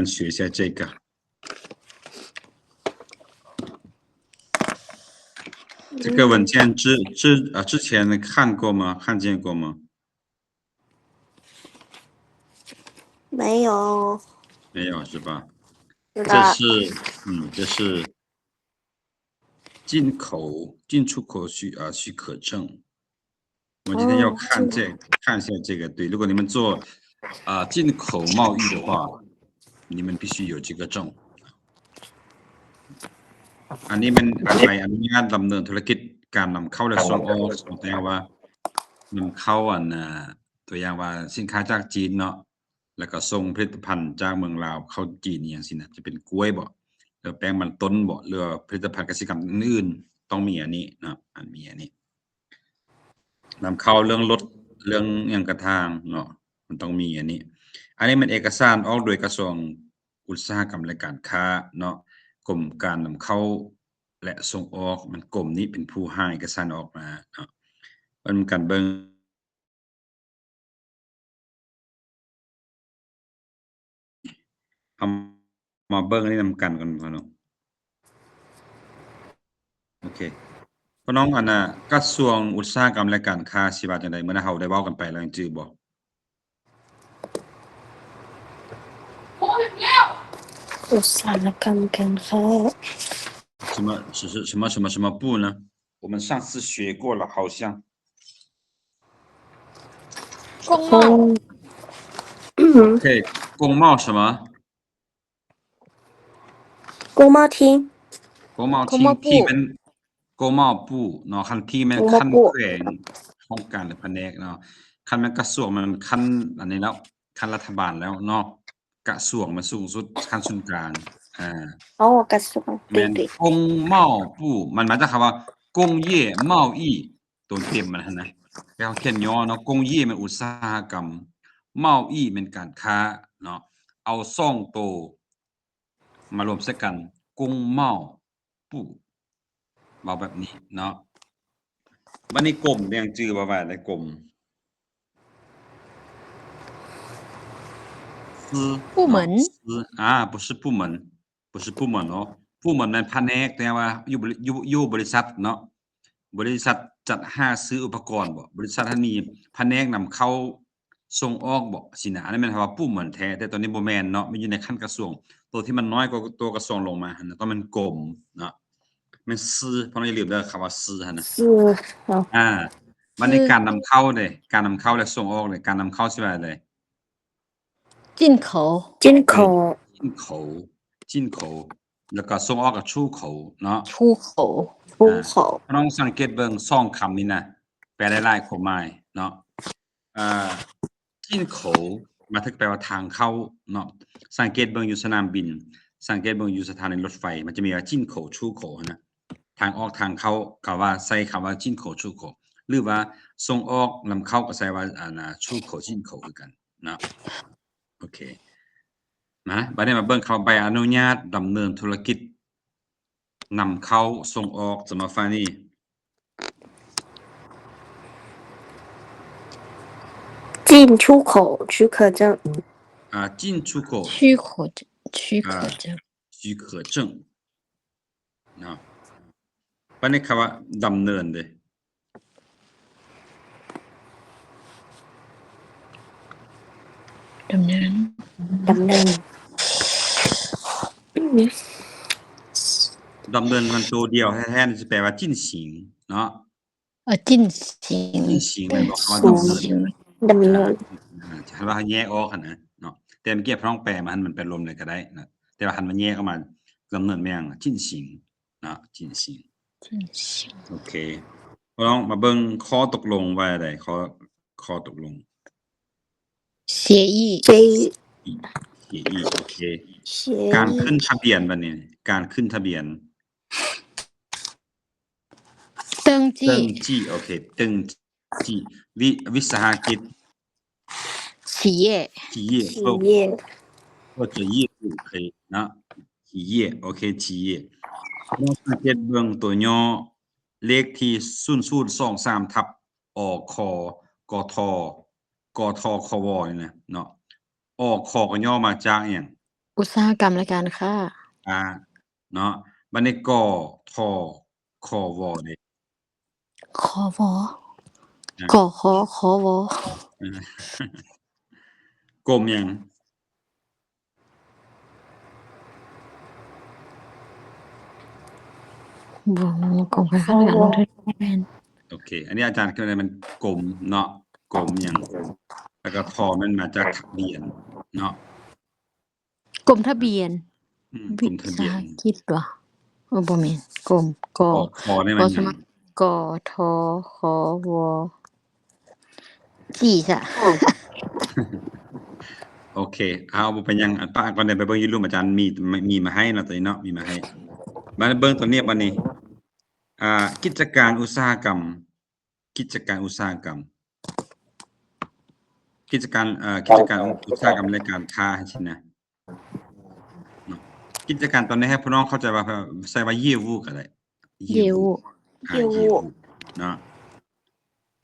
学一下这个。这个文件之，之，啊，之前看过吗？看见过吗？没有。没有是吧？是的。这是，嗯，这是进口，进出口许，啊，许可证。我们今天要看这，哦，进口。看一下这个，对，如果你们做，啊，进口贸易的话，你们必须有这个证。 ອັນນີ້ແມ່ນໃບອະນຸຍາດດຳເນີນທຸລະກິດການນຳເຂົ້າ ແລະ ສົ່ງອອກ ສົມມຸດວ່ານຳເຂົ້າ ອັນ ຕົວຢ່າງວ່າສິນຄ້າຈາກຈີນເນາະ ແລ້ວກໍສົ່ງຜະລິດຕະພັນຈາກເມືອງລາວເຂົ້າຈີນ ອີ່ຫຍັງຊີ້ນະ ຈະເປັນກ້ວຍບໍ ຫຼືແປ້ງມັນຕົ້ນບໍ ຫຼືຜະລິດຕະພັນກະສິກຳອື່ນໆ ຕ້ອງມີອັນນີ້ເນາະ ອັນ ມີອັນນີ້ ນຳເຂົ້າເລື່ອງລົດ ເລື່ອງຫຍັງກະຕ່າງເນາະ ມັນຕ້ອງມີອັນນີ້. ອັນນີ້ແມ່ນເອກະສານອອກໂດຍກະຊວງອຸດສາຫະກຳ ແລະ ການຄ້າເນາະ ກົມການນຳເຂົ້າ ແລະ ສົ່ງອອກ ມັນກົມນີ້ເປັນຜູ້ຮ່າງເອກະສານອອກມາເນາະ ເບິ່ງນຳກັນເບິ່ງ. ເຮົາມາເບິ່ງອັນນີ້ນຳກັນກ່ອນເນາະ ໂອເຄ ພໍ່ນ້ອງ ອັນນ່າ ກະຊວງອຸດສາຫະກຳ ແລະ ການຄ້າ ຊິວ່າຈັ່ງໃດ? ມື້ນັ້ນເຮົາໄດ້ເວົ້າກັນໄປແລ້ວ ຍັງຈື່ບໍ່? ອຸດສາຫະກຳ ການຄ້າ 什么，什么，什么，什么部呢？我们上次学过了，好像。工贸。工，OK，工贸什么？工贸厅。工贸厅，工贸部。厅แม่น 工贸部ເນາະ ຄັນ 厅ແມ່ນ 工贸部。 ຂັ້ນແຂວງ ຫ້ອງການ ຫຼື ພະແນກເນາະ ຄັນແມ່ນກະຊວງ ແມ່ນຂັ້ນອັນນີ້ແລ້ວ ຂັ້ນລັດຖະບານແລ້ວເນາະ ກະຊວງມັນສູງສຸດ ຂັ້ນສູນກາງ ອ່າ ອໍ ກະຊວງ ແມ່ນ 对，对。工贸部 ມັນມາຈາກຄຳວ່າ 工业贸易 ຕົວເຕັມມັນຫັ້ນນະ ແຕ່ເຮົາຂຽນຫຍໍ້ເນາະ 工业ແມ່ນອຸດສາຫະກຳ 贸易ແມ່ນການຄ້າເນາະ ເອົາສອງໂຕມາລວມໃສ່ກັນ 工贸部 ເວົ້າແບບນີ້ເນາະ. ບັດນີ້ກົມ ຍັງຈື່ບໍ່ວ່າໄດ້ ກົມ 部门 อ่า 不是部门 不是部门 ເນາະ 部门 ແມ່ນພະແນກ ແຕ່ວ່າຢູ່ບໍລິ ຢູ່ ຢູ່ບໍລິສັດເນາະ ບໍລິສັດຈັດຫາຊື້ອຸປະກອນບໍ ບໍລິສັດຫັ້ນມີພະແນກນຳເຂົ້າ ສົ່ງອອກບໍ ຊີ້ນະ ອັນນັ້ນແມ່ນເຮົາວ່າ部门ແທ້ ແຕ່ຕອນນີ້ບໍ່ແມ່ນເນາະ ມັນຢູ່ໃນຂັ້ນກະຊວງ ໂຕທີ່ມັນນ້ອຍກວ່າໂຕກະຊວງລົງມາຫັ້ນນະ ຕ້ອງແມ່ນກົມເນາະ ແມ່ນຊື່ ພໍ່ນ້ອງຢ່າລືມເດີ ຄຳວ່າຊື່ຫັ້ນນະ ຊື່ເນາະ ອ່າ ບັດນີ້ການນຳເຂົ້າເດ້ ການນຳເຂົ້າ ແລະ ສົ່ງອອກເດ້ ການນຳເຂົ້າຊິວ່າໃດ? 进口 进口 ເອີ 进口 进口 ແລ້ວກໍສົ່ງອອກກໍ出口ເນາະ 出口 出口 ອ່າ ພີ່ນ້ອງສັງເກດເບິ່ງສອງຄຳນີ້ນະ ແປໄດ້ຫຼາຍຄວາມໝາຍເນາະ ອ່າ 进口 ມາເຖິງແປວ່າທາງເຂົ້າເນາະ ສັງເກດເບິ່ງຢູ່ສະໜາມບິນ ສັງເກດເບິ່ງຢູ່ສະຖານີລົດໄຟ ມັນຈະມີວ່າ 进口 出口 ຫັ້ນນະ ທາງອອກທາງເຂົ້າ ກໍວ່າໃຊ້ຄຳວ່າ 进口 出口 ຫຼືວ່າສົ່ງອອກນຳເຂົ້າກໍໃຊ້ວ່າ ອັນນ່າ 出口 进口 ຄືກັນເນາະ ໂອເຄ ມາ ບັດນີ້ມາເບິ່ງຄຳວ່າໃບອະນຸຍາດດຳເນີນທຸລະກິດນຳເຂົ້າສົ່ງອອກ ສຳລັບຝ່າຍນີ້ 进出口许可证 ອ່າ 进出口 许可 许可证 许可证 ເນາະ ບັດນີ້ຄຳວ່າດຳເນີນເດ້ ດຳເນີນ ດຳເນີນ ດຳເນີນມັນໂຕດຽວແທ້ໆ ຊິແປວ່າ 进行 ເນາະ ເອີ 进行 进行 ແມ່ນບໍ່? ຄຳວ່າດຳເນີນ ດຳເນີນ ອ່າ ຖ້າວ່າແຍກອອກຫັ້ນນະເນາະ ແຕ່ເມື່ອກີ້ພໍ່ນ້ອງແປມາຫັ້ນ ມັນແປລວມເລີຍກໍໄດ້ນະ ແຕ່ວ່າຄັນວ່າແຍກອອກມາ ດຳເນີນແມ່ນ 进行 ເນາະ 进行 进行 ໂອເຄ ພີ່ນ້ອງມາເບິ່ງຂໍ້ຕົກລົງວ່າໃດ ຂໍ້ ຂໍ້ຕົກລົງ 协议 协议 协议 ໂອເຄ 协议 ການຂຶ້ນທະບຽນ ບັດນີ້ ການຂຶ້ນທະບຽນ 登记 登记 ໂອເຄ 登记 ວິ ວິສາຫະກິດ 企业 企业 企业 或者业务 ໂອເຄເນາະ 企业 ໂອເຄ 企业 ເຮົາສັງເກດເບິ່ງຕົວຫຍໍ້ ເລກທີ ສູນສູນສອງສາມ ທັບ ອຂ ກທ ກທຄວ ນີ້ນະເນາະ ອຂ ກໍຫຍໍ້ມາຈາກຫຍັງ? ອຸດສາຫະກຳ ແລະ ການຄ້າ ອ່າ ເນາະ. ບັດນີ້ ກ ທ ຄ ວ ເດ້? ຄ ວ ອາ ກ ຂ ຄ ວ ອາ ກົມຫຍັງ? ບໍ່ຮູ້ ກົມຄ້າຍໆ ແມ່ນ. ໂອເຄ ອັນນີ້ອາຈານຄິດວ່າມັນກົມເນາະ ກົມຫຍັງ? ແລ້ວກໍ ທ ແມ່ນມາຈາກທະບຽນເນາະ. ກົມທະບຽນ ອືມ ກົມທະບຽນ ວິສາຫະກິດບໍ? ໂອ້ ບໍ່ແມ່ນ ກົມ ກ ກ ຂ ນີ້ມັນຫຍັງ? ກ ທ ຄ ວ ຈີ້ຊະ. ໂອເຄ ເອົາ ບໍ່ເປັນຫຍັງ ອັນປະກ່ອນ ໄດ້ໄປເບິ່ງຢູ່ລຸ່ມ ອາຈານມີ ມີມາໃຫ້ເນາະ ຕົວນີ້ເນາະ ມີມາໃຫ້. ມາເບິ່ງຕົວນີ້ບັດນີ້ ອ່າ ກິດຈະການອຸດສາຫະກຳ ກິດຈະການອຸດສາຫະກຳ ກິດຈະການ ເອີ ກິດຈະການອຸດສາຫະກຳ ແລະ ການຄ້າ ຈັ່ງຊີ້ນະເນາະ. ກິດຈະການຕອນນີ້ໃຫ້ພວກນ້ອງເຂົ້າໃຈວ່າ ໃສ່ວ່າ 业务 ກໍໄດ້ 业务 业务 ອ່າ 业务 业务 ເນາະ. ໂອ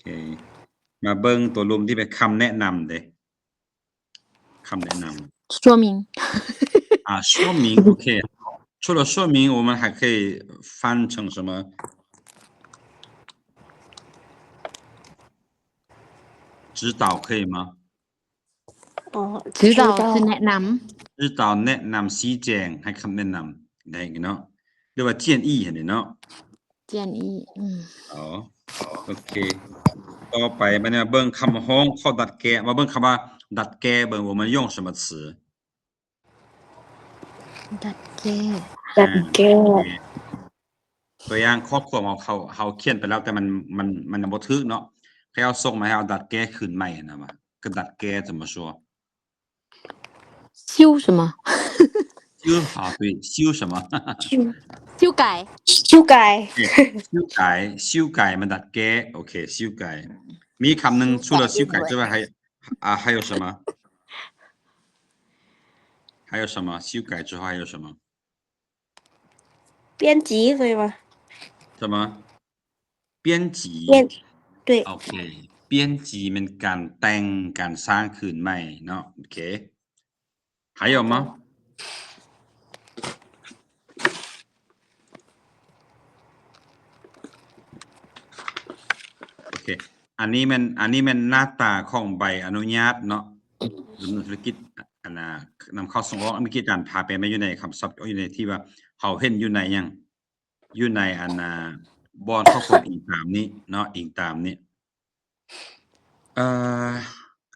ເຄ ມາເບິ່ງຕົວລຸ່ມທີ່ເປັນຄຳແນະນຳເດ້. ຄຳແນະນຳ 说明 ອ່າ 说明 ໂອເຄ. 除了说明 我们还可以翻成什么？指导可以吗？ ອໍ 指导 指导 ຄືແນະນຳ 指导 ແນະນຳ ຊີ້ແຈງ ໃຫ້ຄຳແນະນຳ ໄດ້ເນາະ ຫຼືວ່າ 建议 ຫັ້ນເນາະ. 建议 ອືມ ອໍ ໂອເຄ. ຕໍ່ໄປ ບັດນີ້ມາເບິ່ງຄຳຮ້ອງຂໍດັດແກ້ ມາເບິ່ງຄຳວ່າດັດແກ້ເບິ່ງ 我们用什么词？ ດັດແກ້ ດັດແກ້ ອ່າ ຕົວຢ່າງຄອບຄົວເຮົາ ເຮົາ ເຮົາຂຽນໄປແລ້ວ ແຕ່ມັນ ມັນ ມັນຍັງບໍ່ຖືກເນາະ ໃຫ້ເຮົາສົ່ງມາໃຫ້ເຮົາດັດແກ້ຄືນໃໝ່ຫັ້ນນະ ວ່າ ກະດັດແກ້ ຈະມາຊົ່ວ 修什么？ 修 好，对，修什么？修，修改。修改。对，修改，修改 ມັນດັດແກ້ ໂອເຄ 修改. ມີຄຳໜຶ່ງ 除了修改之外，还，啊，还有什么？还有什么？修改之后还有什么？编辑，对吗？什么？ 编辑 编 对 ໂອເຄ 编辑 ແມ່ນການແຕ່ງ ການສ້າງຄືນໃໝ່ເນາະ ໂອເຄ. 还有吗？ ໂອເຄ ອັນນີ້ແມ່ນ ອັນນີ້ແມ່ນໜ້າຕາຂອງໃບອະນຸຍາດເນາະ ດຳເນີນທຸລະກິດ ອັນນ່າ ນຳເຂົ້າສົ່ງອອກ ເມື່ອກີ້ອາຈານພາໄປ ແມ່ນຢູ່ໃນຄຳສັບ ຢູ່ໃນທີ່ວ່າເຮົາເຫັນຢູ່ໃນຫຍັງ ຢູ່ໃນອັນນ່າ ບ່ອນຂໍ້ຄວາມອີງຕາມນີ້ເນາະ ອີງຕາມນີ້. ເອີ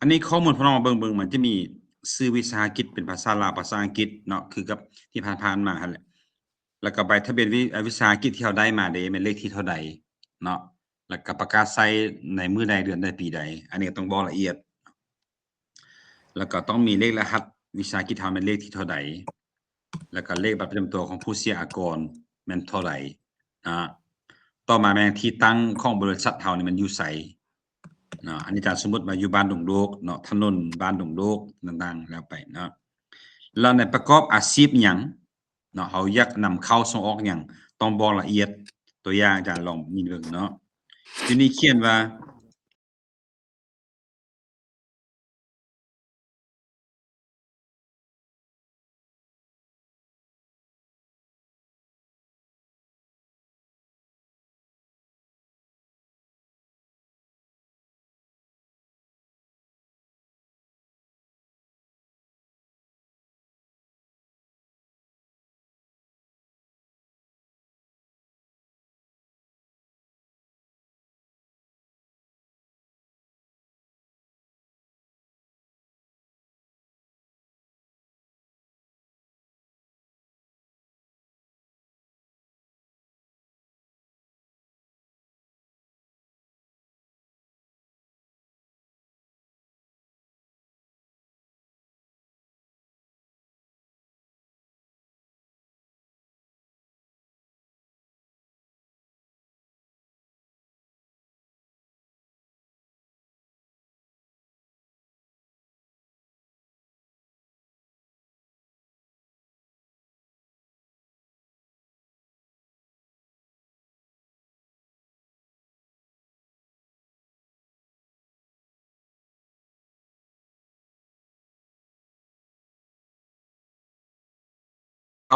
ອັນນີ້ຂໍ້ມູນພວກນ້ອງມາເບິ່ງ ເບິ່ງ ມັນຈະມີຊື່ວິສາຫະກິດເປັນພາສາລາວ ພາສາອັງກິດເນາະ ຄືກັບທີ່ຜ່ານໆມາຫັ້ນແຫຼະ ແລ້ວກໍໃບທະບຽນວິ ວິສາຫະກິດທີ່ເຮົາໄດ້ມາເດ້ ແມ່ນເລກທີເທົ່າໃດເນາະ ແລ້ວກໍປະກາດໃຊ້ໃນມື້ໃດ ເດືອນໃດ ປີໃດ ອັນນີ້ກໍຕ້ອງບອກລະອຽດ. ແລ້ວກໍຕ້ອງມີເລກລະຫັດວິສາຫະກິດເຮົາແມ່ນເລກທີເທົ່າໃດ ແລ້ວກໍເລກບັດປະຈຳຕົວຂອງຜູ້ເສຍອາກອນແມ່ນເທົ່າໃດນະ. ຕໍ່ມາແມ່ນທີ່ຕັ້ງຂອງບໍລິສັດເຮົານີ້ມັນຢູ່ໃສເນາະ ອັນນີ້ອາຈານສົມມຸດວ່າຢູ່ບ້ານດົງໂດກເນາະ ຖະໜົນບ້ານດົງໂດກຕ່າງໆແລ້ວໄປເນາະ. ແລ້ວໃນປະກອບອາຊີບຫຍັງເນາະ ເຮົາຢາກນຳເຂົ້າສົ່ງອອກຫຍັງ ຕ້ອງບອກລະອຽດ. ຕົວຢ່າງອາຈານລອງນີ້ເບິ່ງເນາະ ຢູ່ນີ້ຂຽນວ່າ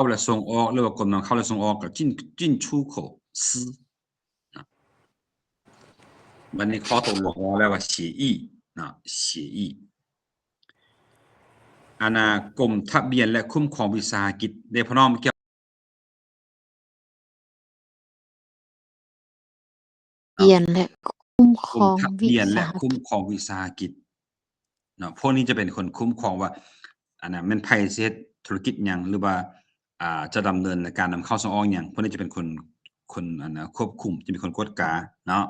ຂົ້າ ແລະ ສົ່ງອອກ ຫຼືວ່າກົມນຳເຂົ້າ ແລະ ສົ່ງອອກ ກໍ 进 进出口司 ນະ. ບັດນີ້ຂໍ້ຕົກລົງເວົ້າແລ້ວວ່າ 协议 ນະ 协议 ອັນນ່າ ກົມທະບຽນ ແລະ ຄຸ້ມຄອງວິສາຫະກິດ ເດ້ ພໍ່ນ້ອງ ທະບຽນ ແລະ ຄຸ້ມຄອງວິສາຫະກິດ ເນາະ ພວກນີ້ຈະເປັນຄົນຄຸ້ມຄອງວ່າ ອັນນັ້ນແມ່ນໃຜຊິເຮັດທຸລະກິດຫຍັງ ຫຼືວ່າ ອ່າ ຈະດຳເນີນການນຳເຂົ້າສົ່ງອອກຫຍັງ ພວກນີ້ຈະເປັນຄົນ ຄົນ ອັນນ່າ ຄວບຄຸມ ຈະເປັນຄົນກວດກາເນາະ.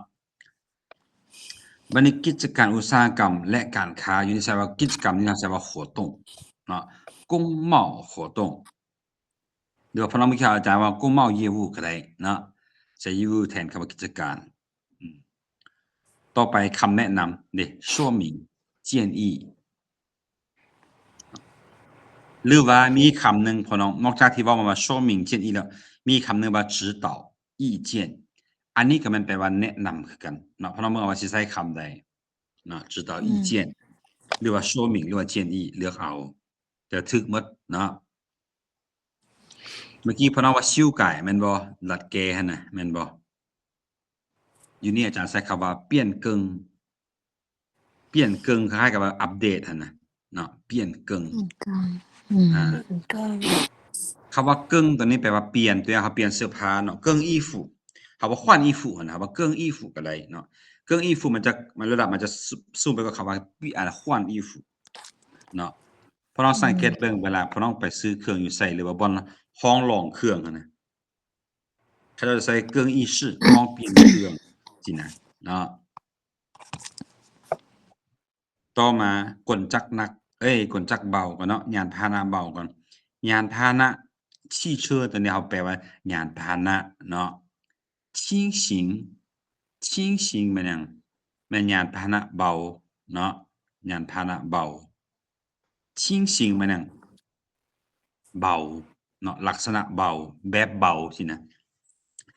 ບັດນີ້ກິດຈະການອຸດສາຫະກຳ ແລະ ການຄ້າ ຢູ່ໃນສາຍວ່າກິດຈະກຳນີ້ນະ ສາຍວ່າໂຂຕົງເນາະ ກົງເໝົາໂຂຕົງ ຫຼືວ່າພະນ້ອງເມື່ອກີ້ອາຈານວ່າກົງເໝົາເຢວູກໍໄດ້ເນາະ ໃຊ້ເຢວູແທນຄຳວ່າກິດຈະການ. ອືມ ຕໍ່ໄປຄຳແນະນຳເດ້ 说明 建议 ຫຼືວ່າມີຄຳໜຶ່ງ ພວກນ້ອງ ນອກຈາກທີ່ເວົ້າມາວ່າ 说明 建议 ແລ້ວ ມີຄຳໜຶ່ງວ່າ 指导 意见 ອັນນີ້ກໍແມ່ນແປວ່າແນະນຳຄືກັນເນາະ ພວກນ້ອງເບິ່ງເອົາວ່າຊິໃຊ້ຄຳໃດເນາະ 指导 意见 ຫຼືວ່າ 说明 ຫຼືວ່າ 建议 ເລືອກເອົາ ຈະຖືກໝົດເນາະ. ເມື່ອກີ້ພວກນ້ອງວ່າ 修改 ແມ່ນບໍ່? ດັດແກ້ຫັ້ນນະ ແມ່ນບໍ່? ຢູ່ນີ້ອາຈານໃຊ້ຄຳວ່າ 变更 变更 ຄ້າຍໆກັບວ່າອັບເດດຫັ້ນນະເນາະ 变更 变更 ອືມ ອ່າ 变更 ຄຳວ່າ 更 ຕົວນີ້ແປວ່າປ່ຽນ ຕົວຢ່າງເຮົາປ່ຽນເສື້ອຜ້າເນາະ 更衣服 ເຮົາວ່າ 换衣服 ຫັ້ນນະ ເຮົາວ່າ 更衣服 ກໍໄດ້ເນາະ 更衣服 ມັນຈະ ມັນລະດັບມັນຈະສູງ ສູງໄປກວ່າຄຳວ່າ ອັນ 换衣服 ເນາະ. ພວກນ້ອງສັງເກດເບິ່ງ ເວລາພວກນ້ອງໄປຊື້ເຄື່ອງຢູ່ໃສ ຫຼືວ່າບ່ອນຫ້ອງລອງເຄື່ອງຫັ້ນນະ ເຂົາເຈົ້າຈະໃສ່ 更衣室 ຫ້ອງປ່ຽນເຄື່ອງ ຊີ້ນະເນາະ. ຕໍ່ມາ ກົນຈັກໜັກ ເອີຍ ກົນຈັກເບົາກ່ອນເນາະ ຍານພາຫະນະເບົາກ່ອນ ຍານພາຫະນະ 汽车 ຕົວນີ້ເຮົາແປວ່າຍານພາຫະນະເນາະ. 轻型 轻型 ແມ່ນຫຍັງ? ແມ່ນຍານພາຫະນະເບົາເນາະ ຍານພາຫະນະເບົາ. 轻型 ແມ່ນຫຍັງ? ເບົາເນາະ ລັກສະນະເບົາ ແບບເບົາຊີ້ນະ.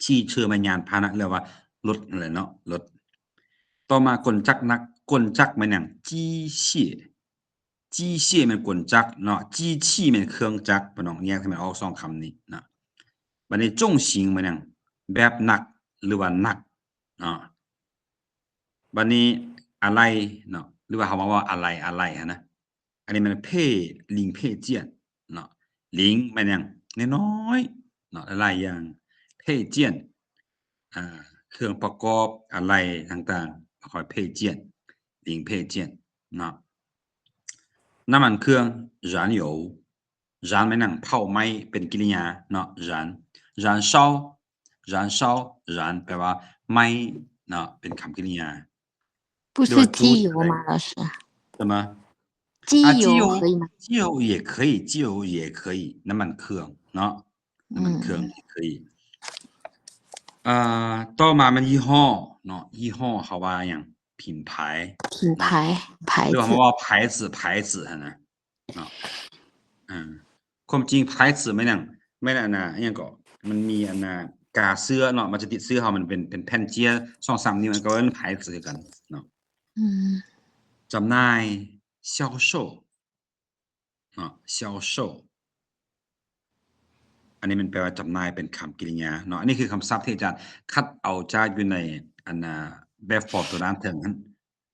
汽车 ແມ່ນຍານພາຫະນະ ຫຼືວ່າລົດຫັ້ນແຫຼະເນາະ ລົດ. ຕໍ່ມາ ກົນຈັກໜັກ ກົນຈັກ ແມ່ນຫຍັງ? 机械 机械 ແມ່ນກົນຈັກເນາະ 机器 ແມ່ນເຄື່ອງຈັກ ພີ່ນ້ອງ ແຍກໃຫ້ມັນອອກສອງຄຳນີ້ເນາະ. ບັດນີ້ 重型 ແມ່ນຫຍັງ? ແບບໜັກ ຫຼືວ່າໜັກເນາະ. ບັດນີ້ ອາໄຫຼ່ເນາະ ຫຼືວ່າເຮົາເວົ້າວ່າອາໄຫຼ່ ອາໄຫຼ່ຫັ້ນນະ. ອັນນີ້ແມ່ນ 零配件 ເນາະ 零 ແມ່ນຫຍັງ? ນ້ອຍໆເນາະ ຫຼາຍໆຢ່າງ 配件 ອ່າ ເຄື່ອງປະກອບ ອາໄຫຼ່ຕ່າງໆ ເຂົາເອີ້ນ 零配件 零配件 ເນາະ. ນ້ຳມັນເຄື່ອງ 燃油 燃 ແມ່ນຫຍັງ? ເຜົາໄໝ້ ເປັນກິລິຍາເນາະ 燃 燃烧 燃烧 燃 ແປວ່າໄໝ້ເນາະ ເປັນຄຳກິລິຍາ. 不是机油吗，老师？什么？机油可以吗？机油也可以，机油也可以 ນ້ຳມັນເຄື່ອງເນາະ ນ້ຳມັນເຄື່ອງ 也可以. ເອີ ຕໍ່ມາແມ່ນຍີ່ຫໍ້ເນາະ ຍີ່ຫໍ້ເຮົາວ່າຫຍັງ? 品牌 品牌 牌子 ຫຼືວ່າເຮົາວ່າ 牌子 牌子 ຫັ້ນນະ ເນາະ. ອ່າ ຄວາມຈິງ 牌子 ແມ່ນຫຍັງ? ແມ່ນອັນນ່າ ອີ່ຫຍັງເກາະ ມັນມີອັນນ່າ ກາເສື້ອເນາະ ມັນຈະຕິດເສື້ອເຮົາ ມັນເປັນ ເປັນແຜ່ນເຈ້ຍ ສອງສາມນິ້ວ ມັນກໍເອີ້ນ 牌子 ຄືກັນເນາະ. ອືມ ຈຳໜ່າຍ 销售 ເນາະ 销售 ອັນນີ້ມັນແປວ່າຈຳໜ່າຍ ເປັນຄຳກິລິຍາເນາະ. ອັນນີ້ຄືຄຳສັບທີ່ອາຈານຄັດເອົາຈາກຢູ່ໃນ ອັນນ່າ ແບບຟອມຕົວດ້ານເທິງຫັ້ນ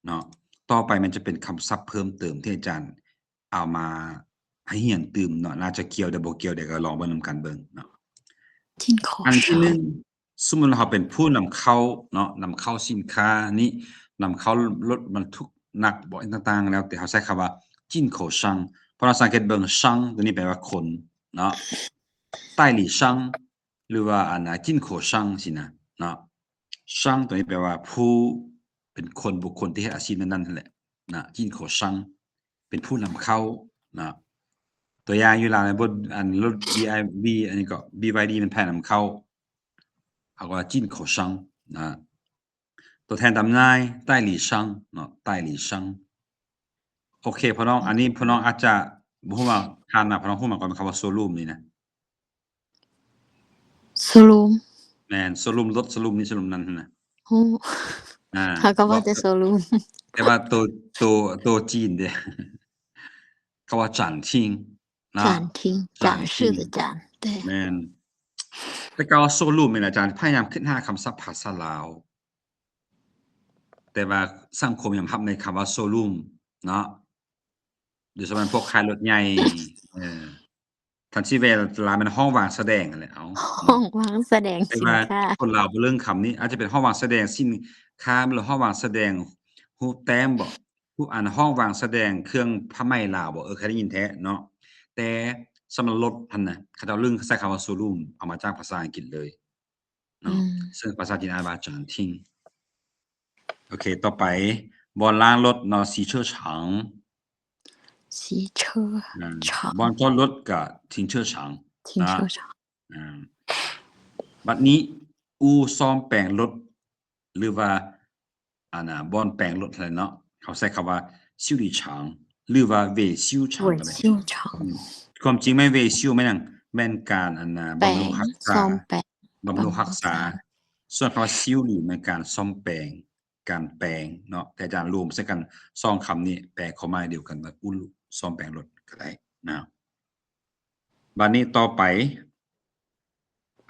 ເນາະ. ຕໍ່ໄປມັນຈະເປັນຄຳສັບເພີ່ມເຕີມທີ່ອາຈານເອົາມາໃຫ້ຮຽນຕື່ມເນາະ ໜ້າຈະກ່ຽວ ຫຼືບໍ່ກ່ຽວ ດຽວກໍລອງເບິ່ງນຳກັນເບິ່ງເນາະ. 进口商 ອັນທີໜຶ່ງ ສົມມຸດເຮົາເປັນຜູ້ນຳເຂົ້າເນາະ ນຳເຂົ້າສິນຄ້ານີ້ ນຳເຂົ້າລົດບັນທຸກໜັກບໍ ອີ່ຫຍັງຕ່າງໆ ແລ້ວແຕ່ເຮົາໃຊ້ຄຳວ່າ 进口商 ເພາະເຮົາສັງເກດເບິ່ງ 商 ຕົວນີ້ແປວ່າຄົນເນາະ 代理商 ຫຼືວ່າອັນນ່າ 进口商 ຊີ້ນະເນາະ. 商 ຕົວນີ້ແປວ່າຜູ້ ເປັນຄົນ ບຸກຄົນທີ່ເຮັດອາຊີບນັ້ນໆ ຫັ້ນແຫຼະນະ 进口商 ເປັນຜູ້ນຳເຂົ້ານະ. ຕົວຢ່າງຢູ່ລາວ ບົດ ອັນ ລົດ BYD ອັນນີ້ກໍ BYD ແມ່ນໃຜນຳເຂົ້າ? ເຮົາກໍວ່າ 进口商 ນະ. ຕົວແທນຈຳໜ່າຍ 代理商 ເນາະ 代理商. ໂອເຄ ພໍ່ນ້ອງ ອັນນີ້ພໍ່ນ້ອງອາດຈະບໍ່ຮູ້ວ່າ ຜ່ານມາພໍ່ນ້ອງຮູ້ມາກ່ອນຄຳວ່າ ໂຊຣູມ ນີ້ນະ. ໂຊຣູມ ແມ່ນ ໂຊຣູມລົດ ໂຊຣູມນີ້ ໂຊຣູມນັ້ນຫັ້ນນະ. ຮູ້ ອ່າ ເຮົາກໍວ່າແຕ່ໂຊຣູມ ແຕ່ວ່າໂຕ ໂຕ ໂຕຈີນເດ້ ເຂົາວ່າ 展厅 ນະ 展厅 展示的展ແມ່ນ. ແຕ່ເກົ່າໂຊຣູມແມ່ນ ອາຈານພະຍາຍາມຄິດຫາຄຳສັບພາສາລາວ ແຕ່ວ່າສັງຄົມຍອມຮັບໃນຄຳວ່າໂຊຣູມເນາະ ໂດຍສະເພາະພວກຂາຍລົດໃຫຍ່ ເອີ ຄັນຊິແວ່ລາວແມ່ນຫ້ອງວາງສະແດງຫັ້ນແຫຼະ ເອົາ ຫ້ອງວາງສະແດງສິນຄ້າ. ຄົນລາວບໍ່ເລີ້ງຄຳນີ້ ອາດຈະເປັນຫ້ອງວາງສະແດງສິນຄ້າ ຫຼື ຫ້ອງວາງສະແດງຮູບແຕ້ມບໍ ຜູ້ ອັນ ຫ້ອງວາງສະແດງເຄື່ອງຜ້າໄໝລາວບໍ ເອີ ເຄີຍໄດ້ຍິນແທ້ເນາະ. ແຕ່ສຳລັບລົດຫັ້ນນະ ເຂົາເຈົ້າເລີ້ງໃຊ້ຄຳວ່າໂຊຣູມ ເອົາມາຈາກພາສາອັງກິດເລີຍເນາະ ອືມ ເຊິ່ງພາສາຈີນອ່ານວ່າ 展厅. ໂອເຄ ຕໍ່ໄປ ບ່ອນລ້າງລົດເນາະ 洗车场 洗车 ອ່າ 场 ບ່ອນຈອດລົດກະ 停车场 停车场 ອ່າ ບັດນີ້ ອູ່ສ້ອມແປງລົດ ຫຼືວ່າ ອັນນ່າ ບ່ອນແປງລົດຫັ້ນແຫຼະເນາະ ເຮົາໃຊ້ຄຳວ່າ 修理厂 ຫຼືວ່າ 维修厂 维修厂 ກໍໄດ້ ອືມ ຄວາມຈິງແມ່ນ 维修 ແມ່ນຫຍັງ? ແມ່ນການ ອັນນ່າ ບຳລຸງຮັກສາ ສ້ອມແປງ ບຳລຸງຮັກສາ ບຳລຸງຮັກສາ ສ່ວນຄຳວ່າ 修理 ແມ່ນການສ້ອມແປງ ການແປງເນາະ ແຕ່ອາຈານລວມໃສ່ກັນສອງຄຳນີ້ ແປຄວາມໝາຍດຽວກັນວ່າ ອູ່ ສ້ອມແປງລົດກໍໄດ້ນະ. ບາດນີ້ຕໍ່ໄປ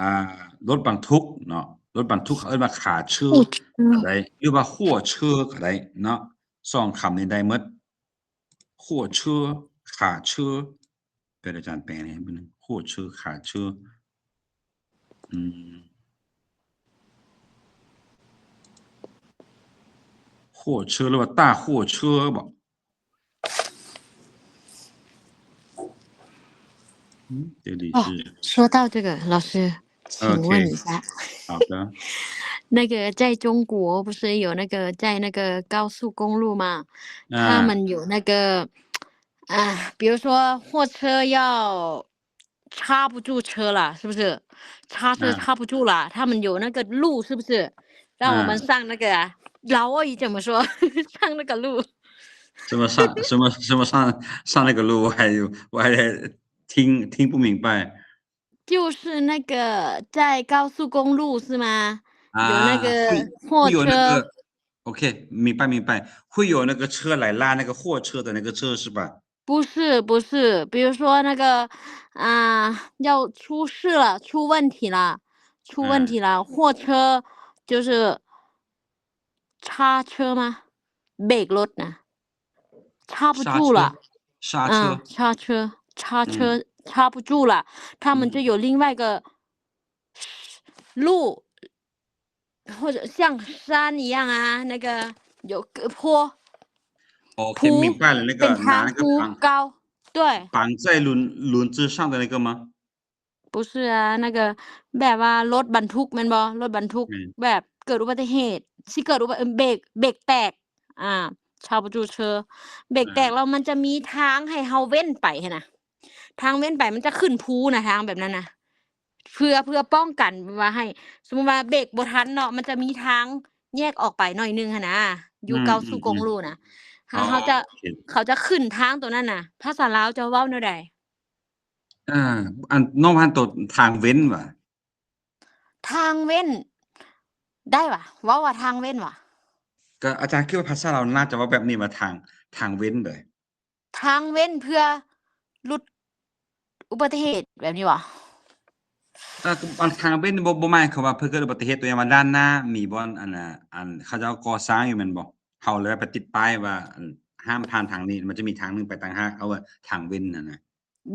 ອ່າ ລົດບັນທຸກເນາະ ລົດບັນທຸກເຂົາເອີ້ນວ່າ 卡车 卡车 ກໍໄດ້ ຫຼືວ່າ 货车 ກໍໄດ້ເນາະ ສອງຄຳນີ້ໄດ້ໝົດ 货车 卡车 ເປັນອາຈານແປໃຫ້ເບິ່ງ 货车 卡车 ອືມ 货车 ຫຼືວ່າ 大货车 ບໍ? 嗯，这里是，哦，说到这个，老师，请问一下，OK，好的。那个在中国不是有那个，在那个高速公路嘛，啊。他们有那个，啊，比如说货车要 刹不住车了，是不是？刹车刹不住了，嗯。他们有那个路，是不是？让我们上那个啊，嗯。老外语怎么说？上那个路。什么上，什么，什么上，上那个路？我还有，我还听，听不明白。就是那个在高速公路，是吗？啊，有那个货车。会，会有那个，OK，明白，明白。会有那个车来拉那个货车的那个车，是吧？ 不是，不是，比如说那个，啊，要出事了，出问题了，出问题了，嗯。货车就是刹车吗？เบรกรถนะ 刹不住了。刹车，刹车。嗯，刹车，刹车，嗯。刹不住了，他们就有另外一个路， 或者像山一样啊，那个有个坡，OK，ภู，明白了，那个拿那个绑，เป็นทางภูเขา 对。绑在轮，轮子上的那个吗？不是啊，那个 แบบว่ารถบรรทุกแม่นบ่ รถบรรทุก อืม แบบเกิดอุบัติเหตุ สิเกิดอุบัติ เบรก เบรกแตก อ่า 刹不住车 เบรกแตก อ่า แล้วมันจะมีทางให้เฮาเว้นไปหั้นนะ ทางเว้นไปมันจะขึ้นภูนะ ทางแบบนั้นนะ เพื่อ เพื่อป้องกันว่าให้ สมมุติว่าเบรกบ่ทันเนาะ มันจะมีทางแยกออกไปหน่อยหนึ่งหั้นนะ อยู่ อืม เก้าสู่กงลูนะ อืม อืม เฮา อ๋อ เฮาจะ โอเค เขาจะขึ้นทางตัวนั้นน่ะ ภาษาลาวจะเว้าแนวใด อ่า อัน น้องว่าตัวทางเว้นหวา ทางเว้น ได้หวา เว้าว่าทางเว้นหวา ก็อาจารย์คิดว่าภาษาลาวน่าจะเว้าแบบนี้ว่าทาง ทางเว้นเลย ทางเว้นเพื่อหลุดอุบัติเหตุแบบนี้บ่ อ่า อันทางเว้นบ่ บ่หมายความว่าเพื่อเกิดอุบัติเหตุ ตัวอย่างว่าด้านหน้ามีบ่อน อันน่ะ อันเขาเจ้าก่อสร้างอยู่แม่นบ่ เฮาเลยไปติดป้ายว่า อัน ห้ามผ่านทางนี้ มันจะมีทางหนึ่งไปต่างหาก เอาว่าทางเว้นนั่นน่ะ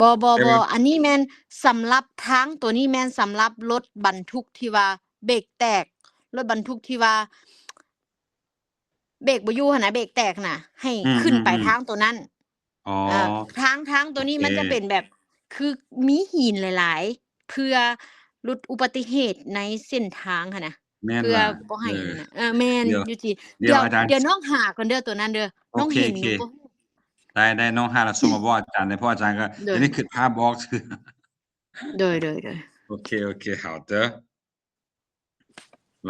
บ่ บ่ แต่ว่า บ่ อันนี้แม่นสำหรับทาง ตัวนี้แม่นสำหรับรถบรรทุกที่ว่าเบรกแตก รถบรรทุกที่ว่า เบรกบ่อยู่หั้นนะ เบรกแตกหั้นนะ ให้ อืม ขึ้นไป อืม อืม ทางตัวนั้น อ๋อ อ่า ทาง ทางตัวนี้ โอเค มันจะเป็นแบบ คือมีหินหลายๆ เพื่อลดอุบัติเหตุในเส้นทางหั้นนะ แม่น เพื่อ ว่า บ่ให้ เออ นั่นน่ะ เออ แม่น เดี๋ยว อยู่ติ เดี๋ยว เดี๋ยว อาจารย์ เดี๋ยวน้องหาก่อนเด้อตัวนั้นเด้อ โอเค น้องเห็นอยู่ โอเค บ่ ได้ ได้ น้องหาแล้วส่งมาบอกอาจารย์เลย เพราะอาจารย์ก็ โดย ยังไม่คิดภาพบอก โดย โดย โดย โอเค โอเค 好的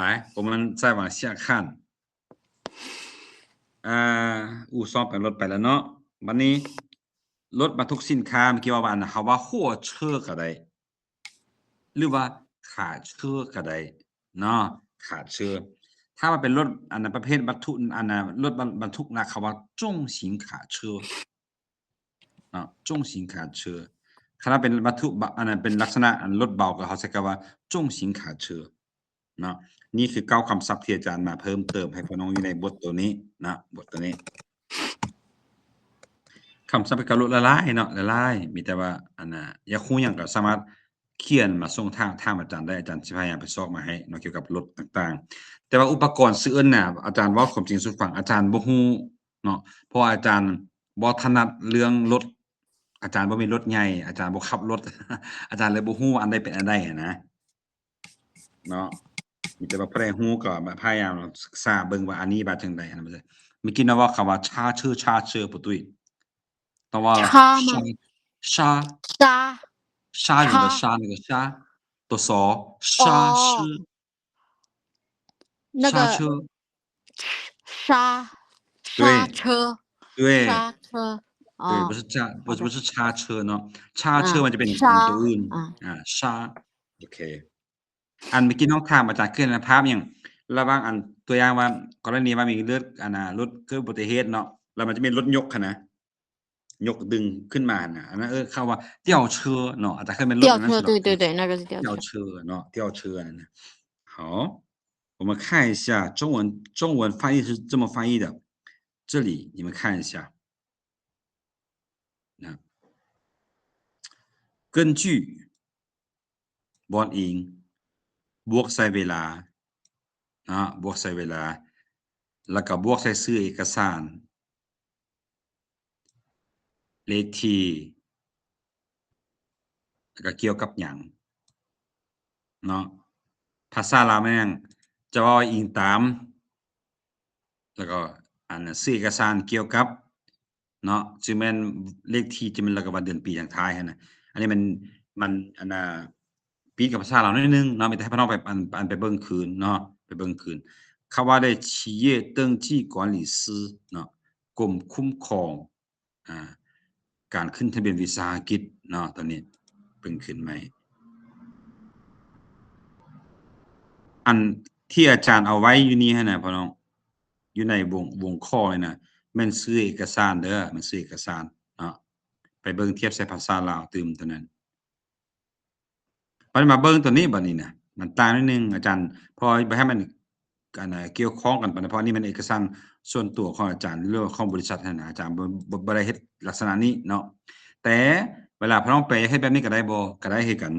来，我们再往下看。 ອ່າ ອູ່ສ້ອມແປງລົດໄປແລ້ວເນາະ ບັດນີ້ລົດບັນທຸກສິນຄ້າ ເມື່ອກີ້ເວົ້າວ່າ ອັນ ເຮົາວ່າ 货车 ກໍໄດ້ ຫຼືວ່າ 卡车 ກໍໄດ້ເນາະ 卡车 ຖ້າວ່າເປັນລົດ ອັນ ປະເພດບັນທຸກ ອັນ ລົດບັນ ບັນທຸກໜັກ ເຂົາວ່າ 重型卡车 ເນາະ 中型卡车 卡ຄັນວ່າເປັນວັດຖຸບະ ອັນນັ້ນເປັນລັກສະນະອັນລົດເບົາ ກໍເຮົາໃຊ້ຄຳວ່າ 重型卡车 ເນາະ. ນີ້ຄືເກົ້າຄຳສັບທີ່ອາຈານມາເພີ່ມເຕີມໃຫ້ພວກນ້ອງຢູ່ໃນບົດໂຕນີ້ນະ ບົດໂຕນີ້. ຄຳສັບກ່ຽວກັບລົດຫຼາຍໆເນາະ ຫຼາຍໆ ມີແຕ່ວ່າ ອັນນ່າ ຢາກຮູ້ຫຍັງກໍສາມາດຂຽນມາສົ່ງ ຖາມ ຖາມອາຈານໄດ້ ອາຈານຊິພະຍາຍາມໄປຊອກມາໃຫ້ເນາະ ກ່ຽວກັບລົດຕ່າງໆ. ແຕ່ວ່າອຸປະກອນຊື່ອື່ນນະ ອາຈານເວົ້າຄວາມຈິງສູ່ຟັງ ອາຈານບໍ່ຮູ້ເນາະ ເພາະວ່າອາຈານບໍ່ຖະໜັດເລື່ອງລົດ ອາຈານບໍ່ມີລົດໃຫຍ່ ອາຈານບໍ່ຂັບລົດ ອາຈານເລີຍບໍ່ຮູ້ວ່າອັນໃດເປັນອັນໃດຫັ້ນນະ. ເນາະ ມີແຕ່ວ່າຜູ້ໃດຮູ້ກໍມາພະຍາຍາມສຶກສາເບິ່ງວ່າອັນນີ້ວ່າຈັ່ງໃດຫັ້ນນະ. ເມື່ອກີ້ນ້ອງເວົ້າຄຳວ່າ ชาร์เชอร์ ชาร์เชอร์ ບໍ່ຕຸ້ຍ ຕ້ອງເວົ້າ ชา 吗 ชາ ชາ ชา ชາ อยู่แล้ว ชา ชา นี่ก็ ชา ตัว สอ ชา อ๋อ เชอร์ 那个 ชา เชอร์ 刹刹车 对 刹车 对 哦 不是驾 不是 不是刹车 เนาะ ชา เชอร์ มันจะเป็น อ่า ตัวอื่น อ่า อ่า ชา โอเค อันเมื่อกี้น้องถามอาจารย์คือภาพอย่างระหว่างอันตัวอย่างว่ากรณีว่ามีเลือดอันน่ะรถเกิดอุบัติเหตุเนาะ แล้วมันจะมีรถยกหั้นนะ ยกดึงขึ้นมาหั้นนะ อันนั้นเออเขาว่า吊车เนาะ อาจารย์เคยเป็นรถอันนั้นสิเนาะ 吊车 对对对 那个是吊车 吊车เนาะ 吊车นั่นนะ 好 我们看一下中文，中文翻译是这么翻译的，这里你们看一下，那根据 ບ່ອນອີງ ບວກໃສ່ເວລາ ນະ ບວກໃສ່ເວລາ ແລ້ວກໍບວກໃສ່ຊື່ເອກະສານ ເລກທີ ແລ້ວກໍກ່ຽວກັບຫຍັງເນາະ ພາສາລາວແມ່ນຫຍັງ ຈະເວົ້າອີງຕາມ ແລ້ວກໍອັນຊື່ເອກະສານກ່ຽວກັບເນາະ ຈະແມ່ນເລກທີ ຈະແມ່ນ ແລ້ວກໍວັນເດືອນປີທາງທ້າຍຫັ້ນນະ ອັນນີ້ມັນ ມັນ ອັນນ່າ ຜິດກັບພາສາລາວໜ້ອຍໜຶ່ງເນາະ ມີແຕ່ໃຫ້ພວກເຮົາໄປ ອັນ ອັນໄປເບິ່ງຄືນເນາະ ໄປເບິ່ງຄືນ ຄຳວ່າໄດ້ 企业登记管理师 ເນາະ ກົມຄຸ້ມຄອງ ອ່າ ການຂຶ້ນທະບຽນວິສາຫະກິດເນາະ ຕອນນີ້ເບິ່ງຂຶ້ນໃໝ່ ອັນທີ່ອາຈານເອົາໄວ້ຢູ່ນີ້ຫັ້ນນະ ພໍ່ນ້ອງ ຢູ່ໃນວົງ ວົງຂໍ້ນີ້ນະ ແມ່ນຊື່ເອກະສານເດີ ແມ່ນຊື່ເອກະສານເນາະ ໄປເບິ່ງທຽບໃສ່ພາສາລາວຕື່ມຕົວນັ້ນ. ບັດນີ້ມາເບິ່ງຕົວນີ້ ບັດນີ້ນະ ມັນຕ່າງໜ້ອຍໜຶ່ງ ອາຈານ ເພາະວ່າບໍ່ໃຫ້ມັນ ອັນນ່າ ກ່ຽວຂ້ອງກັນປານໃດ ເພາະອັນນີ້ແມ່ນເອກະສານສ່ວນຕົວຂອງອາຈານ ຫຼືວ່າຂອງບໍລິສັດຫັ້ນນະ ອາຈານບໍ່ ບໍ່ ບໍ່ໄດ້ເຮັດລັກສະນະນີ້ເນາະ ແຕ່ເວລາພວກນ້ອງແປເຮັດແບບນີ້ກໍໄດ້ບໍ່ ກໍໄດ້ຄືກັນ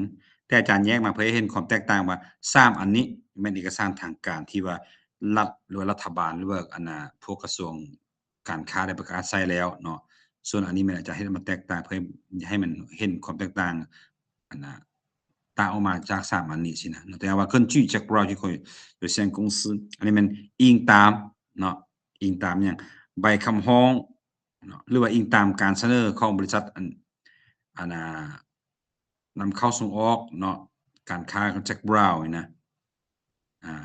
ແຕ່ອາຈານແຍກມາເພື່ອໃຫ້ເຫັນຄວາມແຕກຕ່າງວ່າ ສາມອັນນີ້ແມ່ນເອກະສານທາງການທີ່ວ່າລັດ ຫຼືວ່າລັດຖະບານ ຫຼືວ່າ ອັນນ່າ ພວກກະຊວງ ການຄ້າໄດ້ປະກາດໃຊ້ແລ້ວເນາະ ສ່ວນອັນນີ້ແມ່ນອາຈານເຮັດໃຫ້ມັນແຕກຕ່າງ ເພື່ອໃຫ້ມັນເຫັນຄວາມແຕກຕ່າງ ອັນນ່າ ຕ່າງອອກມາຈາກສາມອັນນີ້ຊີ້ນະເນາະ ແຕ່ວ່າ 根据 Jack Brown 有限公司 ອັນນີ້ແມ່ນອີງຕາມເນາະ ອີງຕາມຫຍັງ ໃບຄຳຮ້ອງເນາະ ຫຼືວ່າອີງຕາມການສະເໜີຂອງບໍລິສັດ ອັນ ອັນນ່າ ນຳເຂົ້າສົ່ງອອກເນາະ ການຄ້າຂອງ Jack Brown ນີ້ນະ ອ່າ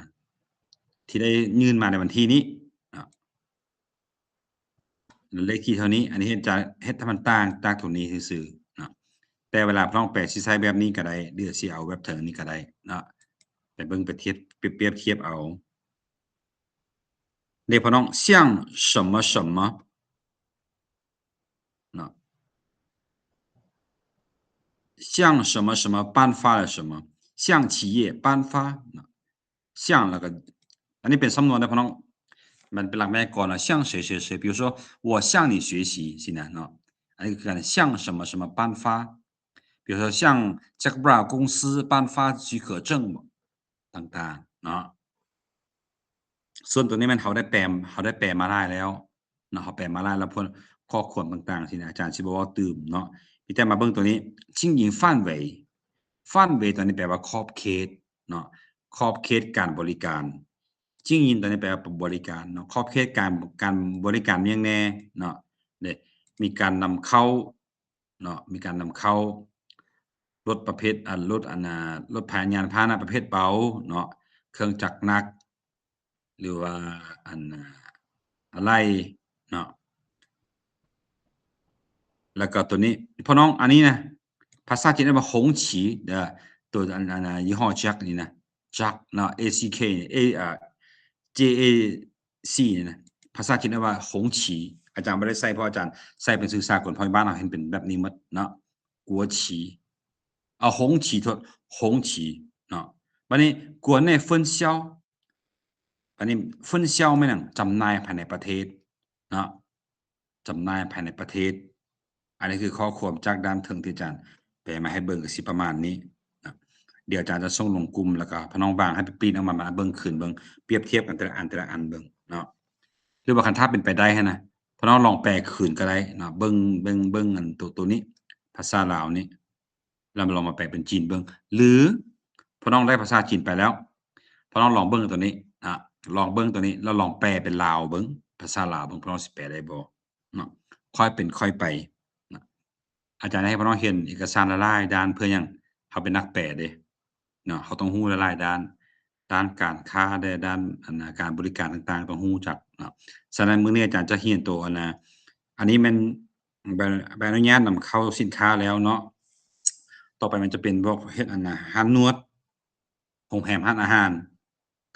ທີ່ໄດ້ຍື່ນມາໃນວັນທີນີ້ເນາະ ເລກທີເທົ່ານີ້ ອັນນີ້ເຮັດຈາກ ເຮັດໃຫ້ມັນຕ່າງຈາກຕົວນີ້ຊື່ໆເນາະ ແຕ່ເວລາພວກນ້ອງແປຊິໃຊ້ແບບນີ້ກໍໄດ້ ຫຼືຊິເອົາແບບເທິງນີ້ກໍໄດ້ເນາະ ໄປເບິ່ງໄປທຽບ ປຽບທຽບເອົາ ເດ້ພໍ່ນ້ອງ 像什么什么 ເນາະ 像什么什么颁发了什么 向企业颁发 ເນາະ 像 ແລ້ວກໍ ອັນນີ້ເປັນສຳນວນເດ້ພໍ່ນ້ອງ ມັນເປັນຫຼັກໄວຍາກອນນະ 向谁谁谁 比如说我向你学习 ຊີ້ນະເນາະ ອັນນີ້ຄືການ 向什么什么颁发 比如说向 Jack Brown 公司颁发许可证 ຕ່າງໆເນາະ ສ່ວນຕົວນີ້ແມ່ນເຮົາໄດ້ແປ ເຮົາໄດ້ແປມາຫຼາຍແລ້ວເນາະ ເຮົາແປມາຫຼາຍແລ້ວ ພວກຂໍ້ຄວາມຕ່າງໆ ທີ່ອາຈານຊິບໍ່ເວົ້າຕື່ມເນາະ ມີແຕ່ມາເບິ່ງຕົວນີ້ 经营范围 范围 ຕົວນີ້ແປວ່າຂອບເຂດເນາະ ຂອບເຂດການບໍລິການ 经营 ຕົວນີ້ແປວ່າບໍລິການເນາະ ຂອບເຂດການ ການບໍລິການມີຫຍັງແດ່ເນາະ ເດ້ ມີການນຳເຂົ້າ ເນາະ ມີການນຳເຂົ້າລົດປະເພດ ອັນ ລົດ ອັນນ່າ ລົດພາຫະຍານພາຫະນະປະເພດເບົາເນາະ ເຄື່ອງຈັກໜັກ ຫຼືວ່າ ອັນນ່າ ອາໄຫຼ່ເນາະ ແລ້ວກໍຕົວນີ້ ພໍ່ນ້ອງ ອັນນີ້ນະ ພາສາຈີນເອີ້ນວ່າ 红旗 ເດີ ຕົວ ອັນ ອັນນ່າ ຍີ່ຫໍ້ຈັກນີ້ນະ ຈັກເນາະ A C K A ອ່າ J A C ນີ້ນະ ພາສາຈີນເອີ້ນວ່າ 红旗 ອາຈານບໍ່ໄດ້ໃສ່ ເພາະອາຈານໃສ່ເປັນຊື່ສາກົນ ເພາະບ້ານເຮົາເຫັນເປັນແບບນີ້ໝົດເນາະ国旗 ເອົາ 红旗 ໂທດ 红旗 ເນາະ. ບາດນີ້ 国内分销 ບາດນີ້ 分销 ແມ່ນຫຍັງ? ຈຳໜ່າຍພາຍໃນປະເທດເນາະ ຈຳໜ່າຍພາຍໃນປະເທດ. ອັນນີ້ຄືຂໍ້ຄວາມຈາກດ້ານເທິງທີ່ອາຈານແປມາໃຫ້ເບິ່ງ ກໍຊິປະມານນີ້ນະ. ດຽວອາຈານຈະສົ່ງລົງກຸ່ມ ແລ້ວກໍພວກນ້ອງວ່າງໃຫ້ໄປປຣິນອອກມາ ມາເບິ່ງຄືນເບິ່ງ ປຽບທຽບກັນແຕ່ລະອັນ ແຕ່ລະອັນເບິ່ງເນາະ. ຫຼືວ່າຄັນຖ້າເປັນໄປໄດ້ຫັ້ນນະ ພວກນ້ອງລອງແປຄືນກໍໄດ້ເນາະ ເບິ່ງ ເບິ່ງ ເບິ່ງອັນໂຕ ໂຕນີ້ ພາສາລາວນີ້ ແລ້ວລອງມາແປເປັນຈີນເບິ່ງ ຫຼືພວກນ້ອງໄດ້ພາສາຈີນໄປແລ້ວ ພວກນ້ອງລອງເບິ່ງໂຕນີ້ນະ ລອງເບິ່ງໂຕນີ້ ແລ້ວລອງແປເປັນລາວເບິ່ງ ພາສາລາວເບິ່ງ ພວກນ້ອງຊິແປໄດ້ບໍ່ເນາະ. ຄ່ອຍເປັນຄ່ອຍໄປນະ. ອາຈານຢາກໃຫ້ພວກນ້ອງເຫັນເອກະສານຫຼາຍໆດ້ານ ເພື່ອຫຍັງ? ເຮົາເປັນນັກແປເດ້ເນາະ ເຮົາຕ້ອງຮູ້ຫຼາຍໆດ້ານ ດ້ານການຄ້າ ແລະ ດ້ານ ອັນນາ ການບໍລິການຕ່າງໆ ຕ້ອງຮູ້ຈັກເນາະ. ສະນັ້ນ ມື້ນີ້ອາຈານຈະຮຽນໂຕ ອັນນາ ອັນນີ້ແມ່ນໃບ ໃບອະນຸຍາດນຳເຂົ້າສິນຄ້າແລ້ວເນາະ. ຕໍ່ໄປມັນຈະເປັນພວກເຮັດ ອັນນາ ຮ້ານນວດ ໂຮງແຮມ ຮ້ານອາຫານ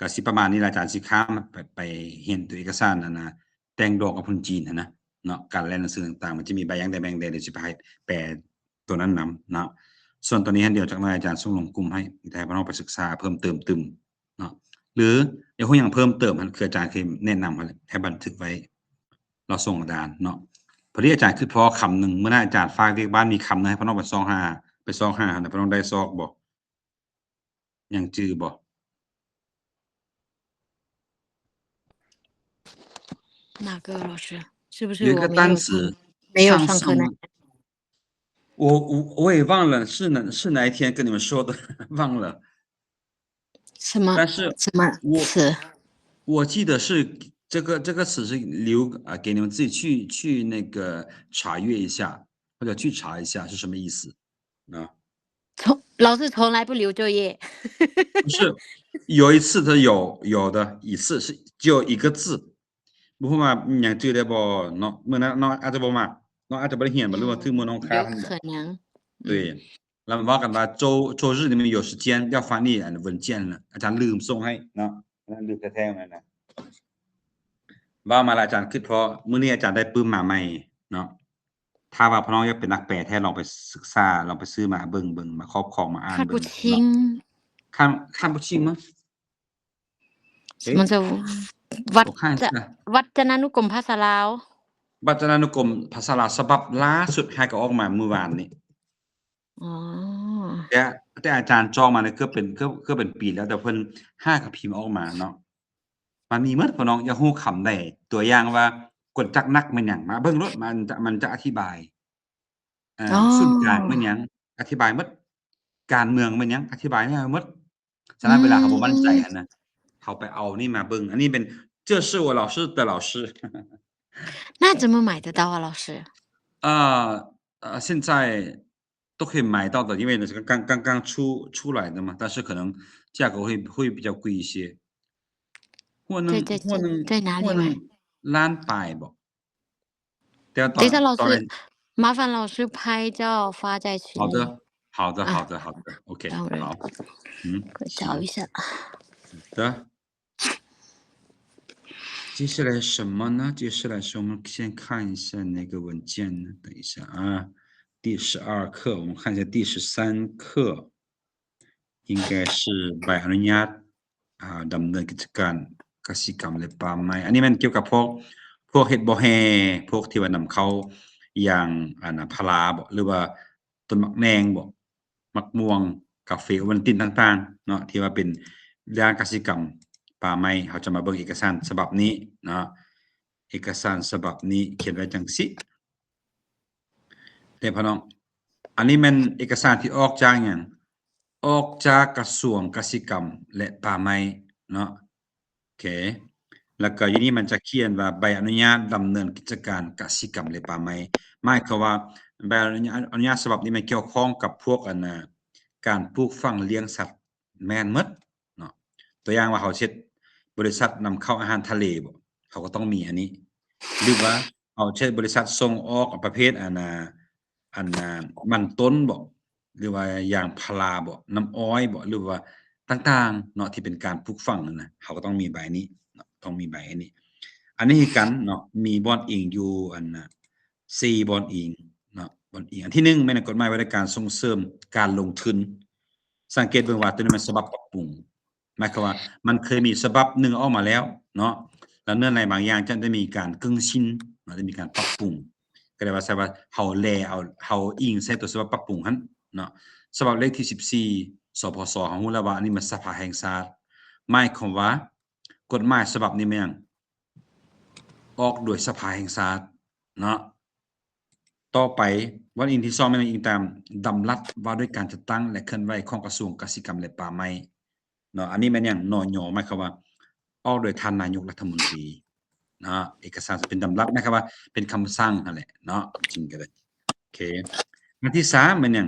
ກະຊິປະມານນີ້ລະ. ອາຈານຊິຂ້າມໄປ ໄປຮຽນໂຕເອກະສານ ອັນນາ ແຕ່ງດອງກັບຄົນຈີນຫັ້ນນະເນາະ. ການແລ່ນໜັງສືຕ່າງໆ ມັນຈະມີໃບຫຍັງແດ່ ແບ່ງແດ່ ດຽວຊິໄປໃຫ້ແປໂຕນັ້ນນຳເນາະ. ສ່ວນໂຕນີ້ຫັ້ນ ດຽວຈັກໜ້ອຍອາຈານສົ່ງລົງກຸ່ມໃຫ້ ແຕ່ໃຫ້ພວກນ້ອງໄປສຶກສາເພີ່ມເຕີມຕື່ມເນາະ. ຫຼືຢາກຮູ້ຫຍັງເພີ່ມເຕີມຫັ້ນ ຄືອາຈານເຄີຍແນະນຳຫັ້ນແຫຼະ ໃຫ້ບັນທຶກໄວ້ ລາວສົ່ງອາຈານເນາະ. ພໍດີອາຈານຄິດພໍຄຳໜຶ່ງ ມື້ໜ້າອາຈານຝາກວຽກບ້ານ ມີຄຳໜຶ່ງໃຫ້ພວກນ້ອງໄປຊອກຫາ ໄປຊອກຫາຫັ້ນນະ ພວກນ້ອງໄດ້ຊອກບໍ່? ຍັງຈື່ບໍ່? 哪个老师？是不是我没有上，有一个单词，没有上课那天？上，上，我，我，我也忘了是哪，是哪一天跟你们说的，忘了。什么，但是什么词？我，我记得是这个，这个词是留，啊，给你们自己去，去那个查阅一下，或者去查一下是什么意思。 ນະ 从，老师从来不留作业。不是，有一次他有，有的一次是只有一个字。 ບໍ່ຮູ້ວ່າຍັງຈື່ໄດ້ບໍ່ເນາະ ມື້ນັ້ນນ້ອງອາດຈະບໍ່ມາ ນ້ອງອາດຈະບໍ່ໄດ້ຮຽນບໍ່ ຫຼືວ່າຖືກມື້ນ້ອງຄາດ 有可能。 对 ແລ້ວເວົ້າກັນວ່າ 周，周日你们有时间要翻译文件 ອາຈານລືມສົ່ງໃຫ້ເນາະ ອັນນັ້ນລືມແທ້ໆ ນັ້ນນະ. ເວົ້າມາແລ້ວອາຈານຄິດພໍ ມື້ນີ້ອາຈານໄດ້ປຶ້ມມາໃໝ່ເນາະ. ຖ້າວ່າພວກນ້ອງຢາກເປັນນັກແປແທ້ ລອງໄປສຶກສາ ລອງໄປຊື້ມາເບິ່ງ ເບິ່ງ ມາຄອບຄອງ ມາອ່ານເບິ່ງເນາະ. 看不清吗？ 什么叫วัจจะ วัจจะนานุกรมภาษาลาว วัจจะนานุกรมภาษาลาว ສະບັບລ່າສຸດ ຫາກໍອອກມາມື້ວານນີ້. ອໍ ແຕ່ ແຕ່ອາຈານຈອງມານີ້ເກືອບເປັນ ເກືອບ ເກືອບເປັນປີແລ້ວ ແຕ່ເພິ່ນຫາກໍພິມອອກມາເນາະ. ມັນມີໝົດ ພວກນ້ອງຢາກຮູ້ຄຳໃດ ຕົວຢ່າງວ່າ ກົດຈັກໜັກແມ່ນຫຍັງ ມາເບິ່ງໂລດ ມັນຈະ ມັນຈະອະທິບາຍ. ເອີ ອໍ ສູນກາງແມ່ນຫຍັງ ອະທິບາຍໝົດ. ການເມືອງແມ່ນຫຍັງ ອະທິບາຍໃຫ້ເຮົາໝົດ. ສະນັ້ນ ອືມ ເວລາເຮົາບໍ່ໝັ້ນໃຈຫັ້ນນະ ເຮົາໄປເອົານີ້ມາເບິ່ງ. ອັນນີ້ເປັນ 这是我老师的老师 那怎么买得到啊，老师？ 呃，呃，现在都可以买到的，因为刚，刚，刚刚出，出来的嘛，但是可能价格会，会比较贵一些。 在，在，在哪里买？ 在哪里买？ 在 在 在 ล้านปลายบ่ 等一下，老师，麻烦老师拍照发在群里。好的，好的，啊，好的，好的，OK，好，嗯，我找一下。好的。接下来什么呢？接下来是我们先看一下哪个文件呢？等一下啊，第十二课，我们看一下第十三课。 应该是 ໃບອະນຸຍາດ ອ່າ ດຳເນີນກິດຈະການກະສິກຳ ແລະ ປ່າໄມ້. ອັນນີ້ແມ່ນກ່ຽວກັບພວກ ພວກເຮັດບໍ່ແຮ່ ພວກທີ່ວ່ານຳເຂົ້າຢາງ ອັນນ່າ ພາລາບໍ ຫຼືວ່າຕົ້ນໝາກແໜ່ງບໍ ໝາກມ່ວງ ກາເຟ ໂອວັນຕິນຕ່າງໆເນາະ ທີ່ວ່າເປັນດ້ານກະສິກຳ ປ່າໄມ້. ເຮົາຈະມາເບິ່ງເອກະສານສະບັບນີ້ເນາະ ເອກະສານສະບັບນີ້ຂຽນໄວ້ຈັ່ງຊີ້. ເດ້ພໍ່ນ້ອງ ອັນນີ້ແມ່ນເອກະສານທີ່ອອກຈາກຫຍັງ? ອອກຈາກກະຊວງກະສິກຳ ແລະ ປ່າໄມ້ເນາະ. ໂອເຄ ແລ້ວກໍຢູ່ນີ້ມັນຈະຂຽນວ່າ ໃບອະນຸຍາດດຳເນີນກິດຈະການກະສິກຳ ແລະ ປ່າໄມ້. ໝາຍຄວາມວ່າ ໃບອະນຸຍາດ ອະນຸຍາດສະບັບນີ້ແມ່ນກ່ຽວຂ້ອງກັບພວກ ອັນນ່າ ການປູກຝັງລ້ຽງສັດ ແມ່ນໝົດເນາະ. ຕົວຢ່າງວ່າເຮົາເຮັດບໍລິສັດນຳເຂົ້າອາຫານທະເລບໍ ເຮົາກໍຕ້ອງມີອັນນີ້ ຫຼືວ່າເຮົາເຮັດບໍລິສັດສົ່ງອອກປະເພດ ອັນນ່າ ອັນນ່າ ມັນຕົ້ນບໍ ຫຼືວ່າຢາງພາລາບໍ ນ້ຳອ້ອຍບໍ ຫຼືວ່າຕ່າງໆເນາະ ທີ່ເປັນການປູກຝັງນັ້ນນະ ເຮົາກໍຕ້ອງມີໃບນີ້ເນາະ ຕ້ອງມີໃບອັນນີ້. ອັນນີ້ຄືກັນເນາະ ມີບ່ອນອີງຢູ່ ອັນນ່າ ສີ່ບ່ອນອີງເນາະ ບ່ອນອີງ ອັນທີໜຶ່ງແມ່ນກົດໝາຍວ່າດ້ວຍການສົ່ງເສີມການລົງທຶນ. ສັງເກດເບິ່ງວ່າໂຕນີ້ແມ່ນສະບັບປັບປຸງ ໝາຍຄວາມວ່າມັນເຄີຍມີສະບັບໜຶ່ງອອກມາແລ້ວເນາະ ແລ້ວເນື້ອໃນບາງຢ່າງຈະໄດ້ມີການເກີ້ງຊິນເນາະ ໄດ້ມີການປັບປຸງ ກໍໄດ້ວ່າ ໃສ່ວ່າເຮົາແລເອົາ ເຮົາອີງໃສ່ຕົວສະບັບປັບປຸງຫັ້ນເນາະ. ສະບັບເລກທີສິບສີ່ ສພສ ເຮົາຮູ້ແລ້ວວ່າອັນນີ້ມັນສະພາແຫ່ງຊາດ ໝາຍຄວາມວ່າ ກົດໝາຍສະບັບນີ້ແມ່ນຫຍັງ? ອອກໂດຍສະພາແຫ່ງຊາດເນາະ. ຕໍ່ໄປ ບ່ອນອີງທີສອງແມ່ນອີງຕາມດຳລັດວ່າດ້ວຍການຈັດຕັ້ງ ແລະ ເຄື່ອນໄຫວຂອງກະຊວງກະສິກຳ ແລະ ປ່າໄມ້ເນາະ. ອັນນີ້ແມ່ນຫຍັງ? ນຍ ໝາຍຄວາມວ່າອອກໂດຍທ່ານນາຍົກລັດຖະມົນຕີເນາະ. ເອກະສານຈະເປັນດຳລັດ ໝາຍຄວາມວ່າເປັນຄຳສັ່ງຫັ້ນແຫຼະເນາະ ຈິງກໍໄດ້. ໂອເຄ ອັນທີສາມແມ່ນຫຍັງ?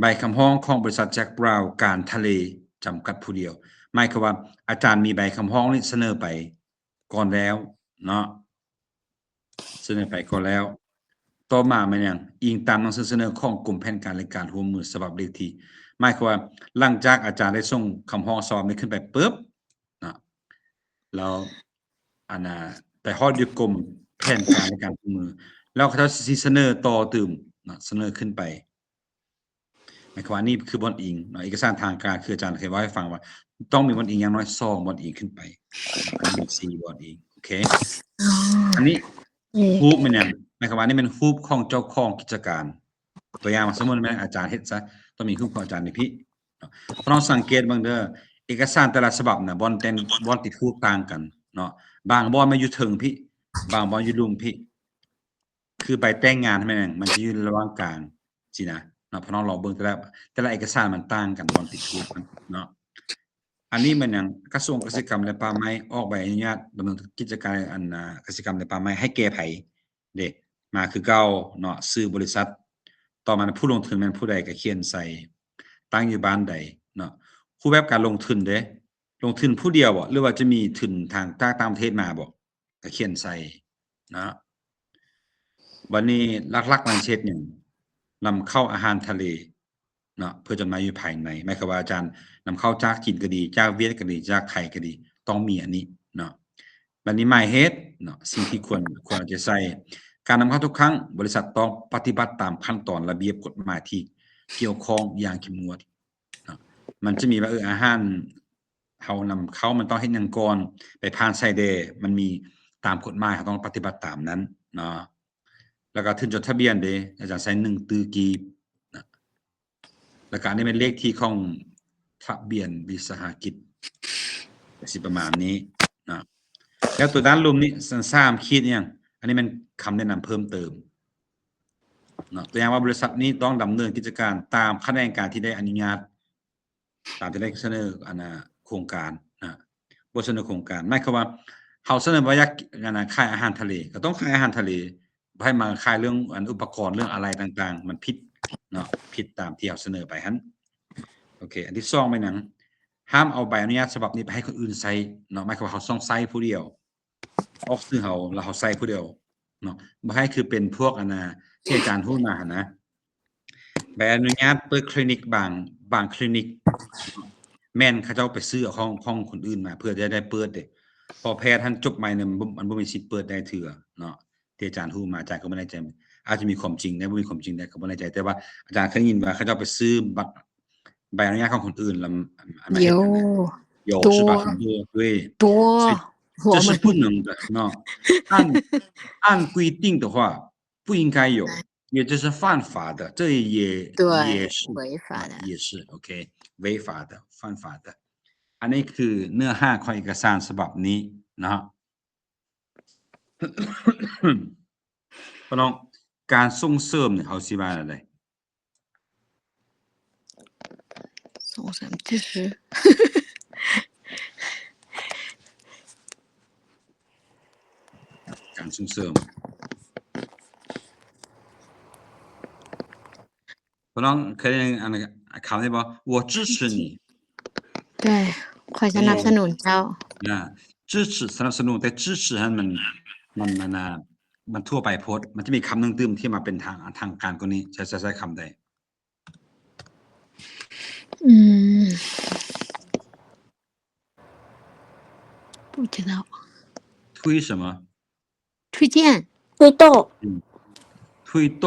ໃບຄຳຮ້ອງຂອງບໍລິສັດແຈັກບຣາວການທະເລຈຳກັດຜູ້ດຽວ ໝາຍຄວາມວ່າອາຈານມີໃບຄຳຮ້ອງນີ້ສະເໜີໄປກ່ອນແລ້ວເນາະ ສະເໜີໄປກ່ອນແລ້ວ. ຕໍ່ມາແມ່ນຫຍັງ? ອີງຕາມໜັງສືສະເໜີຂອງກົມແຜນການ ແລະ ການຮ່ວມມືສະບັບເລກທີ ໝາຍຄວາມວ່າຫຼັງຈາກອາຈານໄດ້ສົ່ງຄຳຮ້ອງສະບັບນີ້ຂຶ້ນໄປປຶບເນາະ ແລ້ວອັນນ່າ ໄປຮອດຢູ່ກົມແຜນການ ແລະ ການຮ່ວມມື ແລ້ວເຂົາເຈົ້າຊິສະເໜີຕໍ່ຕື່ມເນາະ ສະເໜີຂຶ້ນໄປ ໝາຍຄວາມວ່ານີ້ຄືບ່ອນອີງເນາະ. ເອກະສານທາງການ ຄືອາຈານເຄີຍເວົ້າໃຫ້ຟັງວ່າ ຕ້ອງມີບ່ອນອີງຢ່າງໜ້ອຍສອງບ່ອນອີງຂຶ້ນໄປ ມີສີ່ບ່ອນອີງ. ໂອເຄ ອັນນີ້ຮູບແມ່ນຫຍັງ? ໝາຍຄວາມວ່ານີ້ແມ່ນຮູບຂອງເຈົ້າຂອງກິດຈະການ. ຕົວຢ່າງວ່າ ສົມມຸດແມ່ນອາຈານເຮັດຊະ ຕ້ອງມີຮູບຂອງອາຈານຢູ່ພີ້ເນາະ. ພວກເຮົາສັງເກດເບິ່ງເດີ ເອກະສານແຕ່ລະສະບັບນະ ບ່ອນແຕ່ງ ບ່ອນຕິດຮູບຕ່າງກັນເນາະ. ບາງບ່ອນມາຢູ່ເທິງພີ້ ບາງບ່ອນຢູ່ລຸ່ມພີ້ ຄືໃບແຕ່ງງານແມ່ນຫຍັງ? ມັນຈະຢູ່ລະຫວ່າງກາງ ຊີ້ນະເນາະ. ພວກເຮົາລອງເບິ່ງແຕ່ລະ ແຕ່ລະເອກະສານມັນຕ່າງກັນ ບ່ອນຕິດຮູບມັນເນາະ. ອັນນີ້ແມ່ນຫຍັງ? ກະຊວງກະສິກຳ ແລະ ປ່າໄມ້ ອອກໃບອະນຸຍາດດຳເນີນກິດຈະການ ອັນ ກະສິກຳ ແລະ ປ່າໄມ້ ໃຫ້ແກ່ໃຜ? ເດ້ ມາຄືເກົ່າເນາະ ຊື່ບໍລິສັດ. ຕໍ່ມາຜູ້ລົງທຶນແມ່ນຜູ້ໃດ ກໍຂຽນໃສ່ ຕັ້ງຢູ່ບ້ານໃດເນາະ. ຮູບແບບການລົງທຶນເດ້ ລົງທຶນຜູ້ດຽວບໍ ຫຼືວ່າຈະມີທຶນທາງຈາກຕ່າງປະເທດມາບໍ ກໍຂຽນໃສ່ເນາະ. ບັດນີ້ຫຼັກໆມັນເຮັດຫຍັງ? ນຳເຂົ້າອາຫານທະເລ ເນາະ ເພື່ອຈຳໜ່າຍຢູ່ພາຍໃນ ໝາຍຄວາມວ່າອາຈານນຳເຂົ້າຈາກຈີນກໍດີ ຈາກຫວຽດກໍດີ ຈາກໄທກໍດີ ຕ້ອງມີອັນນີ້ເນາະ. ບັດນີ້ໝາຍເຫດເນາະ ສິ່ງທີ່ຄວນ ຄວນເອົາໃຈໃສ່ ການນຳເຂົ້າທຸກຄັ້ງ ບໍລິສັດຕ້ອງປະຕິບັດຕາມຂັ້ນຕອນລະບຽບກົດໝາຍທີ່ກ່ຽວຂ້ອງຢ່າງເຂັ້ມງວດເນາະ. ມັນຈະມີວ່າ ເອີ ອາຫານເຮົານຳເຂົ້າມັນຕ້ອງເຮັດຫຍັງກ່ອນ ໄປຜ່ານໃສແດ່ ມັນມີຕາມກົດໝາຍ ເຮົາຕ້ອງປະຕິບັດຕາມນັ້ນເນາະ. ແລ້ວກໍທຶນຈົດທະບຽນເດ້ ອາຈານໃສ່ໜຶ່ງຕື້ກີບນະ ແລ້ວກໍອັນນີ້ແມ່ນເລກທີຂອງທະບຽນວິສາຫະກິດ ກໍຊິປະມານນີ້ນະ. ແລ້ວຕົວດ້ານລຸ່ມນີ້ ສາມຂີດອີ່ຫຍັງ? ອັນນີ້ແມ່ນຄຳແນະນຳເພີ່ມເຕີມເນາະ. ຕົວຢ່າງວ່າ ບໍລິສັດນີ້ຕ້ອງດຳເນີນກິດຈະການຕາມຂະແໜງການທີ່ໄດ້ອະນຸຍາດ ຕາມທີ່ໄດ້ສະເໜີ ອັນນ່າ ໂຄງການນະ ບົດສະເໜີໂຄງການ ໝາຍຄວາມວ່າເຮົາສະເໜີວ່າຢາກ ອັນນ່າ ຂາຍອາຫານທະເລ ກໍຕ້ອງຂາຍອາຫານທະເລ ບໍ່ໃຫ້ມາຂາຍເລື່ອງ ອັນ ອຸປະກອນ ເລື່ອງອາໄຫຼ່ຕ່າງໆ ມັນຜິດເນາະ ຜິດຕາມທີ່ເຮົາສະເໜີໄປຫັ້ນ. ໂອເຄ ອັນທີສອງແມ່ນຫຍັງ? ຫ້າມເອົາໃບອະນຸຍາດສະບັບນີ້ໄປໃຫ້ຄົນອື່ນໃຊ້ເນາະ ໝາຍຄວາມວ່າເຮົາຕ້ອງໃຊ້ຜູ້ດຽວ ອອກຊື່ເຮົາ ແລ້ວເຮົາໃຊ້ຜູ້ດຽວເນາະ ບໍ່ໃຫ້ຄືເປັນພວກ ອັນນ່າ ທີ່ອາຈານຮູ້ມາຫັ້ນນະ ໃບອະນຸຍາດເປີດຄລີນິກ ບາງ ບາງຄລີນິກ ແມ່ນເຂົາເຈົ້າໄປຊື້ເອົາຂອງ ຂອງຄົນອື່ນມາ ເພື່ອຈະໄດ້ເປີດເດ້ ເພາະແພດຫັ້ນຈົບໃໝ່ນີ້ ມັນບໍ່ ມັນບໍ່ມີສິດເປີດໄດ້ເທື່ອເນາະ. ທີ່ອາຈານຮູ້ມາ ອາຈານກໍບໍ່ແນ່ໃຈ ອາດຈະມີຄວາມຈິງໄດ້ ບໍ່ມີຄວາມຈິງໄດ້ ກໍບໍ່ແນ່ໃຈ ແຕ່ວ່າອາຈານເຄີຍຍິນວ່າເຂົາເຈົ້າໄປຊື້ບັດ ໃບອະນຸຍາດຂອງຄົນອື່ນ ແລ້ວ 有 有是吧？很多，对，多，这是不能的，喏。按，按规定的话，不应该有，也就是犯法的，这也，对，也是，违法的。也是，OK，违法的，犯法的。 ອັນນີ້ຄືເນື້ອຫາຂອງເອກະສານສະບັບນີ້ເນາະ. ພີ່ນ້ອງ ການສົ່ງເສີມນີ້ ເຮົາຊິວ່າແນວໃດ? ສົ່ງເສີມ 支持 ການສົ່ງເສີມ ພີ່ນ້ອງເຄີຍໄດ້ຍິນອັນ ຄຳນີ້ບໍ່? 我支持你 对 ຂ້ອຍສະໜັບສະໜູນເຈົ້າ ນະ 支持 ສະໜັບສະໜູນ ແຕ່ 支持 ຫັ້ນມັນ ມັນ ມັນ ມັນທົ່ວໄປໂພດ ມັນຈະມີຄຳໜຶ່ງຕື່ມທີ່ມາເປັນທາງ ທາງການກວ່ານີ້ ໃຊ້ ໃຊ້ ໃຊ້ຄຳໃດ? ອືມ 不知道 推什么? 推荐 推动 嗯 推动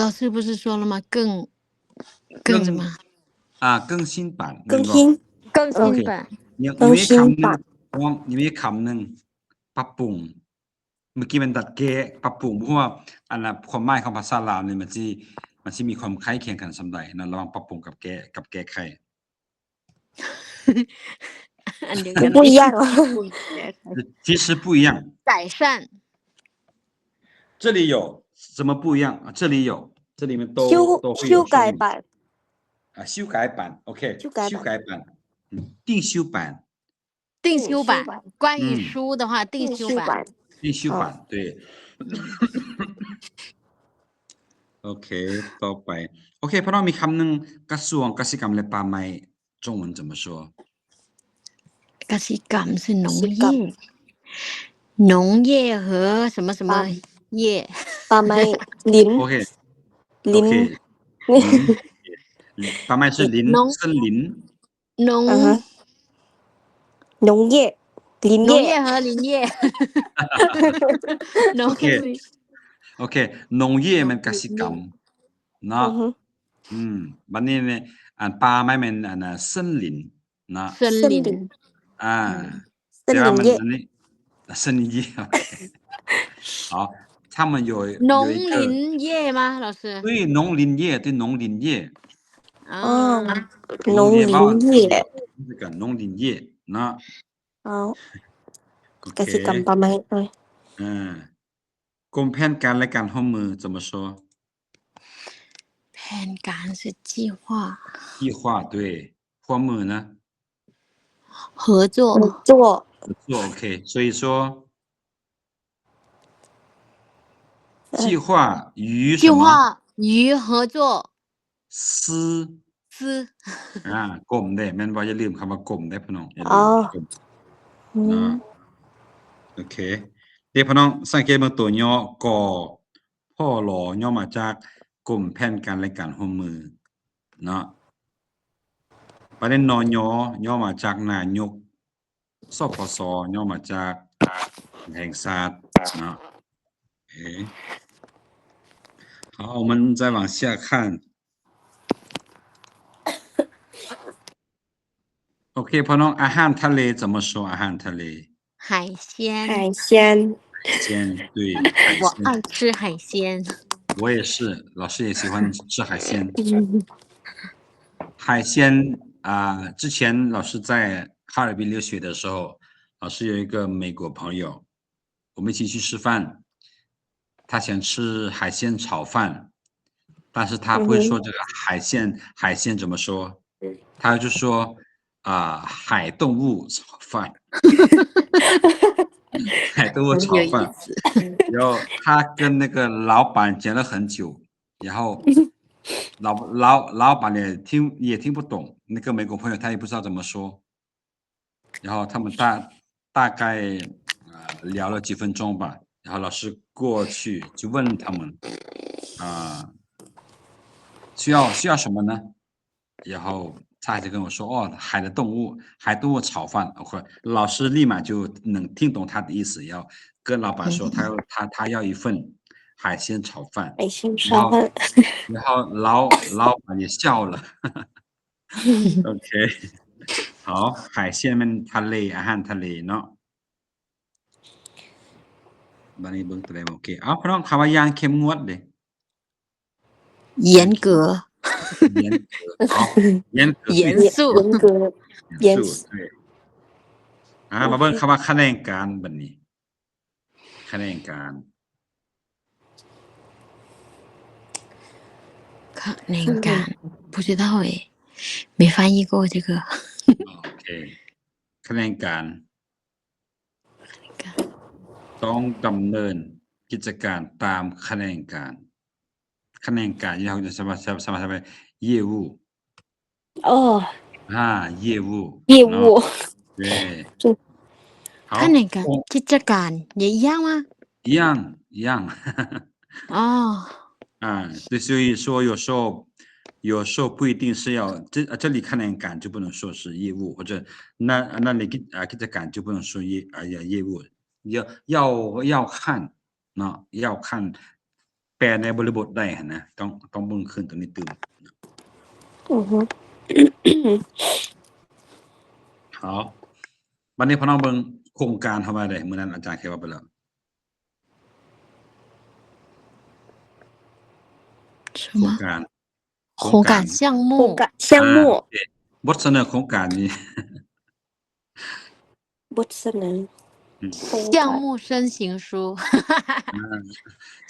老师不是说了吗？更，更什么？啊，更新版，更新。更新版。因为คำหนึ่ง 因为คำหนึ่ง ปรับปรุง เมื่อกี้มันดัดแก้ ปรับปรุง เพราะว่าอันน่ะความหมายของภาษาลาวนี่มันสิ มันสิมีความใกล้เคียงกันส่ำใดนะ ระหว่างปรับปรุงกับแก้ กับแก้ไข อันเดียวกัน 不一样。其实不一样。改善。这里有什么不一样？啊，这里有，这里面都修都会有修改版。啊，修改版，OK，修改版。修改版，嗯，定修版。定修版，定修版。关于书的话，定修版。定修版。定修版，对。OK，ต่อไป โอเค พี่น้อง มีคำหนึ่ง กระทรวงกสิกรรมและป่าไม้ 中文怎么说？กสิกรรม是农กสิกรรม 业，农业和什么什么业，ป่าไม้ 林 OK，林 OK，林，ป่าไม้是林，农森林。农嗯哼农业林农业业和林业，农 OK OK，农业มันกสิกรรม เนาะ อือฮึ อืม บัดนี้เนี่ย อันป่าไม้มันอันน่ะ森林 นะ 森林 森林 อ่า 森 แต่ว่ามัน 林业 อันนี้森林业 โอเค 好，他们有有农一个林业吗？老师？对，农林业，对，农林业。啊哦，农林业包含农林业这个农林业 นะ อ๋อ โอเค กสิกรรมป่าไม้เอ้ย อ่า กรมแผนการและการร่วมมือ怎么说？แผนการ是计划，计划，对，ร่วมมือนะ 合作，合作合作，OK，所以说呃计划与什么？计划与合作司司。อ่า กรมเด้ แม่นบ่ อย่าลืมคำว่ากรมเด้พี่น้อง อย่าลืม อ๋อ กรม อื เนาะ ม โอเค เด้พี่น้อง สังเกตเบิ่งตัวย่อ ก พ ล ย่อมาจากกรมแผนการและการร่วมมือ เนาะ ประเด็น นย ย่อมาจากนายก สปส ย่อมาจากแห่งชาติ เนาะ โอเค 好，我们再往下看。 โอเค พี่น้อง อาหารทะเล怎么说？อาหารทะเล 海鲜，海鲜鲜，对，海鲜。我爱吃海鲜。我也是，老师也喜欢吃海鲜。海鲜啊，之前老师在哈尔滨留学的时候，老师有一个美国朋友，我们一起去吃饭，他想吃海鲜炒饭，但是他不会说这个海鲜，海鲜怎么说？他就说啊，海动物炒饭。海动物炒饭。然后他跟那个老板讲了很久，然后老老老板也听也听不懂，那个美国朋友他也不知道怎么说，然后他们大大概呃聊了几分钟吧，然后老师过去就问他们啊，需要需要什么呢？然后他就跟我说，哦，海的动物，海动物炒饭。OK，老师立马就能听懂他的意思，要跟老板说他要他他要一份海鲜炒饭。海鲜炒饭。然后老老板也笑了。OK，好，海鲜มันทะเล อาหารทะเลเนาะ บัดนี้เบิ่งตัวใดบ่ โอเค เอาพี่น้อง คำว่าอย่างเข้มงวดเด้ 严格，严格，好，严格，严肃，严格，严严肃，对。อ่า มาเบิ่งคำว่าคะแนนการบัดนี้ คะแนนการ คะแนนการ，不知道哎，没翻译过这个。โอเค คะแนนการ ต้องดำเนินกิจการตามคะแนนการ คะแนนการ เราจะสามารถ สามารถ สามารถ 业务 哦，อ่า 业务 业 เนาะ 务，对，好，看那个，哦，这，这感也一样吗？一样，一样。哦。啊，对，所以说有时候，有时候不一定是要，这，啊，这里看那个感就不能说是业务，或者那，那里，啊，这个感就不能说业，啊，业务，要，要，要看， ເນາະ ຢາກຄັນແປໃນບໍລິບົດໄດ້ຫັ້ນນະ ຕ້ອງ ຕ້ອງເບິ່ງຄືນຕົວນີ້ຕື່ມ. ອືຮຶ ເອົາ ບັດນີ້ພວກນ້ອງເບິ່ງໂຄງການເຮົາວ່າໃດ ມື້ນັ້ນອາຈານເຄີຍເວົ້າໄປແລ້ວ. ໂຄງການ ໂຄງການ ໂຄງການ 项目 ໂຄງການ 项目 ອ່າ ໂອເຄ ບົດສະເໜີໂຄງການນີ້. ບົດສະເໜີ ອືມ 项目申请书 ອ່າ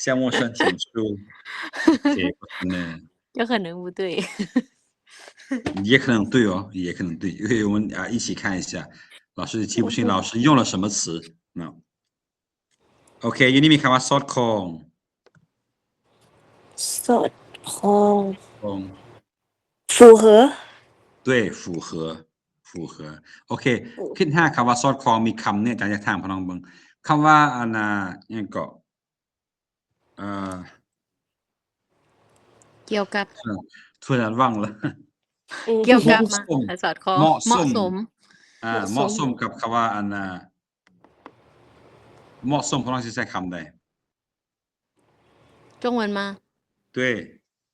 项目申请书 ໂອເຄ ບົດສະເໜີ 有可能不对。也可能对哦，也可能对，因为我们，啊，一起看一下，老师记不清老师用了什么词，那 ໂອເຄ ຢູ່ນີ້ມີຄຳວ່າສອດຄ່ອງ ສອດຄ່ອງ 符合 对 符合 符合 ໂອເຄ ຄິດຫາຄຳວ່າສອດຄ່ອງ ມີຄຳນີ້ອາຈານຢາກຖາມພວກນ້ອງເບິ່ງ ຄຳວ່າ ອັນນ່າ ຫຍັງເກາະ ເອີ ກ່ຽວກັບ ເອີ ຖ້ວຍນັ້ນຫວັງລະ ກ່ຽວກັບມາ ສອດຄ່ອງ ເໝາະສົມ ເໝາະສົມ ອ່າ ເໝາະສົມ ເໝາະສົມກັບຄຳວ່າ ອັນນ່າ ເໝາະສົມ ພວກນ້ອງຊິໃຊ້ຄຳໃດ? 中文吗？对。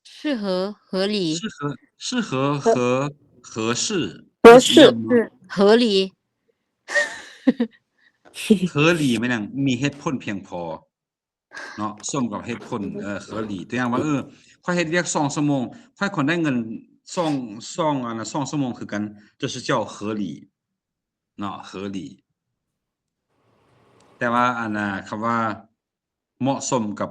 适合、合理。适合、适合、合、合适。合适。合理。合理 ແມ່ນຫຍັງ? ມີເຫດຜົນພຽງພໍເນາະ ສົມກັບເຫດຜົນ ເອີ 合理 ຕົວຢ່າງວ່າ ເອີ ຂ້ອຍເຮັດວຽກສອງຊົ່ວໂມງ ຂ້ອຍຄວນໄດ້ເງິນສອງ ສອງ ອັນນ່າ ສອງຊົ່ວໂມງຄືກັນ 就是叫合理 ເນາະ 合理 ແຕ່ວ່າ ອັນນ່າ ຄຳວ່າເໝາະສົມກັບ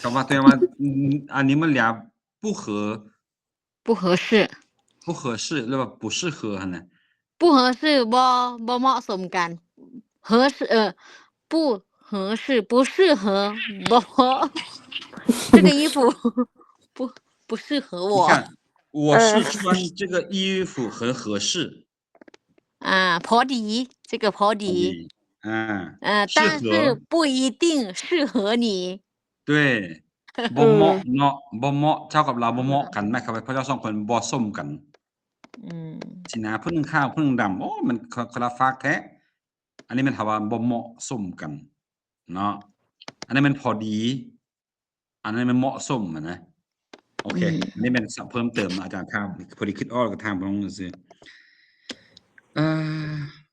ຄຳວ່າ ຕົວຢ່າງວ່າ ອັນນີ້ມັນເລີຍ 不合 不合适 不合适 ຫຼືວ່າ 不适合 ຫັ້ນນະ 不合适 ບໍ່ ບໍ່ເໝາະສົມກັນ 合适 ເອີ 不合适 不适合 ບໍ່ 这个衣服 不 不适合我 你看，我是穿这个衣服很合适 ອ່າ ພໍດີ 这个ພໍດີ ພໍດີ ອ່າ 但是不一定适合你 对 ບໍ່ເໝາະເນາະ ບໍ່ເໝາະ ເຈົ້າກັບລາວບໍ່ເໝາະກັນ ໝາຍຄວາມວ່າພວກເຈົ້າສອງຄົນບໍ່ສົມກັນ ອືມ ຊິນະ ຜູ້ໜຶ່ງຂາວ ຜູ້ໜຶ່ງດຳ ໂອ້ ມັນຄົນລະຟາກແທ້ ອັນນີ້ແມ່ນເຮົາວ່າບໍ່ເໝາະສົມກັນເນາະ ອັນນີ້ແມ່ນພໍດີ ອັນນັ້ນແມ່ນເໝາະສົມຫັ້ນນະ ໂອເຄ ອືມ ອັນນີ້ແມ່ນສັບເພີ່ມເຕີມເນາະ ອາຈານຖາມ ພໍດີຄິດອອກແລ້ວກໍຖາມພວກນ້ອງຊື່ໆ ເອີ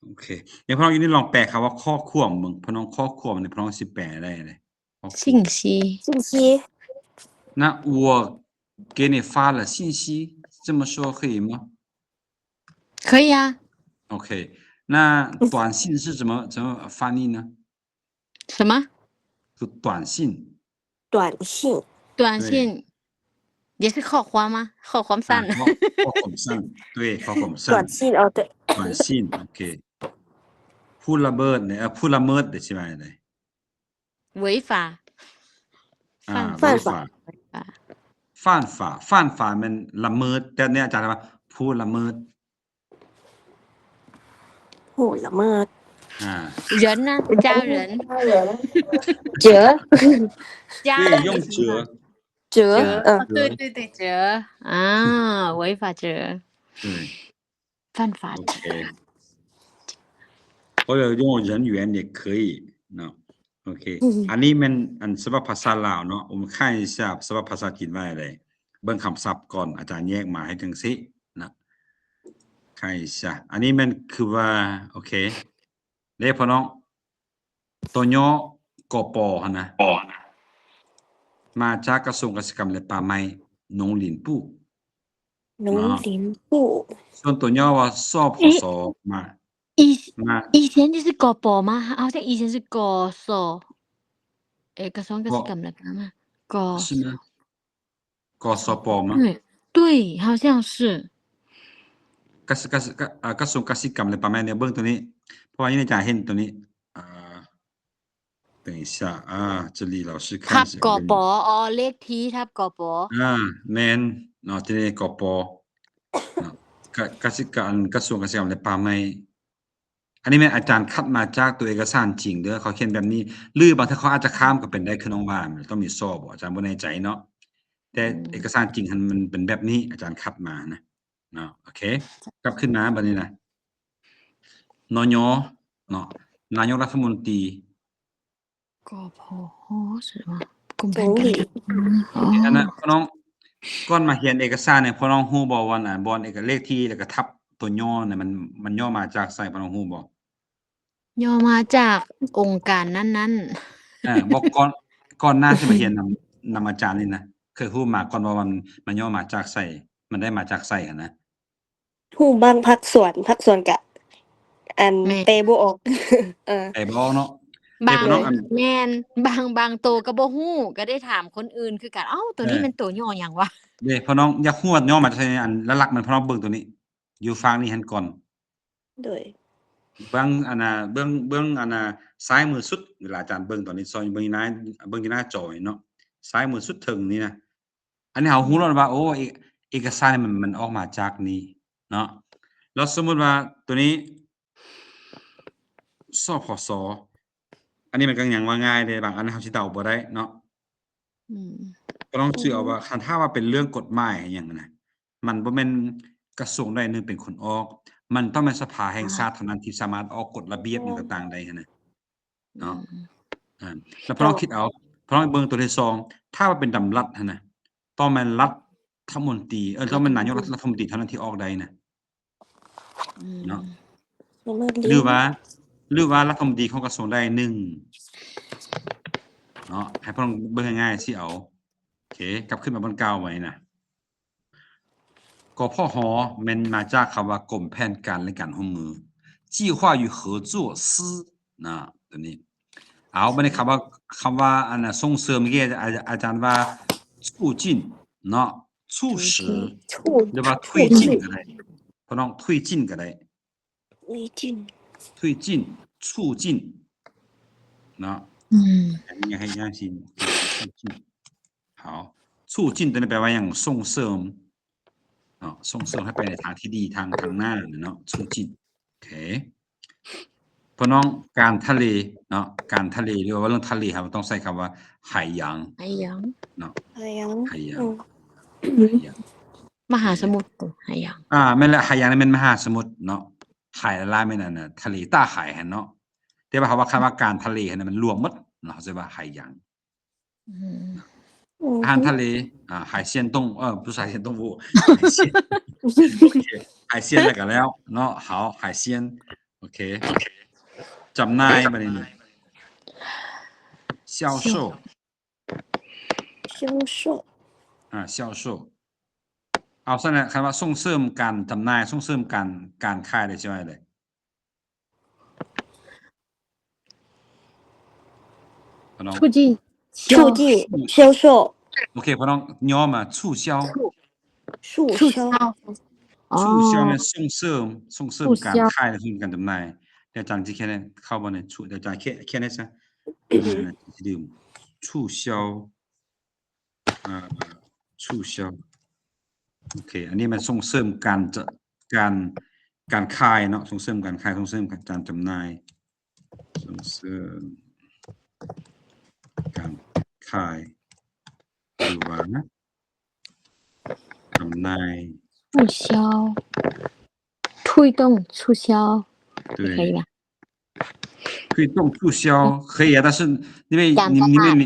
ໂອເຄ ດຽວພວກນ້ອງຢູ່ນີ້ລອງແປຄຳວ່າຂໍ້ຄວາມເບິ່ງ ພວກນ້ອງ ຂໍ້ຄວາມນີ້ພວກນ້ອງຊິແປໄດ້ເດ ข้อความ 信息 信息 那我给你发了信息，这么说可以吗？可以啊。OK，那短信是怎么，怎么翻译呢？什么？是短信。短信。短信。对。也是ข้อความ吗？ข้อความสั้น。啊，ข้อ ข้อความสั้น。对，ข้อความสั้น。短信，哦，对。短信，OK。ຜູ້ລະເມີດເນຍ ເອີ ຜູ້ລະເມີດເດ ຊິວ່າຈັ່ງໃດ? 违法。อ่า 犯法。犯法。犯法 犯法 แม่นລະເມີດ ແຕ່ນີ້ອາຈານວ່າຜູ້ລະເມີດ ผู้ละเมิด ອ່າ 人呢？家人。家人。哲。家人。对，用哲。哲。哲。嗯。对，对，对，哲。啊，违法者。对。 犯法。OK。或者用人员也可以 ເນາະ OK ອັນນີ້ແມ່ນອັນສະບັບພາສາລາວເນາະ ໂອມຄາຍສະບັບພາສາຈີນວ່າຈັ່ງໃດ ເບິ່ງຄຳສັບກ່ອນ ອາຈານແຍກມາໃຫ້ຈັ່ງຊີ້ນະ ຄາຍສະ ອັນນີ້ແມ່ນຄືວ່າ ໂອເຄ ເດ້ພໍ່ນ້ອງ ຕົວຫຍໍ້ ກປ ຫັ້ນນະ ມາຈາກກະຊວງກະສິກຳ ແລະ ປ່າໄມ້ ໜົງລິນປູ້ ໜົງລິນປູ້ ເນາະ ສ່ວນຕົວຫຍໍ້ວ່າ ສພສ ມາ 以 ມາ 以前就是 ກປ 吗？好像以前是 กส 诶，กระทรวงกสิกรรมและป่าไม้ ก 是吗？ กสป 吗？对，对，好像是。 ກະ ກະ ກະ ກະຊວງກະສິກຳ ແລະ ປ່າໄມ້ ດຽວເບິ່ງຕົວນີ້ ເພາະວ່າຢູ່ໃນຈາເຫັນຕົວນີ້ ອ່າ 等一下啊，这里老师看一下。 ທັບ ກປ ອໍ ເລກທີທັບ ກປ ອ່າ ແມ່ນ ເນາະ ທີ່ໃນ ກປ ເນາະ ກະ ກະສິກຳ ກະຊວງກະສິກຳ ແລະ ປ່າໄມ້. ອັນນີ້ແມ່ນອາຈານຄັດມາຈາກຕົວເອກະສານຈິງເດີ ເຂົາຂຽນແບບນີ້ ຫຼືບາງເທື່ອເຂົາອາດຈະຂ້າມກໍເປັນໄດ້ ຄືນ້ອງວ່າ ມັນຕ້ອງມີສໍບໍ ອາຈານບໍ່ແນ່ໃຈເນາະ ແຕ່ ອືມ ເອກະສານຈິງຫັ້ນມັນເປັນແບບນີ້ ອາຈານຄັດມານະ ເນາະ. ໂອເຄ ກັບຄືນມາບັດນີ້ນະ ນຍ ເນາະ ນາຍົກລັດຖະມົນຕີ ກພຮ ກວມແຜນການ ອັນນະ ພໍ່ນ້ອງ ກ່ອນມາຮຽນເອກະສານນີ້ ພໍ່ນ້ອງຮູ້ບໍ່ວ່າ ອັນ ບ່ອນເອກະ ເລກທີ ແລ້ວກະທັບຕົວຍໍນີ້ ມັນ ມັນຫຍໍ້ມາຈາກໃສ ພໍ່ນ້ອງຮູ້ບໍ່? ຫຍໍ້ມາຈາກອົງການນັ້ນໆ. ເອີ ບໍ່ ກ່ອນ ກ່ອນໜ້າຊິມາຮຽນນຳ ນຳອາຈານນີ້ນະ ເຄີຍຮູ້ມາກ່ອນບໍ່ວ່າ ມັນ ມັນຫຍໍ້ມາຈາກໃສ ມັນໄດ້ມາຈາກໃສຫັ້ນນະ? ຮູ້ບາງພາກສ່ວນ ພາກສ່ວນກະ ອັນ ແມ່ນ ແປບໍ່ອອກ ເອີ ແປບໍ່ອອກເນາະ. ບາງ ແມ່ນ ບາງ ບາງໂຕກໍບໍ່ຮູ້ ກໍໄດ້ຖາມຄົນອື່ນຄືກັນ ເອົ້າ ໂຕນີ້ ເອີ ແມ່ນໂຕຫຍໍ້ຫຍັງວະ? ເດ້ ພໍ່ນ້ອງຢາກຮູ້ວ່າຫຍໍ້ມາຈາກໃສ ອັນ ຫຼັກໆ ມັນ ພໍ່ນ້ອງເບິ່ງໂຕນີ້ ຢູ່ຟາກນີ້ຫັ້ນກ່ອນ ໂດຍ ເບື້ອງ ອັນນະ ເບື້ອງ ເບື້ອງ ອັນນະ ຊ້າຍມືສຸດ ເວລາອາຈານເບິ່ງຕອນນີ້ ຊ່ອຍເບິ່ງຢູ່ໜ້າ ເບິ່ງຢູ່ໜ້າຈໍນີ້ເນາະ ຊ້າຍມືສຸດເທິງນີ້ນະ. ອັນນີ້ເຮົາຮູ້ແລ້ວວ່າ ໂອ້ ເອ ເອກະສານນີ້ມັນ ມັນອອກມາຈາກນີ້ເນາະ. ແລ້ວສົມມຸດວ່າໂຕນີ້ ສພສ ອັນນີ້ມັນກໍຍັງວ່າງ່າຍເດ້ ບາງອັນເຮົາຊິເດົາບໍ່ໄດ້ເນາະ. ອືມ ກໍຕ້ອງເຊື່ອວ່າ ອືມ ຄັນຖ້າວ່າເປັນເລື່ອງກົດໝາຍຫຍັງນະ ມັນບໍ່ແມ່ນກະຊວງໃດໜຶ່ງເປັນຄົນອອກ ມັນຕ້ອງແມ່ນສະພາແຫ່ງຊາດເທົ່ານັ້ນທີ່ສາມາດອອກກົດລະບຽບຫຍັງຕ່າງໆໄດ້ຫັ້ນນະ ເນາະ. ອືມ ອ່າ ແລ້ວພວກເຮົາຄິດເອົາ ພວກເຮົາເບິ່ງຕົວທີສອງ ຖ້າວ່າເປັນດຳລັດຫັ້ນນະ ຕ້ອງແມ່ນລັດຖະມົນຕີ ເອີ ຕ້ອງແມ່ນນາຍົກລັດຖະມົນຕີເທົ່ານັ້ນທີ່ອອກໄດ້ນະ ອືມ ເນາະ. ຫຼືວ່າ ຫຼືວ່າລັດຖະມົນຕີຂອງກະຊວງໃດໜຶ່ງເນາະ ໃຫ້ພວກເຮົາເບິ່ງງ່າຍໆຊິເອົາ. ໂອເຄ ກັບຄືນມາບ່ອນເກົ່າໃໝ່ນະ. ກພຮ ແມ່ນມາຈາກຄຳວ່າກົມແຜນການ ແລະ ການຮ່ວມມື 计划与合作司 ນະ ຕົວນີ້. ເອົາ ບັດນີ້ຄຳວ່າ ຄຳວ່າ ອັນນະ ສົ່ງເສີມ ເມື່ອກີ້ອາ ອາຈານວ່າ 促进 ເນາະ 促使 促进 หรือว่า 促进 ก็ได้ ພໍ່ນ້ອງ 促进 ก็ได้ 促进 促进 促进 ເນາະ. ອືມ ອັນນີ້ໃຫ້ຢ່າງຊີ້ 好 促进 ຕົວນີ້ແປວ່າຫຍັງ? ສົ່ງເສີມເນາະ ສົ່ງເສີມໃຫ້ໄປໃນທາງທີ່ດີ ທາງ ທາງໜ້າເນາະ 促进. ໂອເຄ ພໍ່ນ້ອງ ການທະເລເນາະ ການທະເລ ຫຼືວ່າເວົ້າເລື່ອງທະເລ ເຮົາຕ້ອງໃຊ້ຄຳວ່າ 海洋 海洋 ເນາະ 海洋 海洋 ອືມ 海洋 ມະຫາສະໝຸດ 海洋 ອ່າ ແມ່ນແຫຼະ 海洋ນີ້ແມ່ນມະຫາສະໝຸດເນາະ 海ລາແມ່ນອັນນະ ທະເລ 大海 ຫັ້ນເນາະ. ແຕ່ວ່າເຮົາວ່າ ຄຳວ່າການທະເລຫັ້ນນະ ມັນລວມໝົດເນາະ ເຮົາຊິວ່າ 海洋 ອືມ ອາຫານທະເລ ອ່າ 海鲜冻 ເອີ ບໍ່ໃຊ່ 海鲜冻 海鲜 ໂອເຄ 海鲜 ແລ້ວກໍແລ້ວເນາະ 好 海鲜 ໂອເຄ ຈຳໜ່າຍ ບັດນີ້ 销售 销售 ອ່າ 销售 ເອົາຊັ້ນນະ ຄັນວ່າສົ່ງເສີມການຈຳໜ່າຍ ສົ່ງເສີມການ ການຂາຍໄດ້ ຊິວ່າໄດ? ພີ່ນ້ອງ 促进 促进 销售 ໂອເຄ ພີ່ນ້ອງ ຫຍໍ້ມາ 促销 促 促销 促销 ອໍ 促销ແມ່ນສົ່ງເສີມ ສົ່ງເສີມການຂາຍ ສົ່ງເສີມການຈຳໜ່າຍ. ດຽວອາຈານຊິຂຽນໃຫ້ ເຂົ້າບໍ່ໃນ ດຽວອາຈານຂຽນ ຂຽນໃຫ້ຊະ ລືມ 促销 ອ່າ 促销 ໂອເຄ ອັນນີ້ແມ່ນສົ່ງເສີມການຈະ ການ ການຂາຍເນາະ ສົ່ງເສີມການຂາຍ ສົ່ງເສີມການຈຳໜ່າຍ ສົ່ງເສີມການຂາຍ ຫຼືວ່າຈຳໜ່າຍ 促销 推动促销 对 可以吧？ 推动促销可以啊，但是因为你，因为你，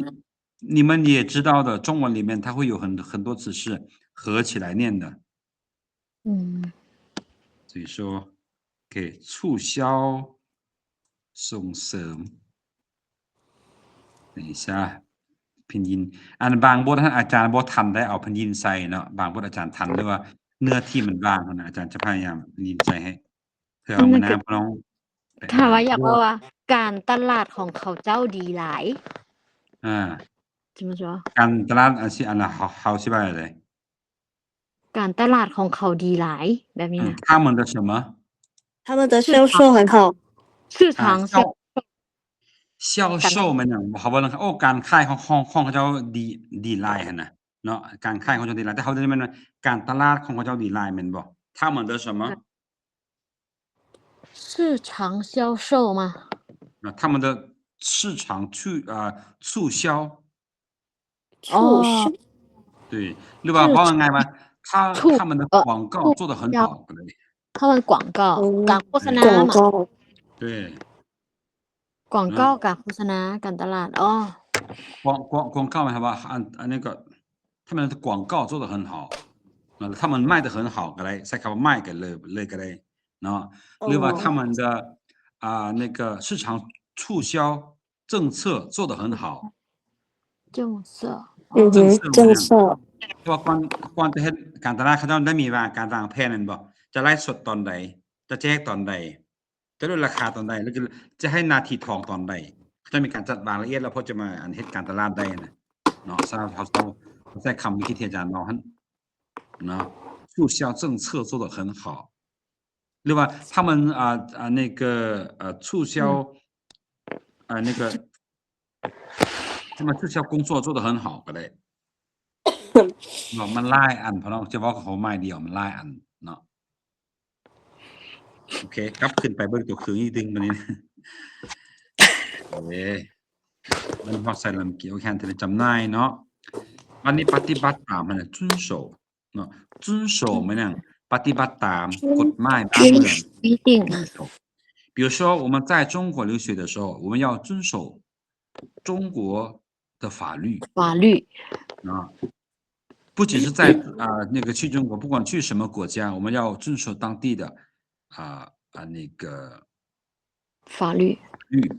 你们也知道的，中文里面它会有很，很多词是合起来念的。嗯。所以说，OK，促销，ส่งเสริม。等一下，拼音 ອັນບາງບົດຫັ້ນອາຈານບໍ່ທັນໄດ້ເອົາພິນຍິນໃສ່ເນາະ ບາງບົດອາຈານທັນ ຫຼືວ່າເນື້ອທີ່ມັນວ່າງຫັ້ນນະ ອາຈານຈະພະຍາຍາມພິນຍິນໃສ່ໃຫ້ ເພື່ອເອົາມານຳພີ່ນ້ອງໄປ ຖ້າວ່າຢາກເວົ້າວ່າ ການຕະຫຼາດຂອງເຂົາເຈົ້າດີຫຼາຍ ອ່າ ການຕະຫຼາດ ອັນຊິ ອັນນະ ເຮົາ ເຮົາຊິວ່າຈັ່ງໃດ? ການຕະຫຼາດຂອງເຂົາດີຫຼາຍ ແບບນີ້ນະ 他们的什么？他们的销售很好。市场 ອ່າ 销 销售ແມ່ນຫຍັງ? ເຂົາເວົ້າເລື່ອງ ໂອ້ ການຂາຍຂອງ ຂອງ ຂອງເຂົາເຈົ້າດີ ດີຫຼາຍຫັ້ນນະ. ເນາະ ການຂາຍຂອງເຈົ້າດີຫຼາຍ ແຕ່ເຂົາເຈົ້າແມ່ນການຕະຫຼາດຂອງເຂົາເຈົ້າດີຫຼາຍແມ່ນບໍ່? 他们的什么？市场销售吗？啊，他们的市场促，呃，促销。促销。对，หรือว่าเว้าง่ายๆว่า 他，他们的广告做得很好 ก็ได้ 他们广告 การโฆษณา 广告。对。 广告 การโฆษณา การตลาด ອໍ 广，广，广告 หมายความว่า อัน อันนี้ก็ 他们的广告做得很好 他们卖得很好 ก็ได้ ใช้คำว่า卖 ก็เลย เลยก็ได้เนาะ หรือว่า他们的 อ่า 那个市场促销政策做得很好 政策 政策 政策 เพราะว่าก่อน ก่อนจะเฮ็ดการตลาด เขาเจ้าได้มีวาง การวางแผนแม่นบ่ จะไลฟ์สดตอนใด จะแจกตอนใด จะลดราคาตอนใด แล้วจะ จะให้นาทีทองตอนใด เขาจะมีการจัดวางละเอียด แล้วพอจะมาอันเฮ็ดการตลาดได้นะเนาะ สำหรับเขา เขาใช้คำที่อาจารย์เว้าหั่นเนาะ 促销政策做得很好 หรือว่า他们 อ่า อ่า 那个 เอ่อ 促销 อ่า 那个 他们促销工作做得很好 ก็ได้ เนาะ มันหลายอัน พี่น้อง จะเว้ากับเขาไม้เดียว มันหลายอันเนาะ โอเค กลับขึ้นไปเบิ่งตัวเครื่องอีกทีหนึ่งบัดนี้ โอเค มันฮอดใส่ลำเกียวแคนเทเลจำหน่ายเนาะ อันนี้ปฏิบัติตามหั่นน่ะ 遵守 เนาะ 遵守 แม่นหยัง ปฏิบัติตามกฎหมายบ้านเมือง 规定。比如说我们在中国留学的时候，我们要遵守中国的法律。法律。啊，不仅是在，啊，那个去中国，不管去什么国家，我们要遵守当地的，啊，啊，那个法律。律。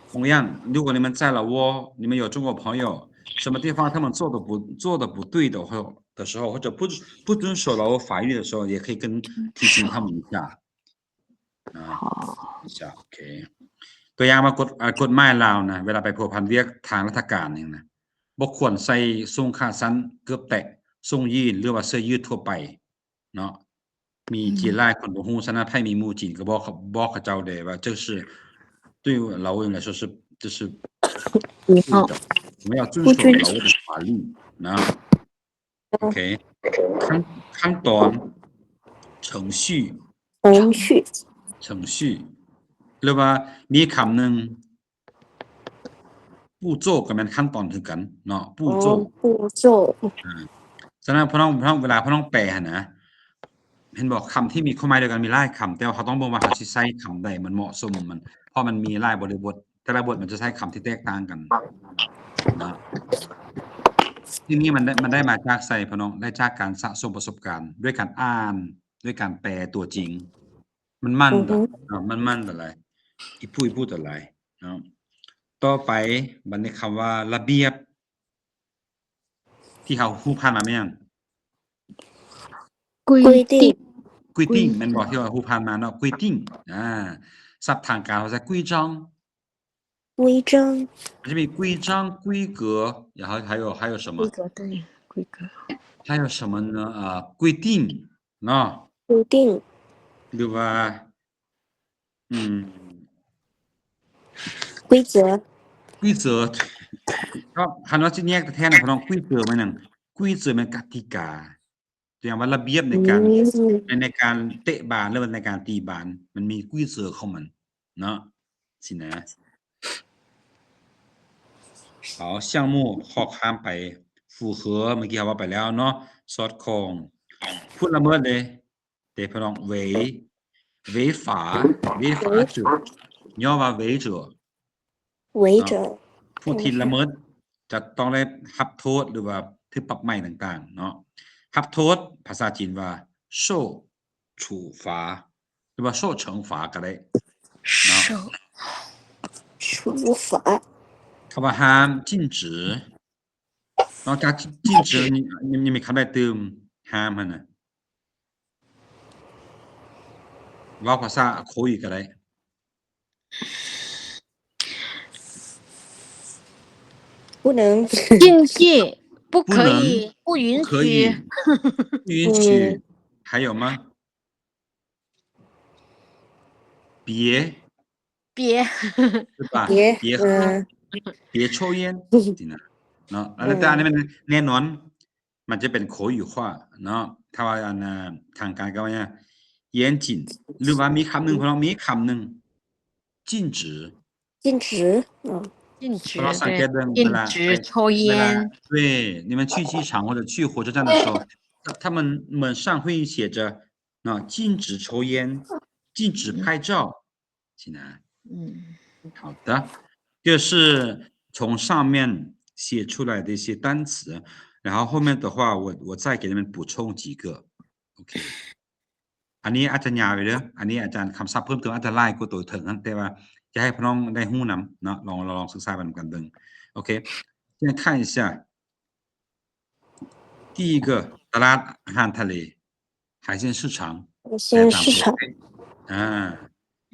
同样，如果你们在老挝，你们有中国朋友，什么地方他们做的不，做的不对的话，的时候，或者不，不遵守老挝法律的时候，也可以跟，提醒他们一下。啊，一下，OK。ตัวอย่างว่ากฎ อ่า กฎหมายลาวนะ เวลาไปพัวพันเวียกทางราชการนี่นะ บ่ควรใส่โซ่งขาสั้น เกิบแตะ โซ่งยีน หรือว่าเสื้อยืดทั่วไป เนาะ มีจีนหลายคนบ่ฮู้ ฉะนั้นไผมีหมู่จีนก็บอกเขา บอกเขาเจ้าแด่ว่า 这是对老挝人来说是，就是不对的。我们要遵守老挝的法律นะ โอเค ขั้น ขั้นตอน 程序 程序 程序 หรือว่ามีคำหนึ่ง 步骤 ก็แม่นขั้นตอนคือกันเนาะ 步骤 步骤 อ่า ฉะนั้นพ่อน้อง พ่อน้อง เวลาพ่อน้องแปลหั่นนะ เห็นบ่ คำที่มีความหมายเดียวกันมีหลายคำ แต่ว่าเราต้องเบิ่งว่าเราสิใช้คำใดมันเหมาะสมมัน เพราะมันมีหลายบริบท แต่ละบทมันจะใช้คำที่แตกต่างกันนะ สิ่งนี้มันได้ มันได้มาจากไสพ่อน้อง ได้จากการสะสมประสบการณ์ ด้วยการอ่าน ด้วยการแปลตัวจริง มันมัน อือฮึ อ่า มันมันหลายๆ อีกผู้ อีกผู้ต่อหลายเนาะ ต่อไปบัดนี้คำว่าระเบียบ ที่เราฮู้ผ่านมาแม่นหยัง 规规定 定。 规定 แม่นบ่ ที่เราฮู้ผ่านมาเนาะ 规定 อ่า ศัพท์ทางการเขาใช้规章 规章 มันจะมี规章、规格 然后还有 还有什么 规格，对，规格。还有什么呢 เอ่อ 规定 เนาะ 规定 หรือว่า อืม 规则 规则 ก็คันว่าสิแยกแท้ๆนะพี่น้อง 规则 แม่นหยัง 规则 แม่นกติกา ตัวอย่างว่าระเบียบในการ อืม ใน ในการเตะบาล หรือว่าในการตีบาล มันมี规则 ของมันเนาะ สินะ เอา 项目 ข้อข้ามไป 符合 เมื่อกี้เราว่าไปแล้วเนาะ สอดคล้อง ผู้ละเมิดเด้ เด้พี่น้อง 违 违法 违法者 ย่อว่า违者 违者 ผู้ที่ละเมิดจะต้องได้รับโทษ หรือว่าถูกปรับใหม่ต่างๆ เนาะ รับโทษ ภาษาจีนว่า 受处罚 หรือว่า受惩罚 ก็ได้เนาะ 处罚 คำว่าห้าม 禁止 นอกจาก禁止 ยัง ยัง ยังมีคำใดตื่ม ห้ามหั่นน่ะ เว้าภาษาโคอีกก็ได้ 不能 禁忌，不可以，不允不可以许。不允许 嗯 还有吗别别是吧别别喝嗯别抽烟 สินะ ເນາະ ອັນນັ້ນ ອືມ ແຕ່ອັນນີ້ມັນແນ່ນອນ ມັນຈະເປັນ 口语化 ເນາະ ຖ້າວ່າອັນ ອ່າ ທາງການກໍວ່າ 严谨 ຫຼືວ່າມີຄຳໜຶ່ງ ອືມ ພວກເຮົາມີຄຳໜຶ່ງ 禁止 禁止 ອືມ 禁止 ພວກເຮົາສັງເກດເບິ່ງ 对 เวลา 禁止抽烟 对 你们去机场或者去火车站的时候 他们门上会写着 เนาะ 禁止抽烟 禁止拍照 อืม สินะ อืม 好的 就是从上面写出来的一些单词 然后后面的话 我 我再给你们补充几个 โอเค ອັນນີ້ອາດຈະຍາວຢູ່ເດີ ອັນນີ້ອາຈານຄຳສັບເພີ່ມເຕີມອາດຈະຫຼາຍກວ່າໂຕເຖິງຫັ້ນ ແຕ່ວ່າຈະໃຫ້ພວກນ້ອງໄດ້ຮູ້ນຳເນາະ ລອງ ລອງ ລອງສຶກສາໄປນຳກັນເບິ່ງ ໂອເຄ 先看一下 第一个 ຕະຫຼາດອາຫານທະເລ 海鲜市场 海鲜市场 ອ່າ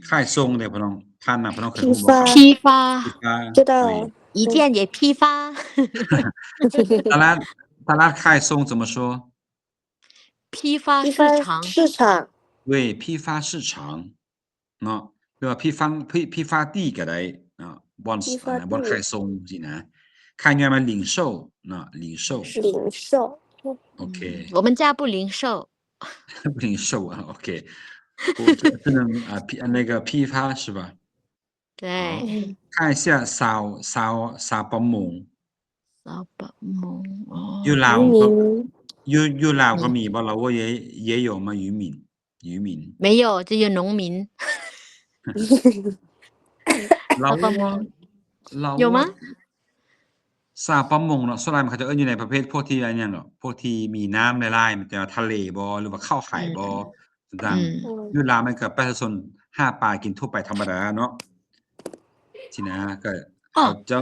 ຂາຍສົ່ງເດ້ ພີ່ນ້ອງ ຜ່ານມາ ພີ່ນ້ອງເຄີຍຮູ້ບໍ່ 批发 批发 知道 对 一件也批发 ຕະຫຼາດ ຕະຫຼາດຂາຍສົ່ງ 怎么说 批发市场 批发市场 对 批发市场 ເນາະ ຫຼືວ່າ批发 批 批发地ກໍໄດ້ເນາະ ບ່ອນ 批发地 ອ່າ ບ່ອນຂາຍສົ່ງຊີ້ນະ ຂາຍງ່າຍວ່າ零售ເນາະ 零售 零售 ໂອເຄ 我们家不零售 不零售 ອ່າ ໂອເຄ 可能 啊，批 那个批发是吧？对 看一下 ຊາວ ຊາວ ຊາວປະມົງ ຊາວປະມົງ ອໍ ຢູ່ລາວກໍ ຢູ່ ຢູ່ລາວກໍມີບໍ່ ລາວວ່າ 也 也有吗 渔民 渔民 没有 只有农民 ລາວ ຊາວປະມົງ ລາວ 有吗 ຊາວປະມົງເນາະ ສ່ວນຫຼາຍມັນ ເຂົາເຈົ້າເອີ້ນຢູ່ໃນປະເພດພວກທີ່ ອັນຫຍັງເນາະ ພວກທີ່ມີນ້ຳຫຼາຍໆ ມັນຈະທະເລບໍ່ ຫຼືວ່າເຂົ້າຂາຍບໍ່ ອືມ ຕ່າງໆ ອືມ ຢູ່ລາວມັນກໍປະຊາຊົນຫາປາກິນທົ່ວໄປທຳມະດາເນາະ ຊີ້ນະ ກໍ ອໍ ເຂົາເຈົ້າ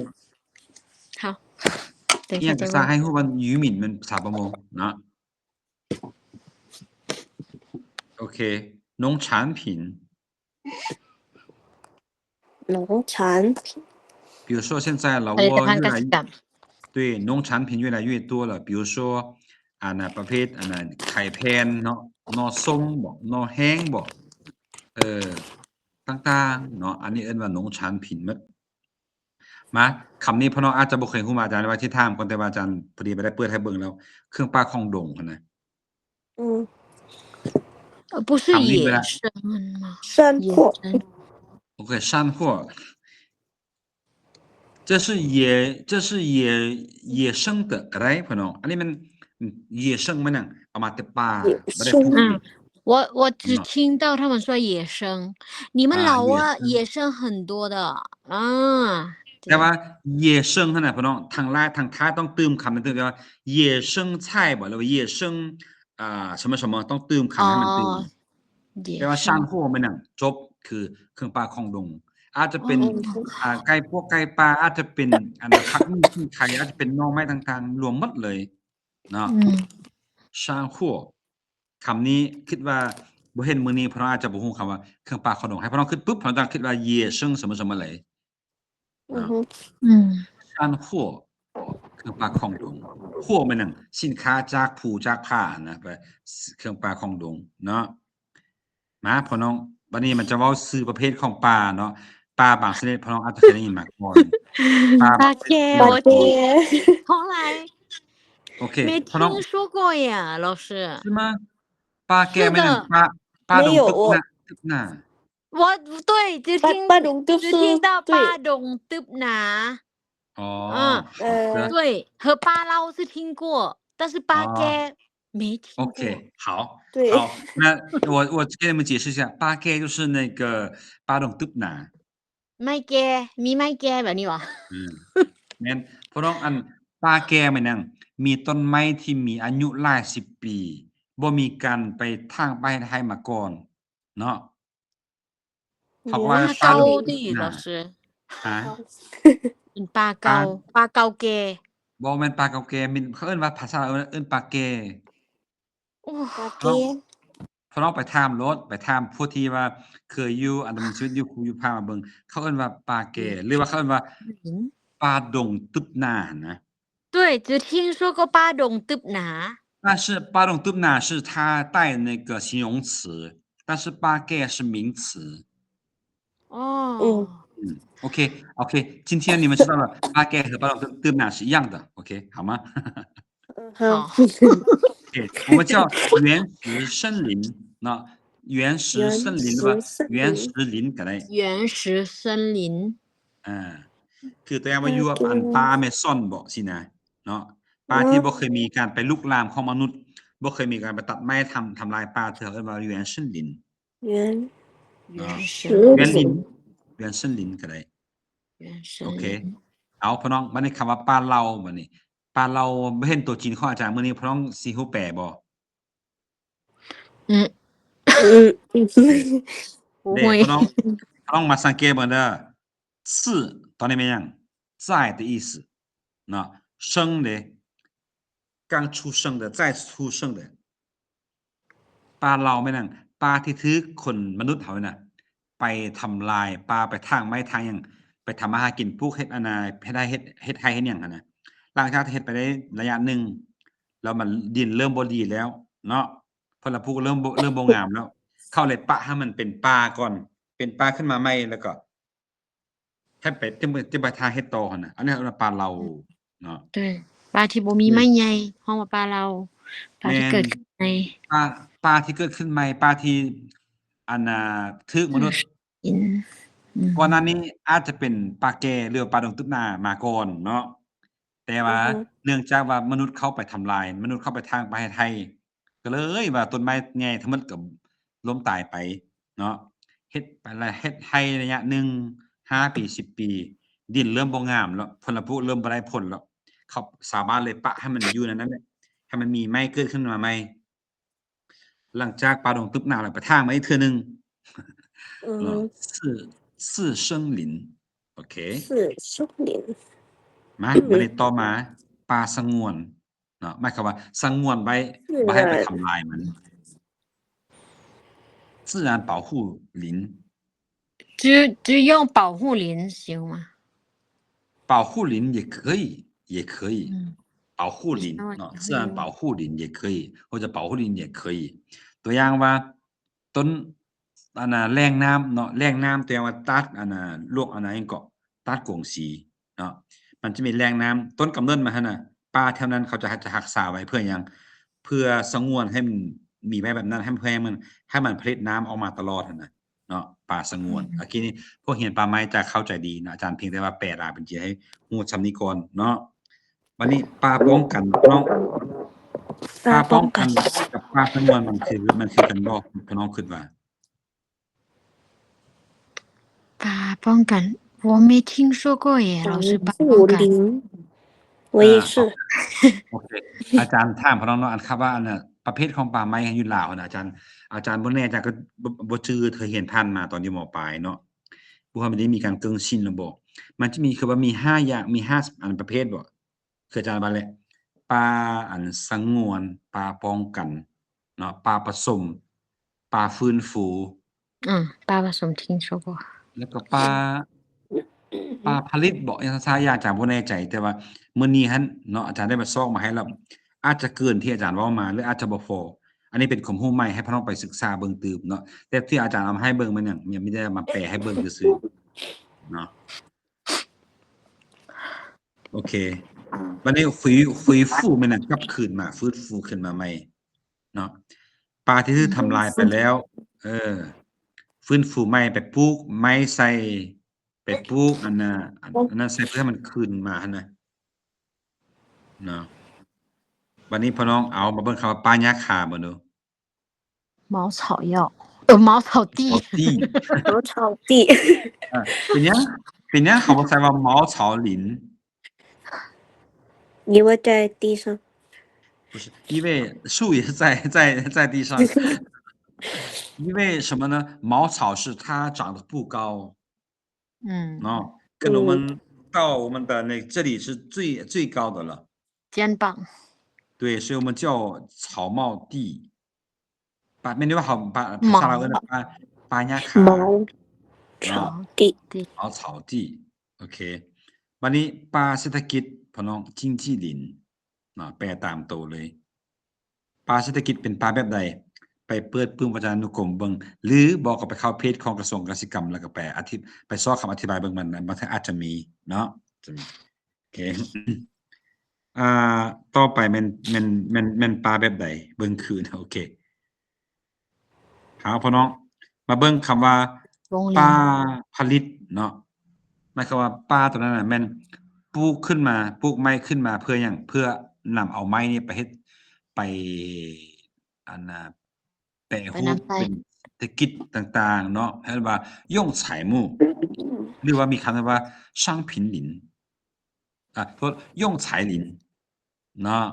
ອີ່ຫຍັງກໍຊ່າງ ໃຫ້ຮູ້ວ່າ 渔民 ແມ່ນຊາວປະມົງເນາະ ໂອເຄ 农产品 农产品 比如说现在老挝越来越 对 农产品越来越多了 比如说 ອັນນ່າ ປະເພດ ອັນນ່າ ໄຂ່ແຜ່ນເນາະ ໜໍ່ສົ້ມບໍ ໜໍ່ແຮງບໍ ເອີ ຕ່າງໆເນາະ ອັນນີ້ເອີ້ນວ່າ 农产品 ໝົດ ມາ ຄຳນີ້ພວກນ້ອງອາດຈະບໍ່ເຄີຍຮູ້ ອາຈານວ່າຊິຖາມກ່ອນ ແຕ່ວ່າອາຈານພໍດີໄປໄດ້ເປີດໃຫ້ເບິ່ງແລ້ວ ເຄື່ອງປ່າຂອງດົງຫັ້ນນະ ອືມ ເອີ 不是 ຄຳນີ້ເວລາ 野生吗 山货 野生 ໂອເຄ 山货 这是野 这是野 野生的 ກໍໄດ້ ພີ່ນ້ອງ ອັນນີ້ມັນ 野生 ມັນຫຍັງ ເອົາມາແຕ່ປ່າ ບໍ່ໄດ້ປູກ 我我只听到他们说野生，你们老挝野生很多的啊。แต่ว่า野生หั่นน่ะพี่น้อง ทางลาว ทางไทยต้องเติมคำนิดนึง เรียกว่า野生菜บ่ หรือว่า野生 อ่า 什么什么 ต้องเติมคำให้มันเต็ม แต่ว่า山货 แม่นหยัง จบ คือเครื่องป่าของดง อาจจะเป็น อ่า ไก่พวกไก่ป่า อาจจะเป็น อัน ผักบุ้ง ขิงไค อาจจะเป็นหน่อไม้ต่างๆ รวมหมดเลยเนาะ 山货 คำนี้คิดว่าบ่เห็นมื้อนี้ พี่น้องอาจจะบ่ฮู้คำว่าเครื่องป่าของดง ให้พี่น้องคิดปุ๊บ พี่น้องต้องคิดว่า野生什么什么เลย อือฮึ อืม 山货 เครื่องป่าของดง 货 แม่นหยัง สินค้าจากภูจากผานะ เครื่องป่าของดงเนาะ มาพ่อน้อง บัดนี้มันจะเว้าชื่อประเภทของป่าเนาะ ป่าบางชนิดพ่อน้องอาจจะเคยได้ยินมาก่อน ป่า ป่าแก ป่าแก 从来 โอเค 没听说过耶 老师 ใช่ไหม ป่าแก แม่นหยัง ป่า ป่าดงตึบหน้า ตึบหน้า 我，对，只听，ป่า ป่าดงตึบ 只听到ป่าดงตึบหนา อ๋อ เออ 对，和ป่าเล้า是听过，但是ป่าแก没听过。โอเค 好，对 好，那我，我给你们解释一下，ป่าแก就是那个ป่าดงตึบหนา ไม้แก มีไม้แกแบบนี้หรอ อืม แม่น พี่น้อง อันป่าแกแม่นหยัง มีต้นไม้ที่มีอายุหลายสิบปี บ่มีการไปถางป่าเฮ็ดไร่มาก่อนเนาะ เขาก็ว่าป่าเก่าติ 老师 ฮะ เป็นป่าเก่า ป่า ป่าเก่าแก่ บ่แม่นป่าเก่าแก่ มี เขาเอิ้นว่า ภาษาลาวเอิ้นป่าแก่ โอ้ ป่าแก่ พี่น้องไปถามโลด ไปถามผู้ที่ว่าเคยอยู่ อันดำรงชีวิตอยู่ภูอยู่ผามาเบิ่ง เขาเอิ้นว่าป่าแก่ หรือว่าเขาเอิ้นว่า ป่าดงตึบหนานะ 对，只听说过ป่าดงตึบหนา 但是ป่าดงตึบหนา是他带那个形容词，但是ป่าแก่是名词 อ๋อ อืม嗯，OK，OK，今天你们知道了，八戒和八龙ตื่ตื่那是一样的，OK，好吗？好，OK，我们叫原始森林，那原始森林对吧？原始森林原始林ก็ได้原始森林。อ่า คือตัวอย่างว่าอยู่อันป่าแม่ซ่อนบ่สินะเนาะ ป่าที่บ่เคยมีการไปลุกลามของมนุษย์ บ่เคยมีการไปตัดไม้ทำทำลายป่าเถื่อ เอิ้นว่า原始林 原เนาะ 始原林原始林ก็ได้ 原始 โอเค 林。 เอาพ่อน้อง บัดนี้คำว่าป่าเหล่า บัดนี้ ป่าเหล่า บ่เห็นตัวจริงของอาจารย์มื้อนี้ พ่อน้องสิฮู้แปลบ่ 嗯，嗯，不 เด้ 会 พ่อน้อง พ่อน้องมาสังเกตเบิ่งเด้อ 次 ตอนนี้แม่นหยัง 在的意思 เนาะ 生เด้ 刚出生的 再出生的 ป่าเหล่าแม่นหยัง ป่าที่ถือคนมนุษย์เฮานี่นะ ไปทำลายป่า ไปถางไม้ถางหยัง ไปทำมาหากิน ปลูกเฮ็ดอันน่ะ เฮ็ดไร่ เฮ็ด เฮ็ดไร่ เฮ็ดหยังหั่นนะ หลังจากที่เฮ็ดไปได้ระยะหนึ่ง แล้วมันดินเริ่มบ่ดีแล้วเนาะ ผลปลูกเริ่มบ่ เริ่มบ่งามแล้ว เขาเลยปะให้มันเป็นป่าก่อน เป็นป่าขึ้นมาใหม่ แล้วก็ ให้ไป จึง จึงไปถางเฮ็ดต่อหั่นนะ อันนี้เอิ้นว่าป่าเหล่าเนาะ 对，ป่าที่บ่มีไม้ใหญ่ ฮ้องว่าป่าเหล่า ป่าที่ แม่น เกิดขึ้นใหม่ ป่า ป่าที่เกิดขึ้นใหม่ ป่าที่ อันน่ะ ถืกมนุษย์ อืม ก่อนหน้านี้อาจจะเป็นป่าแก่ หรือว่าป่าดงตึบหน้ามาก่อนเนาะ แต่ว่า อือฮึ เนื่องจากว่ามนุษย์เข้าไปทำลาย มนุษย์เข้าไปถางป่าให้ไถ ก็เลยว่าต้นไม้ใหญ่ทั้งหมดก็ล้มตายไปเนาะ เฮ็ดไปแล้ว เฮ็ดไร่ระยะหนึ่ง ห้าปี สิบปี ดินเริ่มบ่งามแล้ว ผลปลูกเริ่มบ่ได้ผลแล้ว เขาสามารถเลยปะให้มันอยู่ในนั้นแหละ ให้มันมีไม้เกิดขึ้นมาใหม่ หลังจากป่าดงตึบหน้าแล้วไปถางมาอีกเทื่อหนึ่ง อือ เนาะ ฮึ 次次森林 โอเค 次森林 มา บัดนี้ต่อมา ป่าสงวนเนาะ หมายความว่าสงวนไว้ บ่ให้ไปทำลายมัน 自然保护林 只只用保护林行吗？保护林也可以，也可以。嗯，保护林 哦，เนาะ 也可以。 自然保护林也可以 或者保护林也可以 ตัวอย่างว่า ต้น อันน่ะ แหล่งน้ำเนาะ แหล่งน้ำ ตัวอย่างว่า ตัด อันน่ะ ลวก อันน่ะ หยังเกาะ ตัดกงสีเนาะ มันจะมีแหล่งน้ำ ต้นกำเนิดมันหั่นน่ะ ป่าแถวนั้นเขาจะ จะรักษาไว้เพื่อหยัง เพื่อสงวนให้มันมีไว้แบบนั้น ให้ ให้มัน ให้มันผลิตน้ำออกมาตลอดหั่นน่ะ เนาะ ป่าสงวน อืม โอเค นี่พวกเรียนป่าไม้จะเข้าใจดีเนาะ อาจารย์เพียงแต่ว่าแปลลาวเป็นจีนให้ฮู้ส่ำนี้ก่อนเนาะ บัดนี้ป่าป้องกันเนาะ ป่าป้องกันกับป่าสงวนมันคือ มันคือกันบ่ พี่น้องคิดว่า ป่าป้องกัน 我没听说过耶，老师，ป่าป้องกัน。 林，我也是。 โอเค อาจารย์ถามพี่น้องเนาะ อันคำว่าอันน่ะ ประเภทของป่าไม้อยู่ลาวนะ อาจารย์ อาจารย์บ่แน่ อาจารย์ก็บ่ บ่จื่อ เคยเห็นผ่านมาตอนอยู่ ม.ปลาย เนาะ บ่ฮู้ว่ามันได้มีการเกิ่ງຊິນหรือบ่ มันจะมี คือว่ามีห้าอย่าง มีห้าอันประเภทบ่ คืออาจารย์ว่าแหละ ป่าอันสงวน ป่าป้องกัน เนาะ ป่าผสม ป่าฟื้นฟู 嗯，ป่าผสม听说过。 แล้วก็ป่า ป่าผลิตบ่ อย่างซะอย่าง อาจารย์บ่แน่ใจ แต่ว่ามื้อนี้หั่นเนาะ อาจารย์ได้มาซอกมาให้แล้ว อาจจะเกินที่อาจารย์เว้ามา หรืออาจจะบ่พอ อันนี้เป็นความรู้ใหม่ ให้พี่น้องไปศึกษาเบิ่งตื่มเนาะ แต่ที่อาจารย์เอามาให้เบิ่งมันหยัง ยังไม่ได้มาแปลให้เบิ่งซื่อๆ เนาะ โอเค บัดนี้ฟื้น ฟื้นฟูแม่นหยัง กลับคืนมา ฟื้นฟูขึ้นมาใหม่เนาะ ป่าที่ถูกทำลายไปแล้ว เออ ฟื้นฟูใหม่ ไปปลูกไม้ใส่ ไปปลูกอันน่ะ อัน อันนั้นใส่เพื่อให้มันคืนมาหั่นน่ะ เนาะ บัดนี้พี่น้องเอามาเบิ่งคำว่าป่าหญ้าคาเบิ่งดู 茅草药，呃，茅草地。茅草地 茅草地。 อ่ะ เป็นหยัง เป็นหยังเขาบ่ใส่ว่า茅草林 因为在地上。不是，因为树也是在，在，在地上。因为什么呢？茅草是它长得不高，嗯，哦，跟我们到我们的那这里是最，最高的了。肩膀。对，所以我们叫草茅地。ป่า แม่นว่าเขา ป่า ภาษาลาวเอิ้นว่าป่า ป่าหญ้าคา 茅 เนาะ 草地。 茅草地 โอเค บัดนี้ป่าเศรษฐกิจ พี่น้อง 经济林 เนาะ แปลตามโตเลย ป่าเศรษฐกิจเป็นป่าแบบใด ໄປເປີດປຶ້ມວັດທະນານຸກົມເບິ່ງ ຫຼືບໍ່ກໍໄປເຂົ້າເພຈຂອງກະຊວງກະສິກຳ ແລ້ວກໍໄປອະທິ ໄປຊອກຄຳອະທິບາຍເບິ່ງ ມັນ ບາງເທື່ອອາດຈະມີເນາະ ຈະມີ ໂອເຄ ອ່າ ຕໍ່ໄປແມ່ນ ແມ່ນ ແມ່ນ ແມ່ນປ່າແບບໃດ? ເບິ່ງຄືນ ໂອເຄ ເອົາ ພໍ່ນ້ອງ ມາເບິ່ງຄຳວ່າ ໂຮງຮຽນ ປ່າຜະລິດເນາະ ໝາຍຄວາມວ່າປ່າຕົວນັ້ນນະ ແມ່ນປູກຂຶ້ນມາ ປູກໄມ້ຂຶ້ນມາເພື່ອຫຍັງ? ເພື່ອນຳເອົາໄມ້ນີ້ໄປເຮັດ ໄປ ອັນນ່າ ແປຮູບເປັນເສດຖະກິດຕ່າງໆເນາະ ເອີ້ນວ່າ 用材木 ຫຼືວ່າມີຄຳວ່າ 商品林 ອາ ໂທດ 用材林 ເນາະ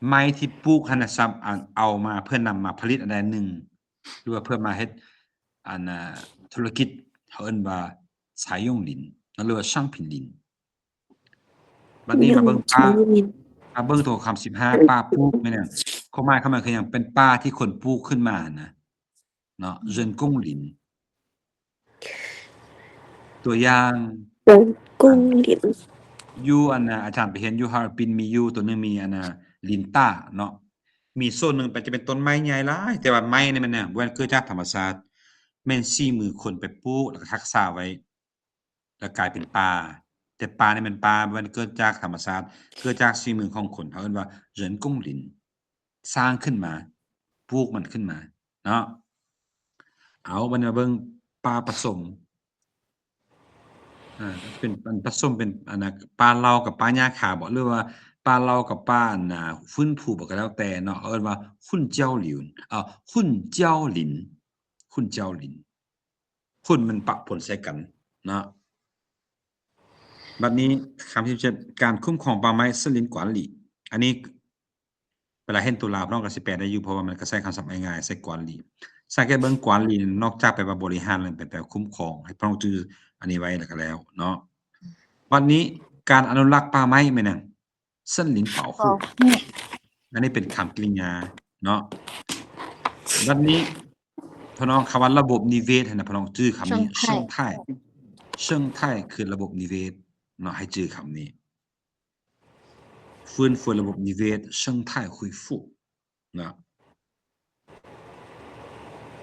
ໄມ້ທີ່ປູກຫັ້ນນະ ສາມາດເອົາມາເພື່ອນຳມາຜະລິດອັນໃດໜຶ່ງ ຫຼືວ່າເພື່ອມາເຮັດ ອັນ ອາ ທຸລະກິດ ເຂົາເອີ້ນວ່າ 材用林 ເນາະ ຫຼືວ່າ 商品林 ບັດນີ້ມາເບິ່ງປ່າ 用材林 ມາເບິ່ງໂຕຄຳສິບຫ້າ ປ່າປູກແມ່ນຫຍັງ? ຄວາມໝາຍຄຳໝາຍຄືຫຍັງ? ເປັນປ່າທີ່ຄົນປູກຂຶ້ນມາຫັ້ນນະ ເນາະ 人工林 ຕົວຢ່າງ 人工林 ຢູ່ອັນນ່າ ອາຈານໄປຮຽນຢູ່ຮາລາປິນ ມີຢູ່ຕົວໜຶ່ງ ມີອັນນ່າ ລິນຕ້າເນາະ ມີໂຊນໜຶ່ງໄປຈະເປັນຕົ້ນໄມ້ໃຫຍ່ຫຼາຍ ແຕ່ວ່າໄມ້ນີ້ມັນນະ ບໍ່ແມ່ນເກີດຈາກທຳມະຊາດ ແມ່ນສີມືຄົນໄປປູກ ແລ້ວກໍຮັກສາໄວ້ ແລ້ວກາຍເປັນປ່າ ແຕ່ປ່ານີ້ແມ່ນປ່າ ບໍ່ແມ່ນເກີດຈາກທຳມະຊາດ ເກີດຈາກສີມືຂອງຄົນ ເຂົາເອີ້ນວ່າ 人工林 ສ້າງຂຶ້ນມາ ປູກມັນຂຶ້ນມາເນາະ ເອົາ ບັດນີ້ມາເບິ່ງປ່າປະສົມ ອາ ເປັນ ອັນປະສົມເປັນ ອັນນ່າ ປ່າເລົາກັບປ່າຫຍ້າຄາບໍ ຫຼືວ່າປ່າເລົາກັບປ່າ ອັນນ່າ ຟື້ນຟູບໍ ກໍແລ້ວແຕ່ເນາະ ເຂົາເອີ້ນວ່າ 混交林 ເອີ 混交林 混交林 ຝຸ່ນມັນປະປົນໃສ່ກັນເນາະ ບັດນີ້ຄຳທີເຈັດ ການຄຸ້ມຄອງປ່າໄມ້ 森林管理 ອັນນີ້ເວລາເຫັນຕົວລາວ ພວກເຮົາກໍຊິແປໄດ້ຢູ່ ເພາະວ່າມັນກໍໃຊ້ຄຳສັບງ່າຍໆ ໃຊ້ 管理 ສັງເກດເບິ່ງ 管理 ນອກຈາກແປວ່າບໍລິຫານແລ້ວ ແປ ແປຄຸ້ມຄອງ ໃຫ້ພວກເຮົາຈື່ອັນນີ້ໄວ້ແລ້ວກໍແລ້ວເນາະ ບັດນີ້ການອະນຸລັກປ່າໄມ້ແມ່ນຫຍັງ? 森林保护 保护 ອັນນີ້ເປັນຄຳກຣິຍາເນາະ ບັດນີ້ ພີ່ນ້ອງ ຄຳວ່າລະບົບນິເວດຫັ້ນນະ ພີ່ນ້ອງຈື່ຄຳນີ້ 生态 生态 生态 ຄືລະບົບນິເວດເນາະ ໃຫ້ຈື່ຄຳນີ້ ຟື້ນຟູລະບົບນິເວດ 生态恢复 ເນາະ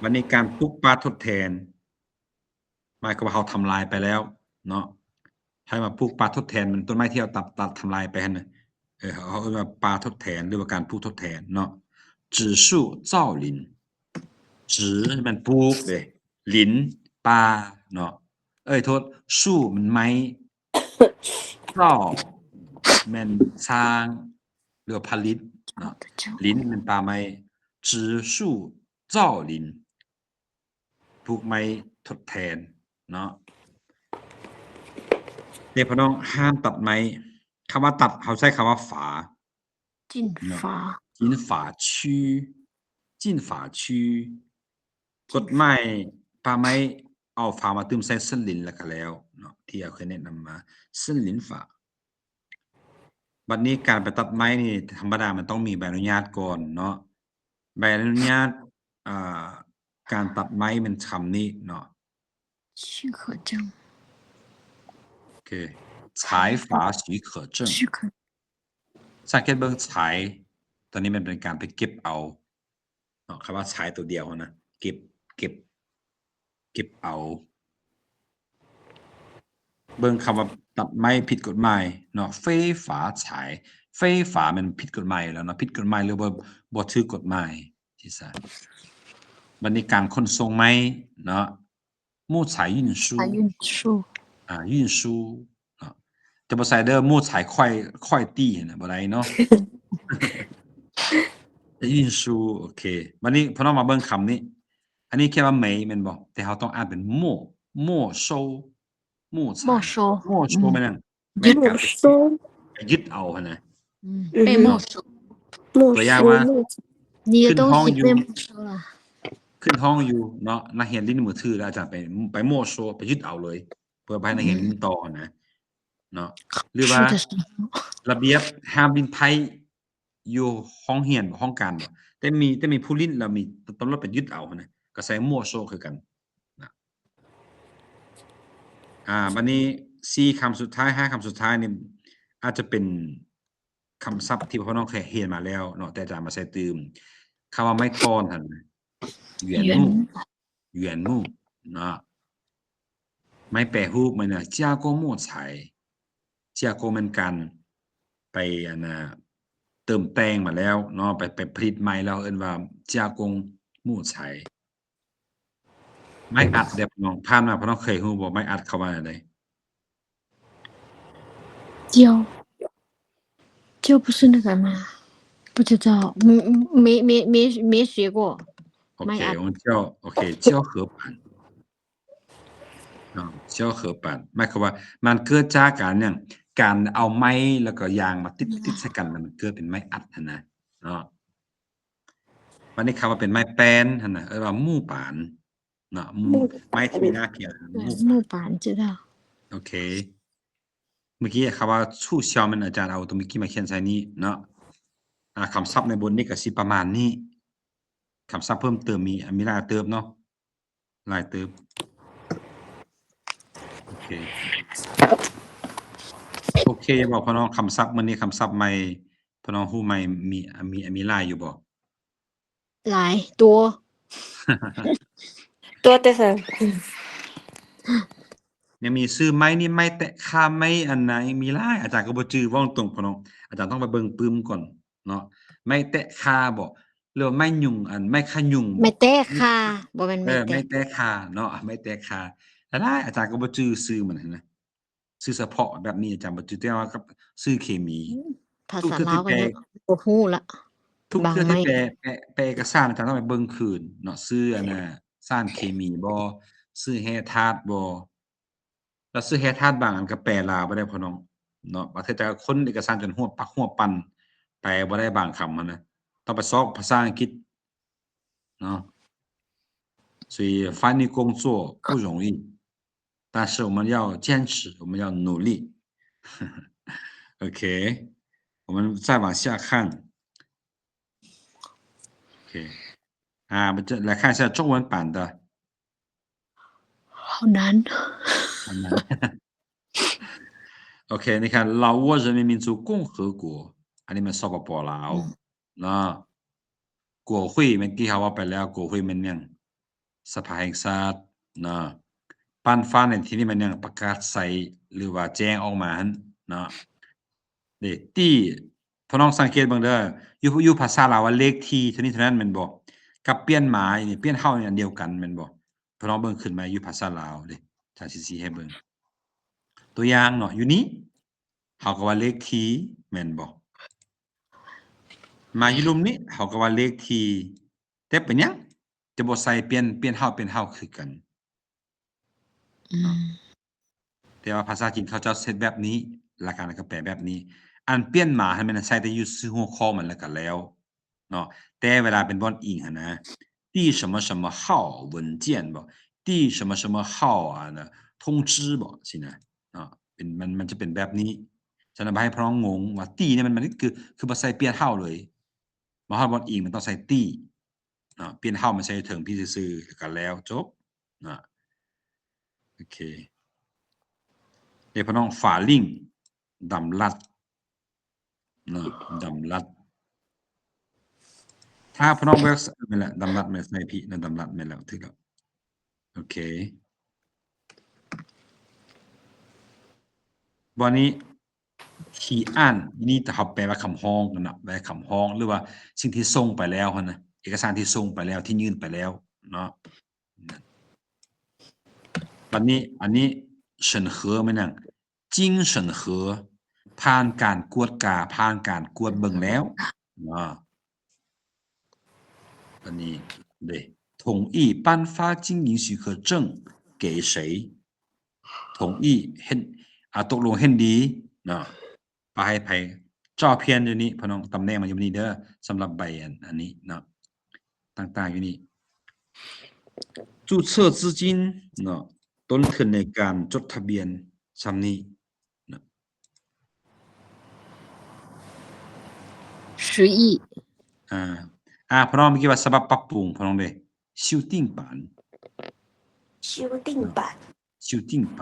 ບັດນີ້ການປູກປ່າທົດແທນ ໝາຍຄວາມວ່າເຮົາທຳລາຍໄປແລ້ວເນາະ ໃຫ້ມາປູກປ່າທົດແທນ ມັນຕົ້ນໄມ້ທີ່ເຮົາຕັດ ຕັດທຳລາຍໄປຫັ້ນນະ ເອີ ເຮົາ ເຮົາເອີ້ນວ່າປ່າທົດແທນ ຫຼືວ່າການປູກທົດແທນເນາະ 植树造林 植 ແມ່ນປູກເດ້ 林 ປ່າເນາະ ເອີຍ ໂທດ 树 ແມ່ນໄມ້ 造 ແມ່ນສ້າງ ຫຼືວ່າຜະລິດເນາະ 林 ແມ່ນປ່າໄມ້ 植树造林 ປູກໄມ້ທົດແທນເນາະ ແຕ່ພີ່ນ້ອງຫ້າມຕັດໄມ້ ຄຳວ່າຕັດ ເຮົາໃຊ້ຄຳວ່າຝາ 禁法 เนาะ 禁法区 禁法区 กฎหมายป่าไม้ ເອົາຝາມາຕື່ມໃສ່森林 ແລ້ວກໍແລ້ວເນາະ ທີ່ເຮົາເຄີຍແນະນຳມາ 森林法 ບັດນີ້ການໄປຕັດໄມ້ນີ້ ທຳມະດາມັນຕ້ອງມີໃບອະນຸຍາດກ່ອນເນາະ ໃບອະນຸຍາດ ອ່າ ການຕັດໄມ້ແມ່ນຄຳນີ້ເນາະ 许可证 ໂອເຄ 采伐许可证 许可 ສັງເກດເບິ່ງ 采 ຕອນນີ້ມັນເປັນການໄປເກັບເອົາເນາະ ຄຳວ່າ 采 ຕົວດຽວຫັ້ນນະ ເກັບ ເກັບ ເກັບເອົາ ເບິ່ງຄຳວ່າຕັດໄມ້ຜິດກົດໝາຍເນາະ 非法采 非法 ແມ່ນຜິດກົດໝາຍຢູ່ແລ້ວເນາະ ຜິດກົດໝາຍ ຫຼືບໍ່ ບໍ່ຖືກກົດໝາຍທີ່ຊະ ບັດນີ້ການຂົນສົ່ງໄມ້ເນາະ 木材运输 木材运输 ອ່າ 运输 ເນາະ ຈະບໍ່ໃສ່ເດີ 木材快 快递 ຫັ້ນນະ ບໍ່ໄດ້ເນາະ 运输 ໂອເຄ ບັດນີ້ພີ່ນ້ອງມາເບິ່ງຄຳນີ້ ອັນນີ້ຂຽນວ່າ 煤 ແມ່ນບໍ່? ແຕ່ເຮົາຕ້ອງອ່ານເປັນ 没 没收 木材 没收 没收 ອືມ ແມ່ນຫຍັງ? 没收 ແມ່ນການໄປຍຶດເອົາຫັ້ນນະ ອືມ 被没收 没收 ຕົວຢ່າງວ່າ 你的东西被没收了 ຂຶ້ນຫ້ອງຢູ່ເນາະ ນັກຮຽນຫຼິ້ນມືຖືແລ້ວ ອາຈານໄປ ໄປ没收 ໄປຍຶດເອົາເລີຍ ເພື່ອບໍ່ໃຫ້ນັກຮຽນຫຼິ້ນຕໍ່ຫັ້ນນະ ເນາະ ຫຼືວ່າ ລະບຽບຫ້າມຫຼິ້ນໄພ້ ຢູ່ຫ້ອງຮຽນບໍ່ ຫ້ອງການບໍ່ ແຕ່ມີ ແຕ່ມີຜູ້ຫຼິ້ນ ແລ້ວມີຕຳຫຼວດໄປຍຶດເອົາຫັ້ນນະ ກໍໃຊ້没收 ຄືກັນນະ ອ່າ ບັດນີ້ສີ່ຄຳສຸດທ້າຍ ຫ້າຄຳສຸດທ້າຍນີ້ ອາດຈະເປັນຄຳສັບທີ່ພໍ່ນ້ອງເຄີຍຮຽນມາແລ້ວເນາະ ແຕ່ອາຈານມາໃສ່ຕື່ມ ຄຳວ່າໄມ້ທ່ອນຫັ້ນນະ ຫຍວນໝູ່ ຫຍວນໝູ່ເນາະ. ໄມ້ແປຮູບ ແມ່ນຫຍັງ? 加工木材 加工 ແມ່ນການໄປ ອັນນ່າ ເຕີມແຕ່ງມາແລ້ວເນາະ ໄປ ໄປຜະລິດໃໝ່ແລ້ວ ເອີ້ນວ່າ 加工木材. ໄມ້ອັດເດ້ ພີ່ນ້ອງ ຜ່ານມາ ພີ່ນ້ອງເຄີຍຮູ້ບໍ່ ໄມ້ອັດເຂົາວ່າແນວໃດ? 胶，胶不是那个吗？不知道，嗯，没没没没学过。 ໂອເຄ ไม้อัด 用胶 ໂອເຄ 胶合板 ເນາະ 胶合板 ໝາຍຄວາມວ່າມັນເກີດຈາກການຫຍັງ? ການເອົາໄມ້ແລ້ວກໍຢາງມາຕິດ ຕິດໃສ່ກັນ ແລ້ວມັນເກີດເປັນໄມ້ອັດຫັ້ນນະເນາະ. ບັດນີ້ຄຳວ່າເປັນໄມ້ແປ້ນຫັ້ນນະ ເອີ້ນວ່າໝູ່ປານເນາະ ໝູ່ ໄມ້ທີ່ມີໜ້າຂຽນ ໝູ່ປານ 知道。 ໂອເຄ ເມື່ອກີ້ຄຳວ່າຊູ່ຊຽວ ແມ່ນອາຈານເອົາຕົວເມື່ອກີ້ມາຂຽນໃສ່ນີ້ເນາະ. ອາ ຄຳສັບໃນບົດນີ້ກໍຊິປະມານນີ້ ຄຳສັບເພີ່ມເຕີມມີ ມີຫຼາຍເຕີບເນາະ ຫຼາຍເຕີບ. ໂອເຄ ໂອເຄບໍ່ ພີ່ນ້ອງ? ຄຳສັບມື້ນີ້ ຄຳສັບໃໝ່ ພີ່ນ້ອງຮູ້ໃໝ່ ມີ ມີ ມີຫຼາຍຢູ່ບໍ່? ຫຼາຍ ຕົວ ຕົວແຕ່ໃສ? ຍັງມີຊື່ໄມ້ນີ້ ໄມ້ແຕະຄາ ໄມ້ອັນໃດ ມີຫຼາຍ ອາຈານກໍບໍ່ຈື່ ເວົ້າຕົງ ພີ່ນ້ອງ ອາຈານຕ້ອງໄປເບິ່ງປຶ້ມກ່ອນເນາະ. ໄມ້ແຕະຄາບໍ ຫຼືວ່າໄມ້ຍຸງ ອັນ ໄມ້ຂະຍຸງບໍ? ໄມ້ແຕະຄາ ບໍ່ແມ່ນ ເອີ ໄມ້ແຕະ ໄມ້ແຕະຄາເນາະ ໄມ້ແຕະຄາ ຫຼາຍໆ ອາຈານກໍບໍ່ຈື່ຊື່ມັນຫັ້ນນະ. ຊື່ສະເພາະແບບນີ້ອາຈານບໍ່ຈື່ ແຕ່ວ່າກັບຊື່ເຄມີ ອືມ ພາສາລາວກໍຍັງບໍ່ຮູ້ລະ ທຸກເທື່ອທີ່ແປ ບາງໄມ້ ແປ ແປເອກະສານ ອາຈານຕ້ອງໄປເບິ່ງຄືນເນາະ ຊື່ອັນນ່າ ສານເຄມີບໍ ຊື່ແຮ່ທາດບໍ ແລ້ວຊື່ແຮ່ທາດບາງອັນກໍແປລາວບໍ່ໄດ້ ພໍ່ນ້ອງເນາະ. ບາງເທື່ອຈະຄົ້ນເອກະສານຈົນຫົວປັກຫົວປັ່ນ ແປບໍ່ໄດ້ບາງຄຳຫັ້ນນະ ຕ້ອງໄປຊອກພາສາອັງກິດເນາະ. 所以翻译工作不容易，但是我们要坚持，我们要努力。OK，我们再往下看。OK，啊，我们再来看一下中文版的。好难。好难。OK，你看，老挝人民民族共和国 ອັນນີ້ແມ່ນ ສປປ ລາວ ອືມ ເນາະ. 国会 ແມ່ນທີ່ເຮົາເວົ້າໄປແລ້ວ 国会 ແມ່ນຫຍັງ? ສະພາແຫ່ງຊາດເນາະ. 頒发 ໃນທີ່ນີ້ແມ່ນຫຍັງ? ປະກາດໃຊ້ ຫຼືວ່າແຈ້ງອອກມາຫັ້ນເນາະ. ເດ້ ຕີ ພໍ່ນ້ອງສັງເກດເບິ່ງເດີ ຢູ່ ຢູ່ພາສາລາວວ່າເລກທີເທົ່ານີ້ເທົ່ານັ້ນແມ່ນບໍ່? ກັບປ່ຽນໝາຍນີ້ ປ່ຽນເຮົານີ້ອັນດຽວກັນແມ່ນບໍ່? ພໍ່ນ້ອງເບິ່ງຂຶ້ນມາຢູ່ພາສາລາວເດ້ ຈານຊິຊີ້ໃຫ້ເບິ່ງ ຕົວຢ່າງເນາະ ຢູ່ນີ້ເຮົາກໍວ່າເລກທີ ແມ່ນບໍ່? ມາຢູ່ລຸ່ມນີ້ເຮົາກໍວ່າເລກທີ ແຕ່ເປັນຫຍັງຈະບໍ່ໃສ່ປ່ຽນ ປ່ຽນເຮົາ ປ່ຽນເຮົາຄືກັນ? ອືມ ເນາະ ແຕ່ວ່າພາສາຈີນເຂົາເຈົ້າເຮັດແບບນີ້ ລະການກໍແປແບບນີ້. ອັນປ່ຽນໝາຫັ້ນແມ່ນໃສ່ແຕ່ຢູ່ຊື່ຫົວຂໍ້ມັນແລ້ວກໍແລ້ວເນາະ ແຕ່ເວລາເປັນບ່ອນອີງຫັ້ນນະ 第什么什么号文件 ບໍ່ 第什么什么号 ອັນ 通知 ບໍ່ ຊີ້ນະເນາະ ເປັນ ມັນ ມັນຈະເປັນແບບນີ້. ສະນັ້ນບໍ່ໃຫ້ພວກນ້ອງງົງວ່າ 第 ນີ້ມັນ ມັນຄື ຄືບໍ່ໃສ່ປ່ຽນເຮົາເລີຍ ມາຮອດບ່ອນອີງມັນຕ້ອງໃສ່ 第 ເນາະ ປ່ຽນເຮົາມາໃສ່ເທິງພີ້ຊື່ໆ ແລ້ວກໍແລ້ວ ຈົບເນາະ. ໂອເຄ ເດ ພີ່ນ້ອງ 法令 ດຳລັດເນາະ ດຳລັດ ຖ້າພີ່ນ້ອງເວີກ ແມ່ນແຫຼະ ດຳລັດ ແມ່ນໃສ່ພີ້ນະ ດຳລັດ ແມ່ນແລ້ວ ຖືກແລ້ວ. ໂອເຄ ບັດນີ້ 提案 ນີ້ເຮົາແປວ່າຄຳຮ້ອງນະ ແປຄຳຮ້ອງ ຫຼືວ່າສິ່ງທີ່ສົ່ງໄປແລ້ວຫັ້ນນະ ເອກະສານທີ່ສົ່ງໄປແລ້ວ ທີ່ຍື່ນໄປແລ້ວເນາະ. ບັດນີ້ ອັນນີ້ 审核 ແມ່ນຫຍັງ? 经审核 ຜ່ານການກວດກາ ຜ່ານການກວດເບິ່ງແລ້ວເນາະ. ອັນນີ້ເດ້ 同意颁发经营许可证给谁 同意 ເຫັນ ອາ ຕົກລົງເຫັນດີເນາະ ປະໃຫ້ໃຜ 照片 ຢູ່ນີ້ ພີ່ນ້ອງ ຕຳແໜ່ງມັນຢູ່ນີ້ເດີ ສຳລັບໃບອັນ ອັນນີ້ເນາະ ຕ່າງໆ ຢູ່ນີ້ 注册资金 ເນາະ ຕົ້ນທຶນໃນການຈົດທະບຽນ ຊ່ຳນີ້ເນາະ. 十亿 ອ່າ ອ່າ ພໍ່ນ້ອງ ເມື່ອກີ້ວ່າສະບັບປັບປຸງ ພໍ່ນ້ອງເດ້ 修订版 修订版 修订版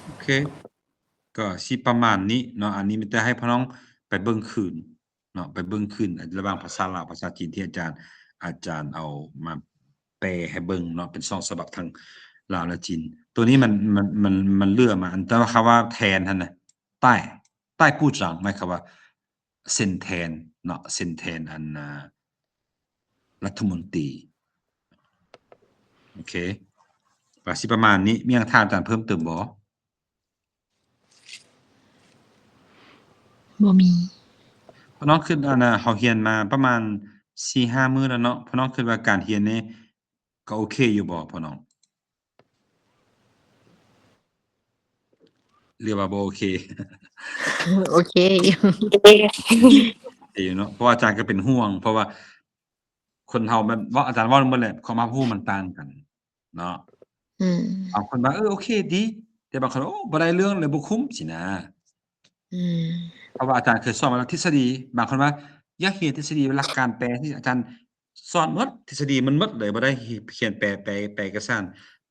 ໂອເຄ ກໍຊິປະມານນີ້ເນາະ. ອັນນີ້ມີແຕ່ໃຫ້ພວກນ້ອງໄປເບິ່ງຄືນເນາະ ໄປເບິ່ງຄືນລະຫວ່າງພາສາລາວ ພາສາຈີນ ທີ່ອາຈານ ອາຈານເອົາມາແປໃຫ້ເບິ່ງເນາະ ເປັນສອງສະບັບທັງລາວ ແລະ ຈີນ. ໂຕນີ້ມັນ ມັນ ມັນ ມັນເຫຼືອມາ ອັນ ແຕ່ວ່າຄຳວ່າແທນຫັ້ນນະ ໃຕ້ ໃຕ້ຜູ້ຈັງ ໝາຍຄວາມວ່າເຊັນແທນເນາະ ເຊັນແທນອັນ ອາ ລັດຖະມົນຕີ. ໂອເຄ ກະຊິປະມານນີ້. ມີຫຍັງຖາມອາຈານເພີ່ມເຕີມບໍ່? ບໍ່ມີ. ພໍ່ນ້ອງຄິດ ອັນນະ ເຮົາຮຽນມາປະມານສີ່ຫ້າມື້ແລ້ວເນາະ ພໍ່ນ້ອງຄິດວ່າການຮຽນນີ້ ກໍໂອເຄຢູ່ບໍ່ພໍ່ນ້ອງ ຫຼືວ່າບໍ່ໂອເຄ? ໂອເຄຢູ່ ໂອເຄຢູ່ເນາະ ເພາະວ່າອາຈານກໍເປັນຫ່ວງ ເພາະວ່າຄົນເຮົາແມ່ນ ເວົ້າ ອາຈານເວົ້ານຳເບິດແຫຼະ ຄວາມຮັບຮູ້ມັນຕ່າງກັນເນາະ. ອືມ ບາງຄົນວ່າ ເອີ ໂອເຄດີ ແຕ່ບາງຄົນ ໂອ້ ບໍ່ໄດ້ເລື່ອງເລີຍ ບໍ່ຄຸ້ມ ຊີ້ນະ. ອືມ ເພາະວ່າອາຈານເຄີຍສອນມາແລ້ວ ທິດສະດີ ບາງຄົນວ່າ ຢາກຮຽນທິດສະດີ ຫຼັກການແປ ທີ່ອາຈານສອນໝົດ ທິດສະດີມັນໝົດເລີຍ ບໍ່ໄດ້ຮຽນແປ ແປ ແປເອກະສານ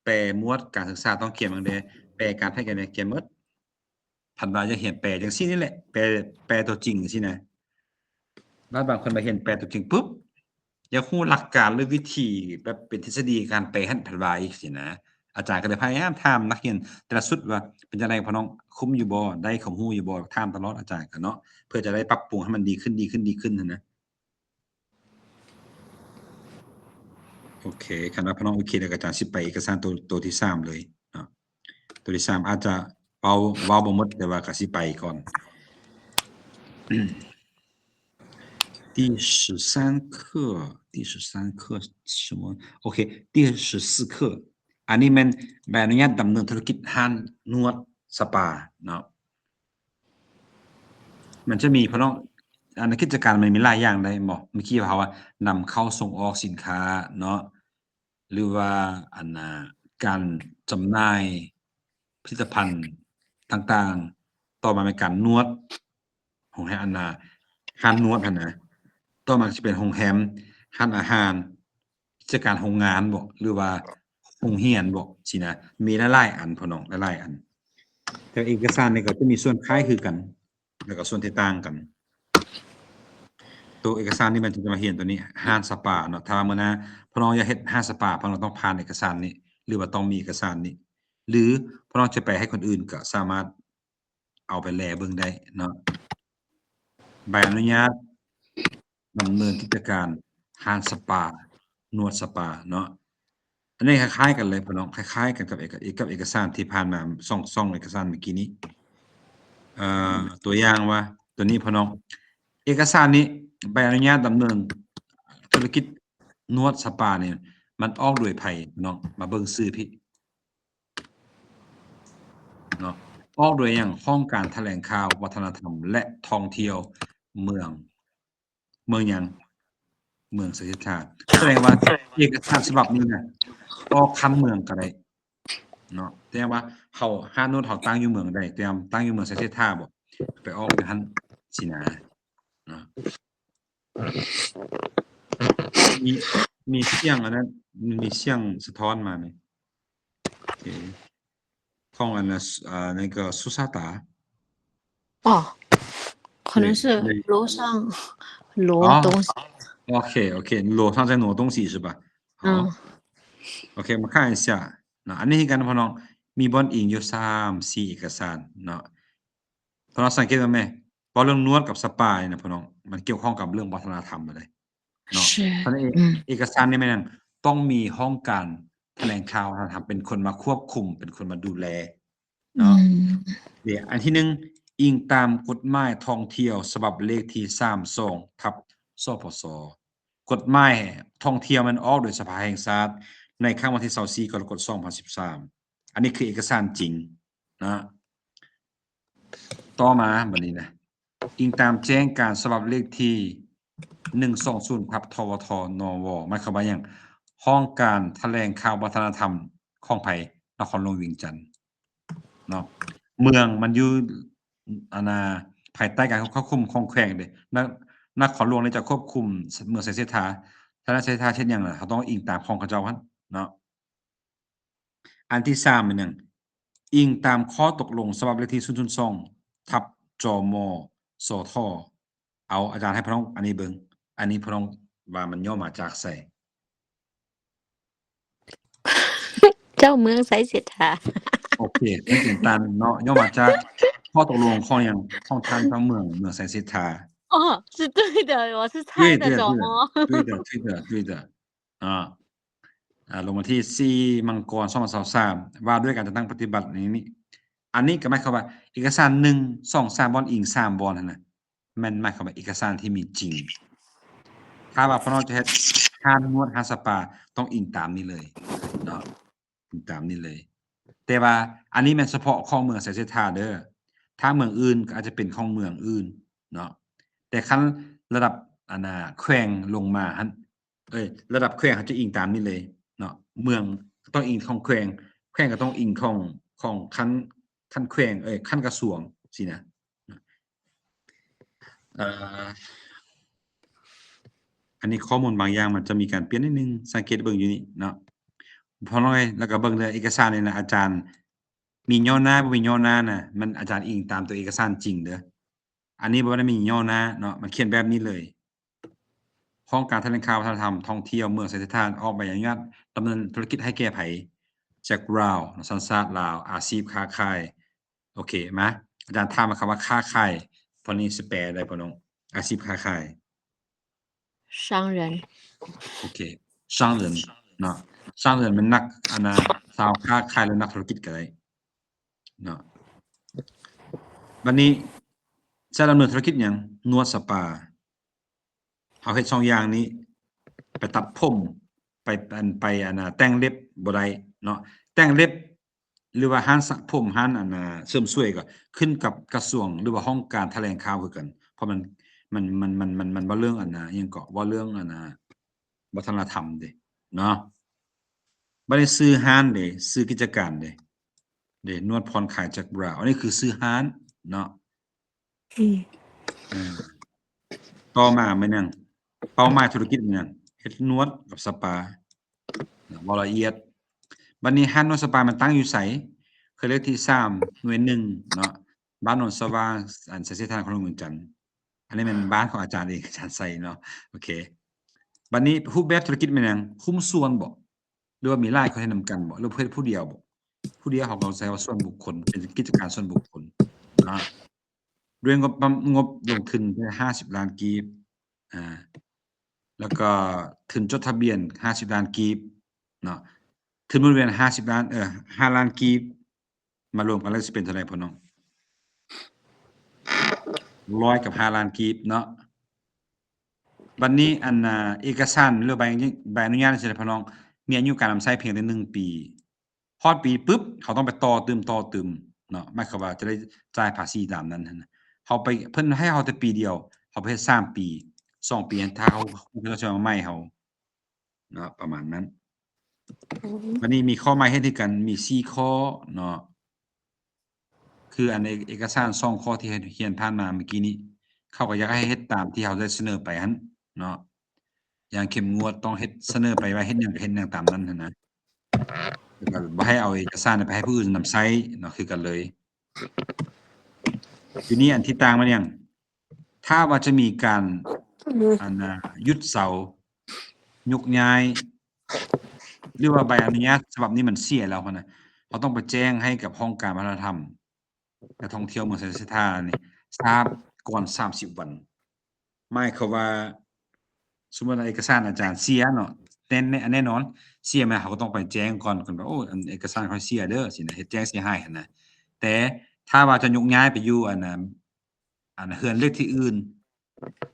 ແປໝວດການສຶກສາຕ້ອງກຽມຫຍັງແດ່ ແປການແພດຫຍັງແດ່ ກຽມໝົດ. ພັດວ່າຢາກຮຽນແປຈັ່ງຊີ້ນີ້ແຫຼະ ແປ ແປຕົວຈິງຊີ້ນະ. ບາດບາງຄົນມາຮຽນແປຕົວຈິງປຶບ ຢາກຮູ້ຫຼັກການ ຫຼື ວິທີແບບເປັນທິດສະດີການແປຫັ້ນ ພັດວ່າອີກຊີ້ນະ. ອາຈານກໍເລີຍພະຍາຍາມຖາມນັກຮຽນແຕ່ລະຊຸດວ່າ ເປັນຈັ່ງໃດພໍ່ນ້ອງ ຄຸ້ມຢູ່ບໍ່ ໄດ້ຄວາມຮູ້ຢູ່ບໍ່ ຖາມຕະຫຼອດອາຈານກໍເນາະ ເພື່ອຈະໄດ້ປັບປຸງໃຫ້ມັນດີຂຶ້ນ ດີຂຶ້ນ ດີຂຶ້ນຫັ້ນນະ. ໂອເຄ ຄັນວ່າພໍ່ນ້ອງໂອເຄແລ້ວ ກໍຈະຊິໄປເອກະສານໂຕ ໂຕທີສາມເລີຍເນາະ. ໂຕທີສາມອາດຈະເວົ້າ ເວົ້າບໍ່ໝົດ ແຕ່ວ່າກໍຊິໄປກ່ອນ. 第十三课 第十三课 什么 ໂອເຄ 第十四课 ອັນນີ້ແມ່ນໃບອະນຸຍາດດຳເນີນທຸລະກິດຮ້ານນວດສະປາເນາະ. ມັນຈະມີ ພວກນ້ອງ ອັນ ກິດຈະການມັນມີຫຼາຍຢ່າງໄດ໋ ເມື່ອກີ້ເຮົາວ່ານຳເຂົ້າສົ່ງອອກສິນຄ້າເນາະ ຫຼືວ່າອັນນາ ການຈຳໜ່າຍຜະລິດຕະພັນຕ່າງໆ. ຕໍ່ມາແມ່ນການນວດ ໂຮງແຮມ ອັນນາ ຮ້ານນວດຫັ້ນນະ. ຕໍ່ມາຊິເປັນໂຮງແຮມ ຮ້ານອາຫານ ກິດຈະການໂຮງງານບໍ ຫຼືວ່າໂຮງຮຽນບໍຊີ້ນະ. ມີຫຼາຍໆອັນ ພໍ່ນ້ອງ ຫຼາຍໆອັນ. ແຕ່ເອກະສານນີ້ກໍຈະມີສ່ວນຄ້າຍຄືກັນ ແລ້ວກໍສ່ວນທີ່ຕ່າງກັນ. ໂຕເອກະສານນີ້ມັນຈະມາຮຽນໂຕນີ້ ຮ້ານສະປາເນາະ. ຖ້າວ່າມື້ໜ້າພໍ່ນ້ອງຢາກເຮັດຮ້ານສະປາ ພໍ່ນ້ອງຕ້ອງຜ່ານເອກະສານນີ້ ຫຼືວ່າຕ້ອງມີເອກະສານນີ້ ຫຼືພໍ່ນ້ອງຈະໄປໃຫ້ຄົນອື່ນກໍສາມາດ ເອົາໄປແລເບິ່ງໄດ້ເນາະ. ໃບອະນຸຍາດດຳເນີນກິດຈະການຮ້ານສະປາ ນວດສະປາເນາະ. ອັນນີ້ຄ້າຍໆກັນເລີຍ ພີ່ນ້ອງ ຄ້າຍໆກັນກັບເອກະ ກັບເອກະສານທີ່ຜ່ານມາ ສອງ ສອງເອກະສານເມື່ອກີ້ນີ້. ເອີ ຕົວຢ່າງວ່າ ຕົວນີ້ ພີ່ນ້ອງ ເອກະສານນີ້ ໃບອະນຸຍາດດຳເນີນທຸລະກິດ ນວດສະປານີ້ ມັນອອກໂດຍໃຜເນາະ? ມາເບິ່ງຊື່ພີ້ເນາະ. ອອກໂດຍຫຍັງ? ຫ້ອງການຖະແຫຼງຂ່າວ ວັດທະນະທຳ ແລະ ທ່ອງທ່ຽວເມືອງ ເມືອງຫຍັງ? ເມືອງໄຊເສດຖາ. ສະແດງວ່າເອກະສານສະບັບນີ້ນະ ອອກຂ້າມເມືອງກໍໄດ້ເນາະ. ແຕ່ວ່າເຮົາ ຮ້ານນວດເຮົາຕັ້ງຢູ່ເມືອງໃດ ແຕ່ຕັ້ງຢູ່ເມືອງໄຊເສດຖາບໍ ໄປອອກຢູ່ຫັ້ນຊີ້ນະເນາະ. ມີ ມີສຽງອັນນັ້ນ ມີສຽງສະທ້ອນມານີ້. ໂອເຄ ຂອງອັນນັ້ນ ອາ ນັ້ນກໍສຸຊາຕາ. ອໍ 可能是楼上 ອໍ 楼东西. ໂອເຄ ໂອເຄ 楼上在挪动是吧? ອໍ ອືມ ໂອເຄ ມາຂາຍເສຍເນາະ. ອັນນີ້ຄືກັນ ພີ່ນ້ອງ ມີບ່ອນອີງຢູ່ສາມສີ່ເອກະສານເນາະ. ພີ່ນ້ອງສັງເກດເບິ່ງແມ ເວົ້າເລື່ອງນວດກັບສະປານີ້ນະ ພີ່ນ້ອງ ມັນກ່ຽວຂ້ອງກັບເລື່ອງວັດທະນະທຳເລີຍເນາະ. ສະນັ້ນເອ ອືມ ເອກະສານນີ້ແມ່ນຫຍັງ? ຕ້ອງມີຫ້ອງການຖະແຫຼງຂ່າວວັດທະນະທຳ ເປັນຄົນມາຄວບຄຸມ ເປັນຄົນມາດູແລເນາະ. ອືມ ເດ ອັນທີໜຶ່ງ ອີງຕາມກົດໝາຍທ່ອງທ່ຽວສະບັບເລກທີສາມສອງ ທັບ ສພສ. ກົດໝາຍທ່ອງທ່ຽວແມ່ນອອກໂດຍສະພາແຫ່ງຊາດ ໃນຄ່ຳວັນທີຊາວສີ່ ກໍລະກົດ ສອງພັນສິບສາມ. ອັນນີ້ຄືເອກະສານຈິງນະ. ຕໍ່ມາບັດນີ້ນະ ອີງຕາມແຈ້ງການສະບັບເລກທີ ໜຶ່ງສອງສູນ ທັບ ທວທ ນວ ໝາຍຄວາມວ່າຫຍັງ? ຫ້ອງການຖະແຫຼງຂ່າວວັດທະນະທຳຂອງໃຜ? ນະຄອນຫຼວງວຽງຈັນເນາະ. ເມືອງມັນຢູ່ ອັນນາ ພາຍໃຕ້ການຄວບຄຸມຂອງແຂວງເດ້. ນະ ນະຄອນຫຼວງນີ້ຈະຄວບຄຸມເມືອງໄຊເສດຖາ. ຖ້າໄຊເສດຖາເຮັດຫຍັງນະ ເຮົາຕ້ອງອີງຕາມຂອງເຂົາເຈົ້າຫັ້ນເນາະ. ອັນທີສາມແມ່ນຫຍັງ? ອີງຕາມຂໍ້ຕົກລົງສະບັບເລກທີສູນສູນສອງ ທັບ ຈມ ສທ. ເອົາ ອາຈານໃຫ້ພະນ້ອງອັນນີ້ເບິ່ງ ອັນນີ້ພະນ້ອງວ່າມັນຫຍໍ້ມາຈາກໃສ? ເຈົ້າເມືອງໄຊເສດຖາ. ໂອເຄ ເປັນເປັນຕານເນາະ ຫຍໍ້ມາຈາກຂໍ້ຕົກລົງຂອງຫຍັງ ຂອງທ່ານເຈົ້າເມືອງ ເມືອງໄຊເສດຖາ. ອໍ 是对的，我是蔡的，怎么？对的，对的，对的。 ອ່າ ອ່າ ລົງວັນທີສີ່ ມັງກອນ ສອງພັນຊາວສາມ ວ່າດ້ວຍການຈັດຕັ້ງປະຕິບັດນີ້ ນີ້ ອັນນີ້ກໍໝາຍຄວາມວ່າ ເອກະສານ ໜຶ່ງ ສອງ ສາມ ບ່ອນ ອີງ ສາມ ບ່ອນຫັ້ນນະ ແມ່ນໝາຍຄວາມວ່າເອກະສານທີ່ມີຈິງ. ຖ້າວ່າພວກເຮົາຈະເຮັດຮ້ານນວດ ຮ້ານສະປາ ຕ້ອງອີງຕາມນີ້ເລີຍເນາະ. ຕາມນີ້ເລີຍ ແຕ່ວ່າອັນນີ້ແມ່ນສະເພາະຂອງເມືອງໄຊເສດຖາເດີ ຖ້າເມືອງອື່ນກໍອາດຈະເປັນຂອງເມືອງອື່ນເນາະ ແຕ່ຄັນລະດັບ ອັນນ່າ ແຂວງລົງມາຫັ້ນ ເອີຍ ລະດັບແຂວງເຮົາຈະອີງຕາມນີ້ເລີຍເນາະ ເມືອງກໍຕ້ອງອີງຂອງແຂວງ ແຂວງກໍຕ້ອງອີງຂອງ ຂອງຂັ້ນ ຂັ້ນແຂວງ ເອີຍ ຂັ້ນກະຊວງຊີ້ນະ. ເອີ ອັນນີ້ຂໍ້ມູນບາງຢ່າງມັນຈະມີການປ່ຽນນິດໜຶ່ງ ສັງເກດເບິ່ງຢູ່ນີ້ເນາະ ພໍໜ້ອຍ ແລ້ວກໍເບິ່ງເດີ ເອກະສານນີ້ນະ ອາຈານມີຫຍໍ້ໜ້າ ບໍ່ມີຫຍໍ້ໜ້ານະ ມັນອາຈານອີງຕາມຕົວເອກະສານຈິງເດີ ອັນນີ້ບໍ່ໄດ້ມີຫຍໍ້ໜ້າເນາະ ມັນຂຽນແບບນີ້ເລີຍ. ຫ້ອງການຖະແຫຼງຂ່າວ ວັດທະນະທຳ ທ່ອງທ່ຽວ ເມືອງໄຊເສດຖາ ອອກໃບອະນຸຍາດດຳເນີນທຸລະກິດໃຫ້ແກ່ໃຜ? ແຈັກບຣາວ ສັນຊາດລາວ ອາຊີບຄ້າຂາຍ. ໂອເຄ ມາ ອາຈານຖາມມາຄຳວ່າຄ້າຂາຍ ພວກນີ້ສະແປໄດ້ບໍ່ນ້ອງ? ອາຊີບຄ້າຂາຍ 商人 ໂອເຄ 商人ເນາະ 商人ແມ່ນນັກ ອັນນ່າ ຊາວຄ້າຂາຍ ຫຼື ນັກທຸລະກິດກໍໄດ້ເນາະ. ບັດນີ້ຈະດຳເນີນທຸລະກິດຫຍັງ? ນວດສະປາ. ເຮົາເຮັດສອງຢ່າງນີ້ ໄປຕັດຜົມ ໄປ ອັນ ໄປ ອັນນ່າ ແຕ່ງເລັບບໍ່ໄດ້ເນາະ ແຕ່ງເລັບ ຫຼືວ່າຮ້ານສະຜົມ ຮ້ານ ອັນນ່າ ເສີມສວຍ ກໍຂຶ້ນກັບກະຊວງ ຫຼືວ່າຫ້ອງການຖະແຫຼງຂ່າວຄືກັນ ເພາະມັນ ມັນ ມັນ ມັນ ມັນ ມັນເວົ້າເລື່ອງ ອັນນ່າ ຫຍັງເກາະ ເວົ້າເລື່ອງ ອັນນ່າ ວັດທະນະທຳເດ້ເນາະ. ບັດນີ້ຊື່ຮ້ານເດ້ ຊື່ກິດຈະການເດ້ ເດ້ ນວດຜ່ອນຄາຍແຈັກບຣາວ ອັນນີ້ຄືຊື່ຮ້ານເນາະ. ອືມ ອ່າ ຕໍ່ມາແມ່ນຫຍັງ? ເປົ້າໝາຍທຸລະກິດແມ່ນຫຍັງ? ເຮັດນວດກັບສະປາ ເວົ້າລະອຽດ. ບັດນີ້ຮ້ານນວດສະປາມັນຕັ້ງຢູ່ໃສ? ເຂດເລກທີສາມ ໜ່ວຍໜຶ່ງເນາະ ບ້ານໂນນສະຫວ່າງ ອັນ ໄຊເສດຖາ ນະຄອນຫຼວງວຽງຈັນ. ອັນນີ້ແມ່ນບ້ານຂອງອາຈານເອງ ອາຈານໄຊເນາະ. ໂອເຄ ບັດນີ້ຮູບແບບທຸລະກິດແມ່ນຫຍັງ? ຫຸ້ມສ່ວນບໍ? ຫຼືວ່າມີຫຼາຍຄົນເຮັດນຳກັນບໍ? ຫຼືວ່າເຮັດຜູ້ດຽວບໍ? ຜູ້ດຽວເຮົາກໍໃຊ້ວ່າສ່ວນບຸກຄົນ ເປັນກິດຈະການສ່ວນບຸກຄົນເນາະ ດ້ວຍງົບປະ ງົບລົງທຶນແຕ່ຫ້າສິບລ້ານກີບ ອ່າ ແລ້ວກໍທຶນຈົດທະບຽນຫ້າສິບລ້ານກີບເນາະ ທຶນໝູນວຽນຫ້າສິບລ້ານ ເອີ ຫ້າລ້ານກີບ ມາລວມກັນແລ້ວຊິເປັນເທົ່າໃດພໍ່ນ້ອງ? ຮ້ອຍກັບຫ້າລ້ານກີບເນາະ. ບັດນີ້ ອັນ ອ່າ ເອກະສານ ຫຼື ໃບ ໃບອະນຸຍາດ ຈັ່ງຊີ້ນະ ພໍ່ນ້ອງ ມີອາຍຸການນຳໃຊ້ພຽງແຕ່ໜຶ່ງປີ. ຮອດປີປຶບ ເຮົາຕ້ອງໄປຕໍ່ຕື່ມ ຕໍ່ຕື່ມເນາະ ໝາຍຄວາມວ່າຈະໄດ້ຈ່າຍພາສີຕາມນັ້ນຫັ້ນນະ. ເຮົາໄປ ເພິ່ນໃຫ້ເຮົາແຕ່ປີດຽວ ເຮົາໄປເຮັດສາມປີ ສອງປີ ຖ້າເຂົາ ເຂົາຈະມາໃໝ່ເຮົາເນາະ ປະມານນັ້ນ. ອືມ ບັດນີ້ມີຂໍ້ໃໝ່ເຮັດໃຫ້ກັນ ມີສີ່ຂໍ້ເນາະ ຄືອັນເອກ ເອກະສານສອງຂໍ້ທີ່ເຮົາຮຽນຜ່ານມາເມື່ອກີ້ນີ້ ເຂົາກໍຢາກໃຫ້ເຮັດຕາມທີ່ເຮົາໄດ້ສະເໜີໄປຫັ້ນເນາະ ຢ່າງເຂັ້ມງວດ ຕ້ອງເຮັດ ສະເໜີໄປວ່າເຮັດຫຍັງກໍເຮັດຫຍັງຕາມນັ້ນຫັ້ນນະ ແລ້ວກໍບໍ່ໃຫ້ເອົາເອກະສານໄປໃຫ້ຜູ້ອື່ນນຳໃຊ້ເນາະ ຄືກັນເລີຍ. ທີນີ້ອັນທີ່ຕ່າງມັນຫຍັງ? ຖ້າວ່າຈະມີການ ອັນນ່າ ຢຸດເຊົາ ຍົກຍ້າຍ ຫຼືວ່າໃບອະນຸຍາດສະບັບນີ້ມັນເສຍແລ້ວຫັ້ນນະ ເຮົາຕ້ອງໄປແຈ້ງໃຫ້ກັບຫ້ອງການວັດທະນະທຳ ແລະ ທ່ອງທ່ຽວເມືອງໄຊເສດຖານີ້ຊາບກ່ອນສາມສິບວັນ. ໝາຍຄວາມວ່າ ສົມມຸດວ່າເອກະສານອາຈານເສຍເນາະ ແນ່ ແນ່ນອນ ເສຍມາເຮົາກໍຕ້ອງໄປແຈ້ງກ່ອນ ກ່ອນວ່າ ໂອ້ ອັນເອກະສານຂ້ອຍເສຍເດີ ຊີ້ນະ ເຮັດແຈ້ງເສຍຫາຍຫັ້ນນະ. ແຕ່ຖ້າວ່າຈະຍົກຍ້າຍໄປຢູ່ ອັນນ່າ ອັນເຮືອນເລກທີ່ອື່ນ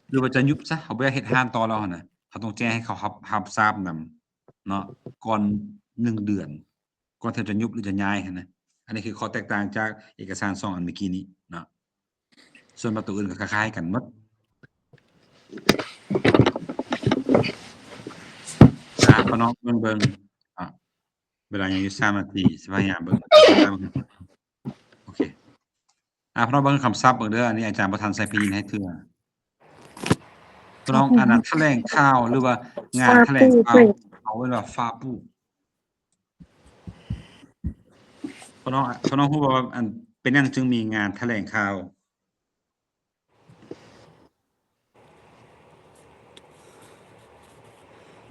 ຫຼືວ່າຈະຍຸບຊະ ເຮົາບໍ່ຢາກເຮັດຮ້ານຕໍ່ແລ້ວຫັ້ນນະ ເຮົາຕ້ອງແຈ້ງໃຫ້ເຂົາຮັບ ຮັບຊາບນຳເນາະ ກ່ອນໜຶ່ງເດືອນ ກ່ອນທີ່ເຮົາຈະຍຸບ ຫຼື ຈະຍ້າຍຫັ້ນນະ. ອັນນີ້ຄືຂໍ້ແຕກຕ່າງຈາກເອກະສານສອງອັນເມື່ອກີ້ນີ້ເນາະ ສ່ວນມາກຕົວອື່ນກໍຄ້າຍໆກັນໝົດ. ອ່າ ພໍ່ນ້ອງເບິ່ງ ເບິ່ງ ອ່າ ເວລາຍັງຢູ່ສາມນາທີ ຊິພະຍາຍາມເບິ່ງ ໂອເຄ. ອ່າ ພວກເຮົາເບິ່ງຄຳສັບເບິ່ງເດີ ອັນນີ້ອາຈານບໍ່ທັນໃສ່ພະຍິນໃຫ້ເທື່ອ. ພວກເຮົາ ອັນນັ້ນຖະແຫຼງຂ່າວ ຫຼືວ່າງານຖະແຫຼງຂ່າວ ເຂົາເອີ້ນວ່າຟາປູ. ພໍ່ນ້ອງ ພໍ່ນ້ອງຮູ້ບໍ່ວ່າ ອັນ ເປັນຫຍັງຈຶ່ງມີງານຖະແຫຼງຂ່າວ?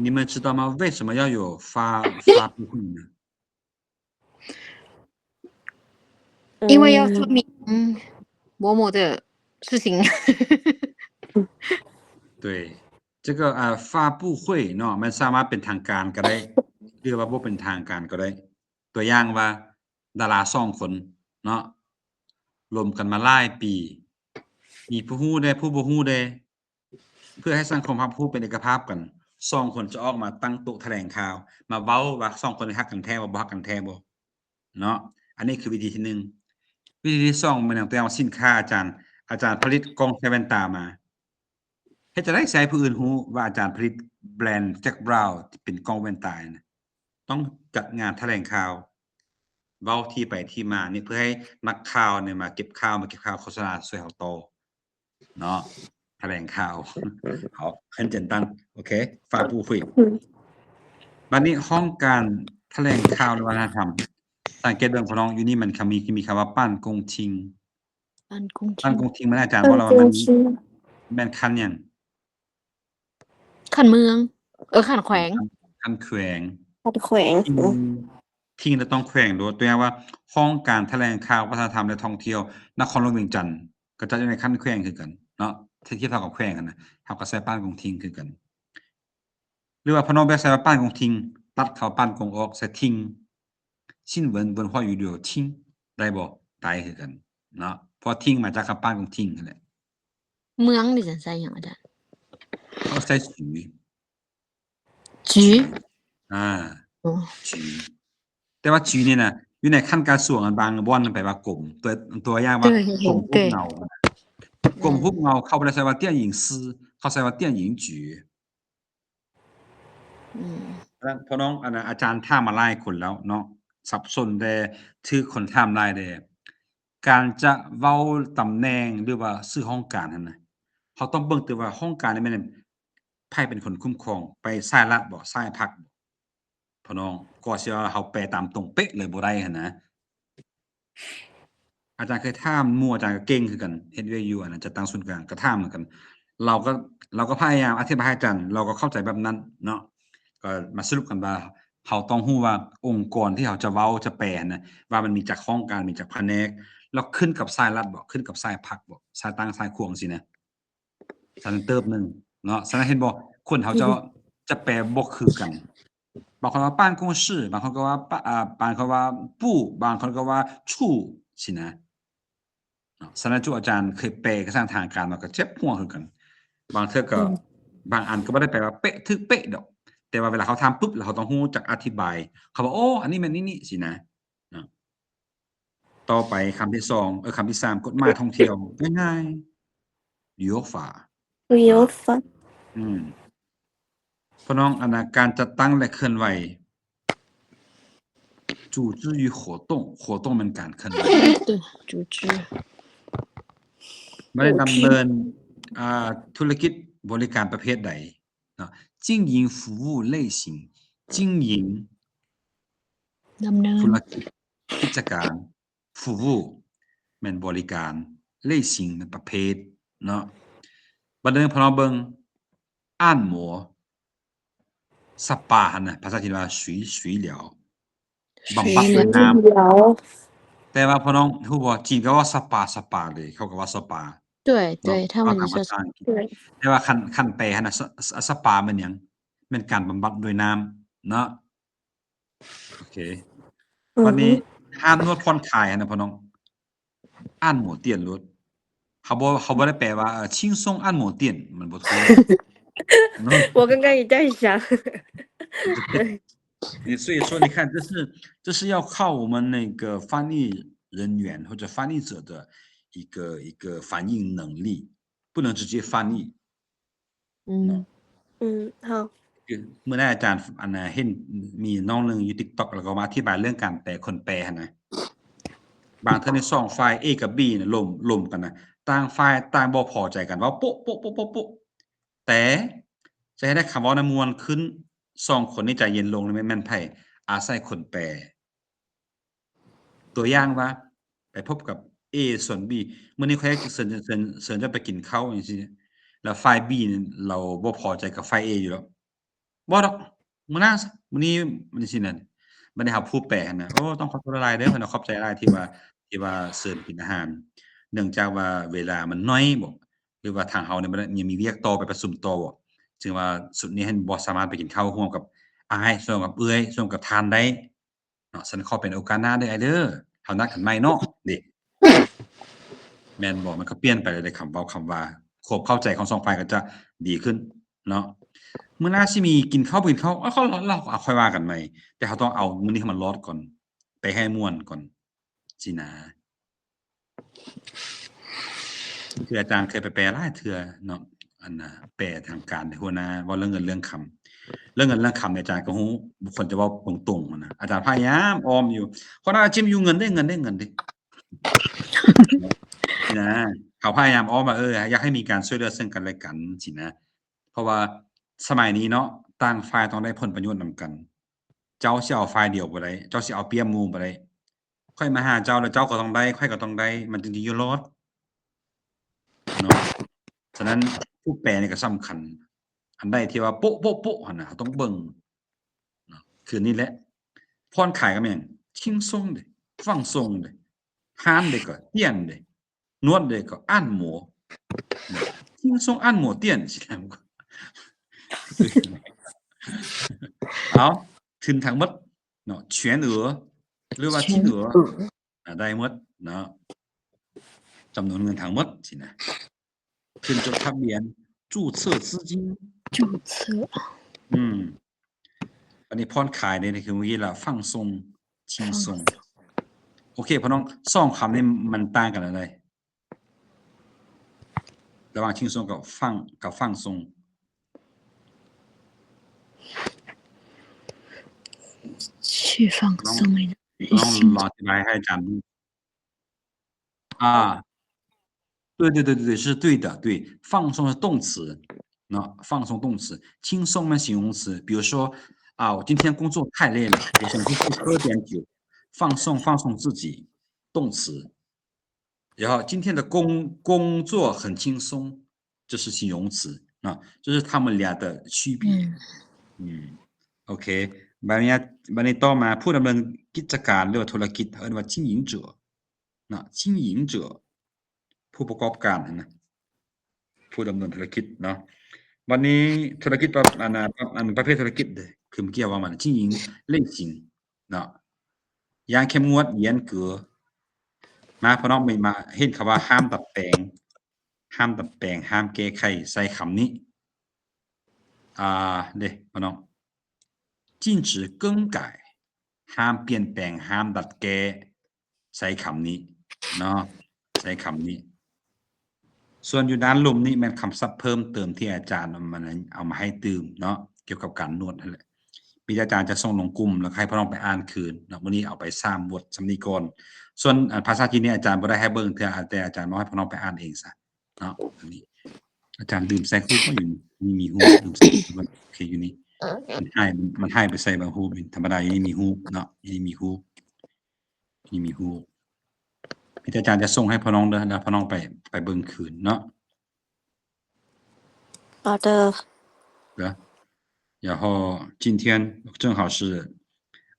你们知道吗？为什么要有发发布会呢？因为要说明某某的事情。对，这个 อ่า 发布会 ເນາະ ມັນສາມາດເປັນທາງການກໍໄດ້ ຫຼືວ່າບໍ່ເປັນທາງການກໍໄດ້. ຕົວຢ່າງວ່າ ດາລາສອງຄົນເນາະ ລົມກັນມາຫຼາຍປີ ມີຜູ້ຮູ້ແດ່ ຜູ້ບໍ່ຮູ້ແດ່ ເພື່ອໃຫ້ສັງຄົມຮັບຮູ້ເປັນເອກະພາບກັນ ສອງຄົນຈະອອກມາຕັ້ງໂຕະຖະແຫຼງຂ່າວ ມາເວົ້າວ່າສອງຄົນນີ້ຮັກກັນແທ້ບໍ່ ບໍ່ຮັກກັນແທ້ບໍ່ເນາະ. ອັນນີ້ຄືວິທີທີໜຶ່ງ. ວິທີທີສອງແມ່ນຫຍັງ? ຕົວຢ່າງວ່າສິນຄ້າອາຈານ ອາຈານຜະລິດກ້ອງໃສ່ແວ່ນຕາມາ ເຮັດຈັ່ງໃດຊິໃຫ້ຜູ້ອື່ນຮູ້ວ່າອາຈານຜະລິດແບຣນ Jack Brown ທີ່ເປັນກ້ອງແວ່ນຕານະ? ຕ້ອງຈັດງານຖະແຫຼງຂ່າວ ເວົ້າທີ່ໄປທີ່ມານີ້ ເພື່ອໃຫ້ນັກຂ່າວນີ້ມາເກັບຂ່າວ ມາເກັບຂ່າວໂຄສະນາຊ່ວຍເຮົາຕໍ່ເນາະ. ຖະແຫຼງຂ່າວ ເຮົາຂຶ້ນເຈັນຕັ້ງ ໂອເຄ ຟາບປູ່ຫຸຍ. ບັດນີ້ຫ້ອງການຖະແຫຼງຂ່າວ ແລະ ວັດທະນະທຳ ສັງເກດເບິ່ງ ພີ່ນ້ອງ ຢູ່ນີ້ມັນ ຄຳ ມີ ມີຄຳວ່າ ປານກົງທິງ ປານກົງທິງ ປານກົງທິງ ມັນ ອາຈານເວົ້າແລ້ວວ່າມັນແມ່ນຂັ້ນຫຍັງ? ຂັ້ນເມືອງ ເອີ ຂັ້ນແຂວງ ຂັ້ນແຂວງ ຂັ້ນແຂວງ ທິງ ທິງລະຕ້ອງແຂວງໂລດ. ຕົວຢ່າງວ່າ ຫ້ອງການຖະແຫຼງຂ່າວ ວັດທະນະທຳ ແລະ ທ່ອງທ່ຽວ ນະຄອນຫຼວງວຽງຈັນ ກໍຈັດຢູ່ໃນຂັ້ນແຂວງຄືກັນເນາະ ທຽບເທົ່າກັບແຂວງຫັ້ນນະ ເຮົາກໍໃຊ້ປານກົງທິງຄືກັນ. ຫຼືວ່າ ພະນ້ອງແບກໃສ່ວ່າ ປານກົງທິງ ຕັດຄຳວ່າ ປານກົງ ອອກ ໃສ່ ທິງ ຊິນເວິນ ເວິນ ຫວາ ຢູ່ ດຽວ ທິງ ໄດ້ບໍ່? ໄດ້ຄືກັນເນາະ ເພາະ ທິງ ມາຈາກຄຳ ປານກົງທິງ ຫັ້ນແຫຼະ. ເມືອງນີ້ຈະໃຊ້ຫຍັງອາຈານ? ເຮົາໃຊ້ ຈື ຈື ອ່າ ຈື ແຕ່ວ່າ ຈື ນີ້ນະ ຢູ່ໃນຂັ້ນກະຊວງ ອັນ ບາງບ່ອນມັນແປວ່າກົມ ຕົວ ຕົວຢ່າງວ່າ ກົມຮູບເງົາ ກົມຮູບເງົາ ເຂົາບໍ່ໄດ້ໃຊ້ວ່າ 电影司 ເຂົາໃຊ້ວ່າ 电影局. ອືມ ພໍ່ນ້ອງ ອັນ ອາຈານຖາມມາຫຼາຍຄົນແລ້ວເນາະ ສັບສົນແດ່ ຖືກຄົນຖາມຫຼາຍແດ່. ການຈະເວົ້າຕຳແໜ່ງ ຫຼືວ່າຊື່ຫ້ອງການຫັ້ນນະ ເຮົາຕ້ອງເບິ່ງຕື່ມວ່າຫ້ອງການນີ້ແມ່ນໃຜເປັນຄົນຄຸ້ມຄອງ ໄປສາຍລັດບໍ່ ສາຍພັກບໍ່ ພໍ່ນ້ອງ ກໍຊິວ່າເຮົາແປຕາມຕົງເປະເລີຍບໍ່ໄດ້ຫັ້ນນະ. ອາຈານເຄີຍຖາມໝູ່ ອາຈານກໍເກັ່ງຄືກັນ ເຮັດວຽກຢູ່ ອັນນັ້ນ ຈັດຕັ້ງສູນກາງ ກໍຖາມເໝືອນກັນ ລາວກໍ ລາວກໍພະຍາຍາມອະທິບາຍໃຫ້ອາຈານ ລາວກໍເຂົ້າໃຈແບບນັ້ນເນາະ. ກໍມາສະຫຼຸບກັນວ່າ ເຮົາຕ້ອງຮູ້ວ່າອົງກອນທີ່ເຮົາຈະເວົ້າຈະແປຫັ້ນນະ ວ່າມັນມີຈັກຫ້ອງການ ມີຈັກພະແນກ ແລ້ວຂຶ້ນກັບສາຍລັດບໍ່ ຂຶ້ນກັບສາຍພັກບໍ່ ສາຍຕັ້ງສາຍຂວາງຊີ້ນະ. ສະນັ້ນເຕີບໜຶ່ງເນາະ ສະນັ້ນເຫັນບໍ່ ຄົນເຮົາຈະ ຈະແປບໍ່ຄືກັນ ບາງຄົນວ່າ 办公室 ບາງຄົນກໍວ່າ ປະ ອ່າ ບາງຄົນວ່າ 部 ບາງຄົນກໍວ່າ 处 ຊີ້ນະ. ສະນັ້ນ ຈຸອາຈານເຄີຍແປເອກະສານທາງການມາກໍເຈັບຫົວຄືກັນ ບາງເທື່ອກໍ ບາງອັນກໍບໍ່ໄດ້ແປວ່າເປະ ຖືກເປະດອກ ແຕ່ວ່າເວລາເຂົາຖາມປຶບ ແລ້ວເຮົາຕ້ອງຮູ້ຈັກອະທິບາຍ ເຂົາວ່າ ໂອ້ ອັນນີ້ແມ່ນນີ້ໆ ຊີ້ນະ. ຕໍ່ໄປຄຳທີສອງ ເອີ ຄຳທີສາມ ກົດໝາຍທ່ອງທ່ຽວ ງ່າຍໆ 旅游法 旅游法 ອືມ ພໍ່ນ້ອງ ອັນນະ ການຈັດຕັ້ງ ແລະ ເຄື່ອນໄຫວ 组织与活动 活动 ແມ່ນການເຄື່ອນໄຫວ 组织 ບໍ່ໄດ້ດຳເນີນ ອ່າ ທຸລະກິດບໍລິການປະເພດໃດເນາະ 经营服务类型 经营 ດຳເນີນ ທຸລະກິດ ກິດຈະການ 服务 ແມ່ນບໍລິການ 类型 ແມ່ນປະເພດເນາະ. ບັດນີ້ພວກເຮົາເບິ່ງ ອັນໝໍ ສະປາຫັ້ນນະ ພາສາຈີນວ່າ 水水疗 ບຳບັດດ້ວຍນ້ຳ ແຕ່ວ່າພໍ່ນ້ອງຮູ້ບໍ່ ຈີນກໍເວົ້າສະປາ ສະປາເລີຍ ເຂົາກໍວ່າສະປາ 对对他们说 ແຕ່ວ່າຄັນ ຄັນແປຫັ້ນນະ ສະ ສະປາແມ່ນຫຍັງ? ແມ່ນການບຳບັດດ້ວຍນ້ຳເນາະ. ໂອເຄ ວັນນີ້ຫ້າມນວດຜ່ອນຄາຍຫັ້ນນະພໍ່ນ້ອງ ອັນໝໍຕຽນໂລດ ເຮົາບໍ່ ເຮົາບໍ່ໄດ້ແປວ່າ ເອີ 轻松按摩店 ມັນບໍ່ຖືກ 我刚刚也在想 所以说你看，这是，这是要靠我们那个翻译人员或者翻译者的一个，一个反应能力，不能直接翻译。 ອືມ ອືມ ເຮົາ ມື້ນັ້ນອາຈານ ອັນນະ ເຫັນມີນ້ອງໜຶ່ງຢູ່ຕິກຕັອກ ແລ້ວກໍມາອະທິບາຍເລື່ອງການແປ ຄົນແປຫັ້ນນະ ບາງເທື່ອນີ້ສອງຝ່າຍ A ກັບ B ນະ ລົມ ລົມກັນນະ ຕ່າງຝ່າຍຕ່າງບໍ່ພໍໃຈກັນ ເວົ້າໂປະໆໆໆ ແຕ່ຈະໃຫ້ໄດ້ຄຳເວົ້ານັ້ນມ່ວນຂຶ້ນ ສອງຄົນນີ້ໃຈເຢັນລົງ ແມ່ນ ແມ່ນໃຜ? ອາໄສຄົນແປ. ຕົວຢ່າງວ່າ ໄປພົບກັບ A ສ່ວນ B ມື້ນີ້ຂ້ອຍເຊີນ ເຊີນ ເຊີນເຈົ້າໄປກິນເຂົ້າຈັ່ງຊີ້ ແລ້ວຝ່າຍ B ນີ້ລາວບໍ່ພໍໃຈກັບຝ່າຍ A ຢູ່ດອກ ບໍ່ດອກ ມື້ໜ້າຊະ ມື້ນີ້ມັນຊິນັ້ນ ບັດນີ້ເຮົາຜູ້ແປຫັ້ນນະ ໂອ້ ຕ້ອງຂອບໃຈຫຼາຍໆເດີ ເພິ່ນວ່າຂອບໃຈຫຼາຍທີ່ວ່າ ທີ່ວ່າເຊີນກິນອາຫານ ເນື່ອງຈາກວ່າເວລາມັນໜ້ອຍບໍ ຫຼືວ່າທາງເຮົານີ້ມັນຍັງມີວຽກຕໍ່ ໄປປະຊຸມຕໍ່ບໍ ຈຶ່ງວ່າຊຸດນີ້ຫັ້ນບໍ່ສາມາດໄປກິນເຂົ້າຮ່ວມກັບອ້າຍ ຮ່ວມກັບເອື້ອຍ ຮ່ວມກັບທ່ານໄດ້ເນາະ ຊັ້ນຂໍເປັນໂອກາດໜ້າເດີອ້າຍເດີ ເຮົານັດກັນໃໝ່ເນາະ ເດ້ ແມ່ນບໍ່ ມັນກໍປ່ຽນໄປເລີຍເດ້ ຄຳເວົ້າຄຳວ່າ ຄວາມເຂົ້າໃຈຂອງສອງຝ່າຍກໍຈະດີຂຶ້ນເນາະ ມື້ໜ້າຊິມີກິນເຂົ້າບໍ່ກິນເຂົ້າ ເອົາ ເຂົາ ເຮົາ ເຮົາ ເຮົາຄ່ອຍວ່າກັນໃໝ່ ແຕ່ເຮົາຕ້ອງເອົາມື້ນີ້ໃຫ້ມັນລອດກ່ອນ ໄປໃຫ້ມ່ວນກ່ອນຊີ້ນະ ຄືອາຈານເຄີຍໄປແປຫຼາຍເທື່ອເນາະ ອັນນະ ແປທາງການໃຫ້ຫົວໜ້າ ເວົ້າເລື່ອງເງິນເລື່ອງຄຳ ເລື່ອງເງິນເລື່ອງຄຳນີ້ອາຈານກໍຮູ້ ຄົນຈະເວົ້າຕົງໆຫັ້ນນະ ອາຈານພະຍາຍາມອ້ອມຢູ່ ຫົວໜ້າຈິມຢູ່ ເງິນເດ້ ເງິນເດ້ ເງິນເດ້ ຊີ້ນະ ເຮົາພະຍາຍາມອ້ອມວ່າ ເອີ ຢາກໃຫ້ມີການຊ່ວຍເຫຼືອເຊິ່ງກັນແລະກັນຊີ້ນະ ເພາະວ່າສະໄໝນີ້ເນາະ ຕ່າງຝ່າຍຕ້ອງໄດ້ຜົນປະໂຫຍດນຳກັນ ເຈົ້າຊິເອົາຝ່າຍດຽວບໍ່ໄດ້ ເຈົ້າຊິເອົາປຽບໝູ່ບໍ່ໄດ້ ຂ້ອຍມາຫາເຈົ້າແລ້ວເຈົ້າກໍຕ້ອງໄດ້ ຂ້ອຍກໍຕ້ອງໄດ້ ມັນຈຶ່ງຈະຢູ່ລອດເນາະ ສະນັ້ນຜູ້ແປນີ້ກໍສຳຄັນ ອັນໃດທີ່ວ່າໂປະໆໆຫັ້ນນະ ເຮົາຕ້ອງເບິ່ງເນາະ ຄືນີ້ແຫຼະ ຜ່ອນຄາຍກໍແມ່ນ 轻松ເດ້ 放松ເດ້ ຮານເດ້ກໍ ទៀນເດ້ ນວດເດ້ກໍ 按摩 轻松按摩店 ເອົາ ທຶນທັງໝົດເນາະ 全额 ຫຼືວ່າ 全额 ອາ ໄດ້ໝົດເນາະ ຈຳນວນເງິນທັງໝົດຊີ້ນະ ຂຶ້ນຈົດທະບຽນ 注册资金 注册 ອືມ ອັນນີ້ຜ່ອນຄາຍເດ້ ຄືມື້ກີ້ລະ 放松 轻松 ໂອເຄ ພໍ່ນ້ອງ ສອງຄຳນີ້ມັນຕ່າງກັນອັນໃດ ລະຫວ່າງ 轻松 ກັບ 放 ກັບ 放松 去放松 ນ້ອງ ນ້ອງລອງອະທິບາຍໃຫ້ອາຈານ ອ່າ 对对对对对，是对的，对，放松是动词，那放松动词，轻松嘛形容词。比如说，啊，我今天工作太累了，我想去喝点酒，放松放松自己，动词。然后今天的工工作很轻松，这是形容词，啊，这是他们俩的区别。嗯，嗯，OK，บัดนี้ บัดนี้ต่อมา ผู้ดำเนินกิจการหรือว่าธุรกิจ เขาเอิ้นว่า经营者 ເນາະ 经营者 ຜູ້ປະກອບການຫັ້ນນະ ຜູ້ດຳເນີນທຸລະກິດເນາະ ບັດນີ້ທຸລະກິດ ປະ ອັນນະ ປະ ອັນປະເພດທຸລະກິດເດ້ ຄືເມື່ອກີ້ເວົ້າມາ 经营类型 ເນາະ อย่างเข้มงวด 严格 ມາ ພີ່ນ້ອງ ມາ ເຫັນຄຳວ່າຫ້າມດັດແປງ ຫ້າມດັດແປງ ຫ້າມແກ້ໄຂ ໃສ່ຄຳນີ້ ອ່າ ເດ້ ພີ່ນ້ອງ 禁止更改 ຫ້າມປ່ຽນແປງ ຫ້າມດັດແກ້ ໃຊ້ຄຳນີ້ເນາະ ໃຊ້ຄຳນີ້ ສ່ວນຢູ່ດ້ານລຸ່ມນີ້ແມ່ນຄຳສັບເພີ່ມເຕີມທີ່ອາຈານເອົາມາ ເອົາມາໃຫ້ຕື່ມເນາະ ກ່ຽວກັບການນວດຫັ້ນແຫຼະ ມີແຕ່ອາຈານຈະສົ່ງລົງກຸ່ມ ແລ້ວໃຫ້ພີ່ນ້ອງໄປອ່ານຄືນເນາະ ມື້ນີ້ເອົາໄປສາມບົດສ່ຳນີ້ກ່ອນ ສ່ວນ ອາ ພາສາຈີນນີ້ອາຈານບໍ່ໄດ້ໃຫ້ເບິ່ງເທື່ອ ແຕ່ອາຈານເວົ້າໃຫ້ພີ່ນ້ອງໄປອ່ານເອງຊະ ເນາະ ອັນນີ້ອາຈານລືມໃສ່ຮູບຢູ່ນີ້ ມີຮູບ ລືມໃສ່ຮູບ ໂອເຄ ຢູ່ນີ້ ມັນຫາຍ ມັນຫາຍໄປໃສບາງຮູບ ທຳມະດາຢູ່ນີ້ມີຮູບເນາະ ຢູ່ນີ້ມີຮູບ ນີ້ມີຮູບ ມີແຕ່ອາຈານຈະສົ່ງໃຫ້ພໍ່ນ້ອງເດີ ແລ້ວພໍ່ນ້ອງໄປ ໄປເບິ່ງຄືນເນາະ 好的。 然后今天正好是，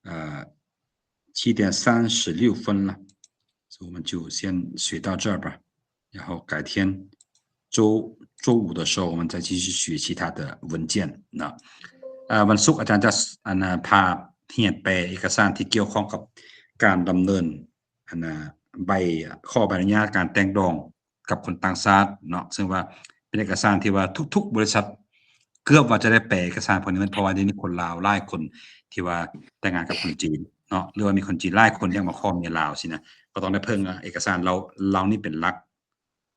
呃，七点三十六分了，所以我们就先学到这儿吧。然后改天周，周五的时候，我们再继续学其他的文件。那，呃， ວັນສຸກອາຈານຈະ ອັນນະ ພາຮຽນແປເອກະສານທີ່ກ່ຽວຂ້ອງກັບການດຳເນີນ ອັນນະ ໃບ ຂໍໃບອະນຸຍາດການແຕ່ງດອງ ກັບຄົນຕ່າງຊາດເນາະ ເຊິ່ງວ່າເປັນເອກະສານທີ່ວ່າທຸກໆບໍລິສັດເກືອບວ່າຈະໄດ້ແປເອກະສານພວກນີ້ໝົດ ເພາະວ່າດຽວນີ້ຄົນລາວຫຼາຍຄົນທີ່ວ່າແຕ່ງງານກັບຄົນຈີນເນາະ ຫຼືວ່າມີຄົນຈີນຫຼາຍຄົນຢາກມາຂໍເມຍລາວຊີ້ນະ ກໍຕ້ອງໄດ້ເພິ່ງເອກະສານເຫຼົ່າ ເຫຼົ່ານີ້ເປັນຫຼັກ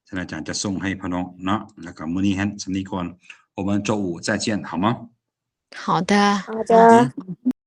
ສະນັ້ນອາຈານຈະສົ່ງໃຫ້ພໍ່ນ້ອງເນາະ ແລ້ວກໍມື້ນີ້ຫັ້ນສ່ຳນີ້ກ່ອນ 我们周五再见 好吗？好的。好的。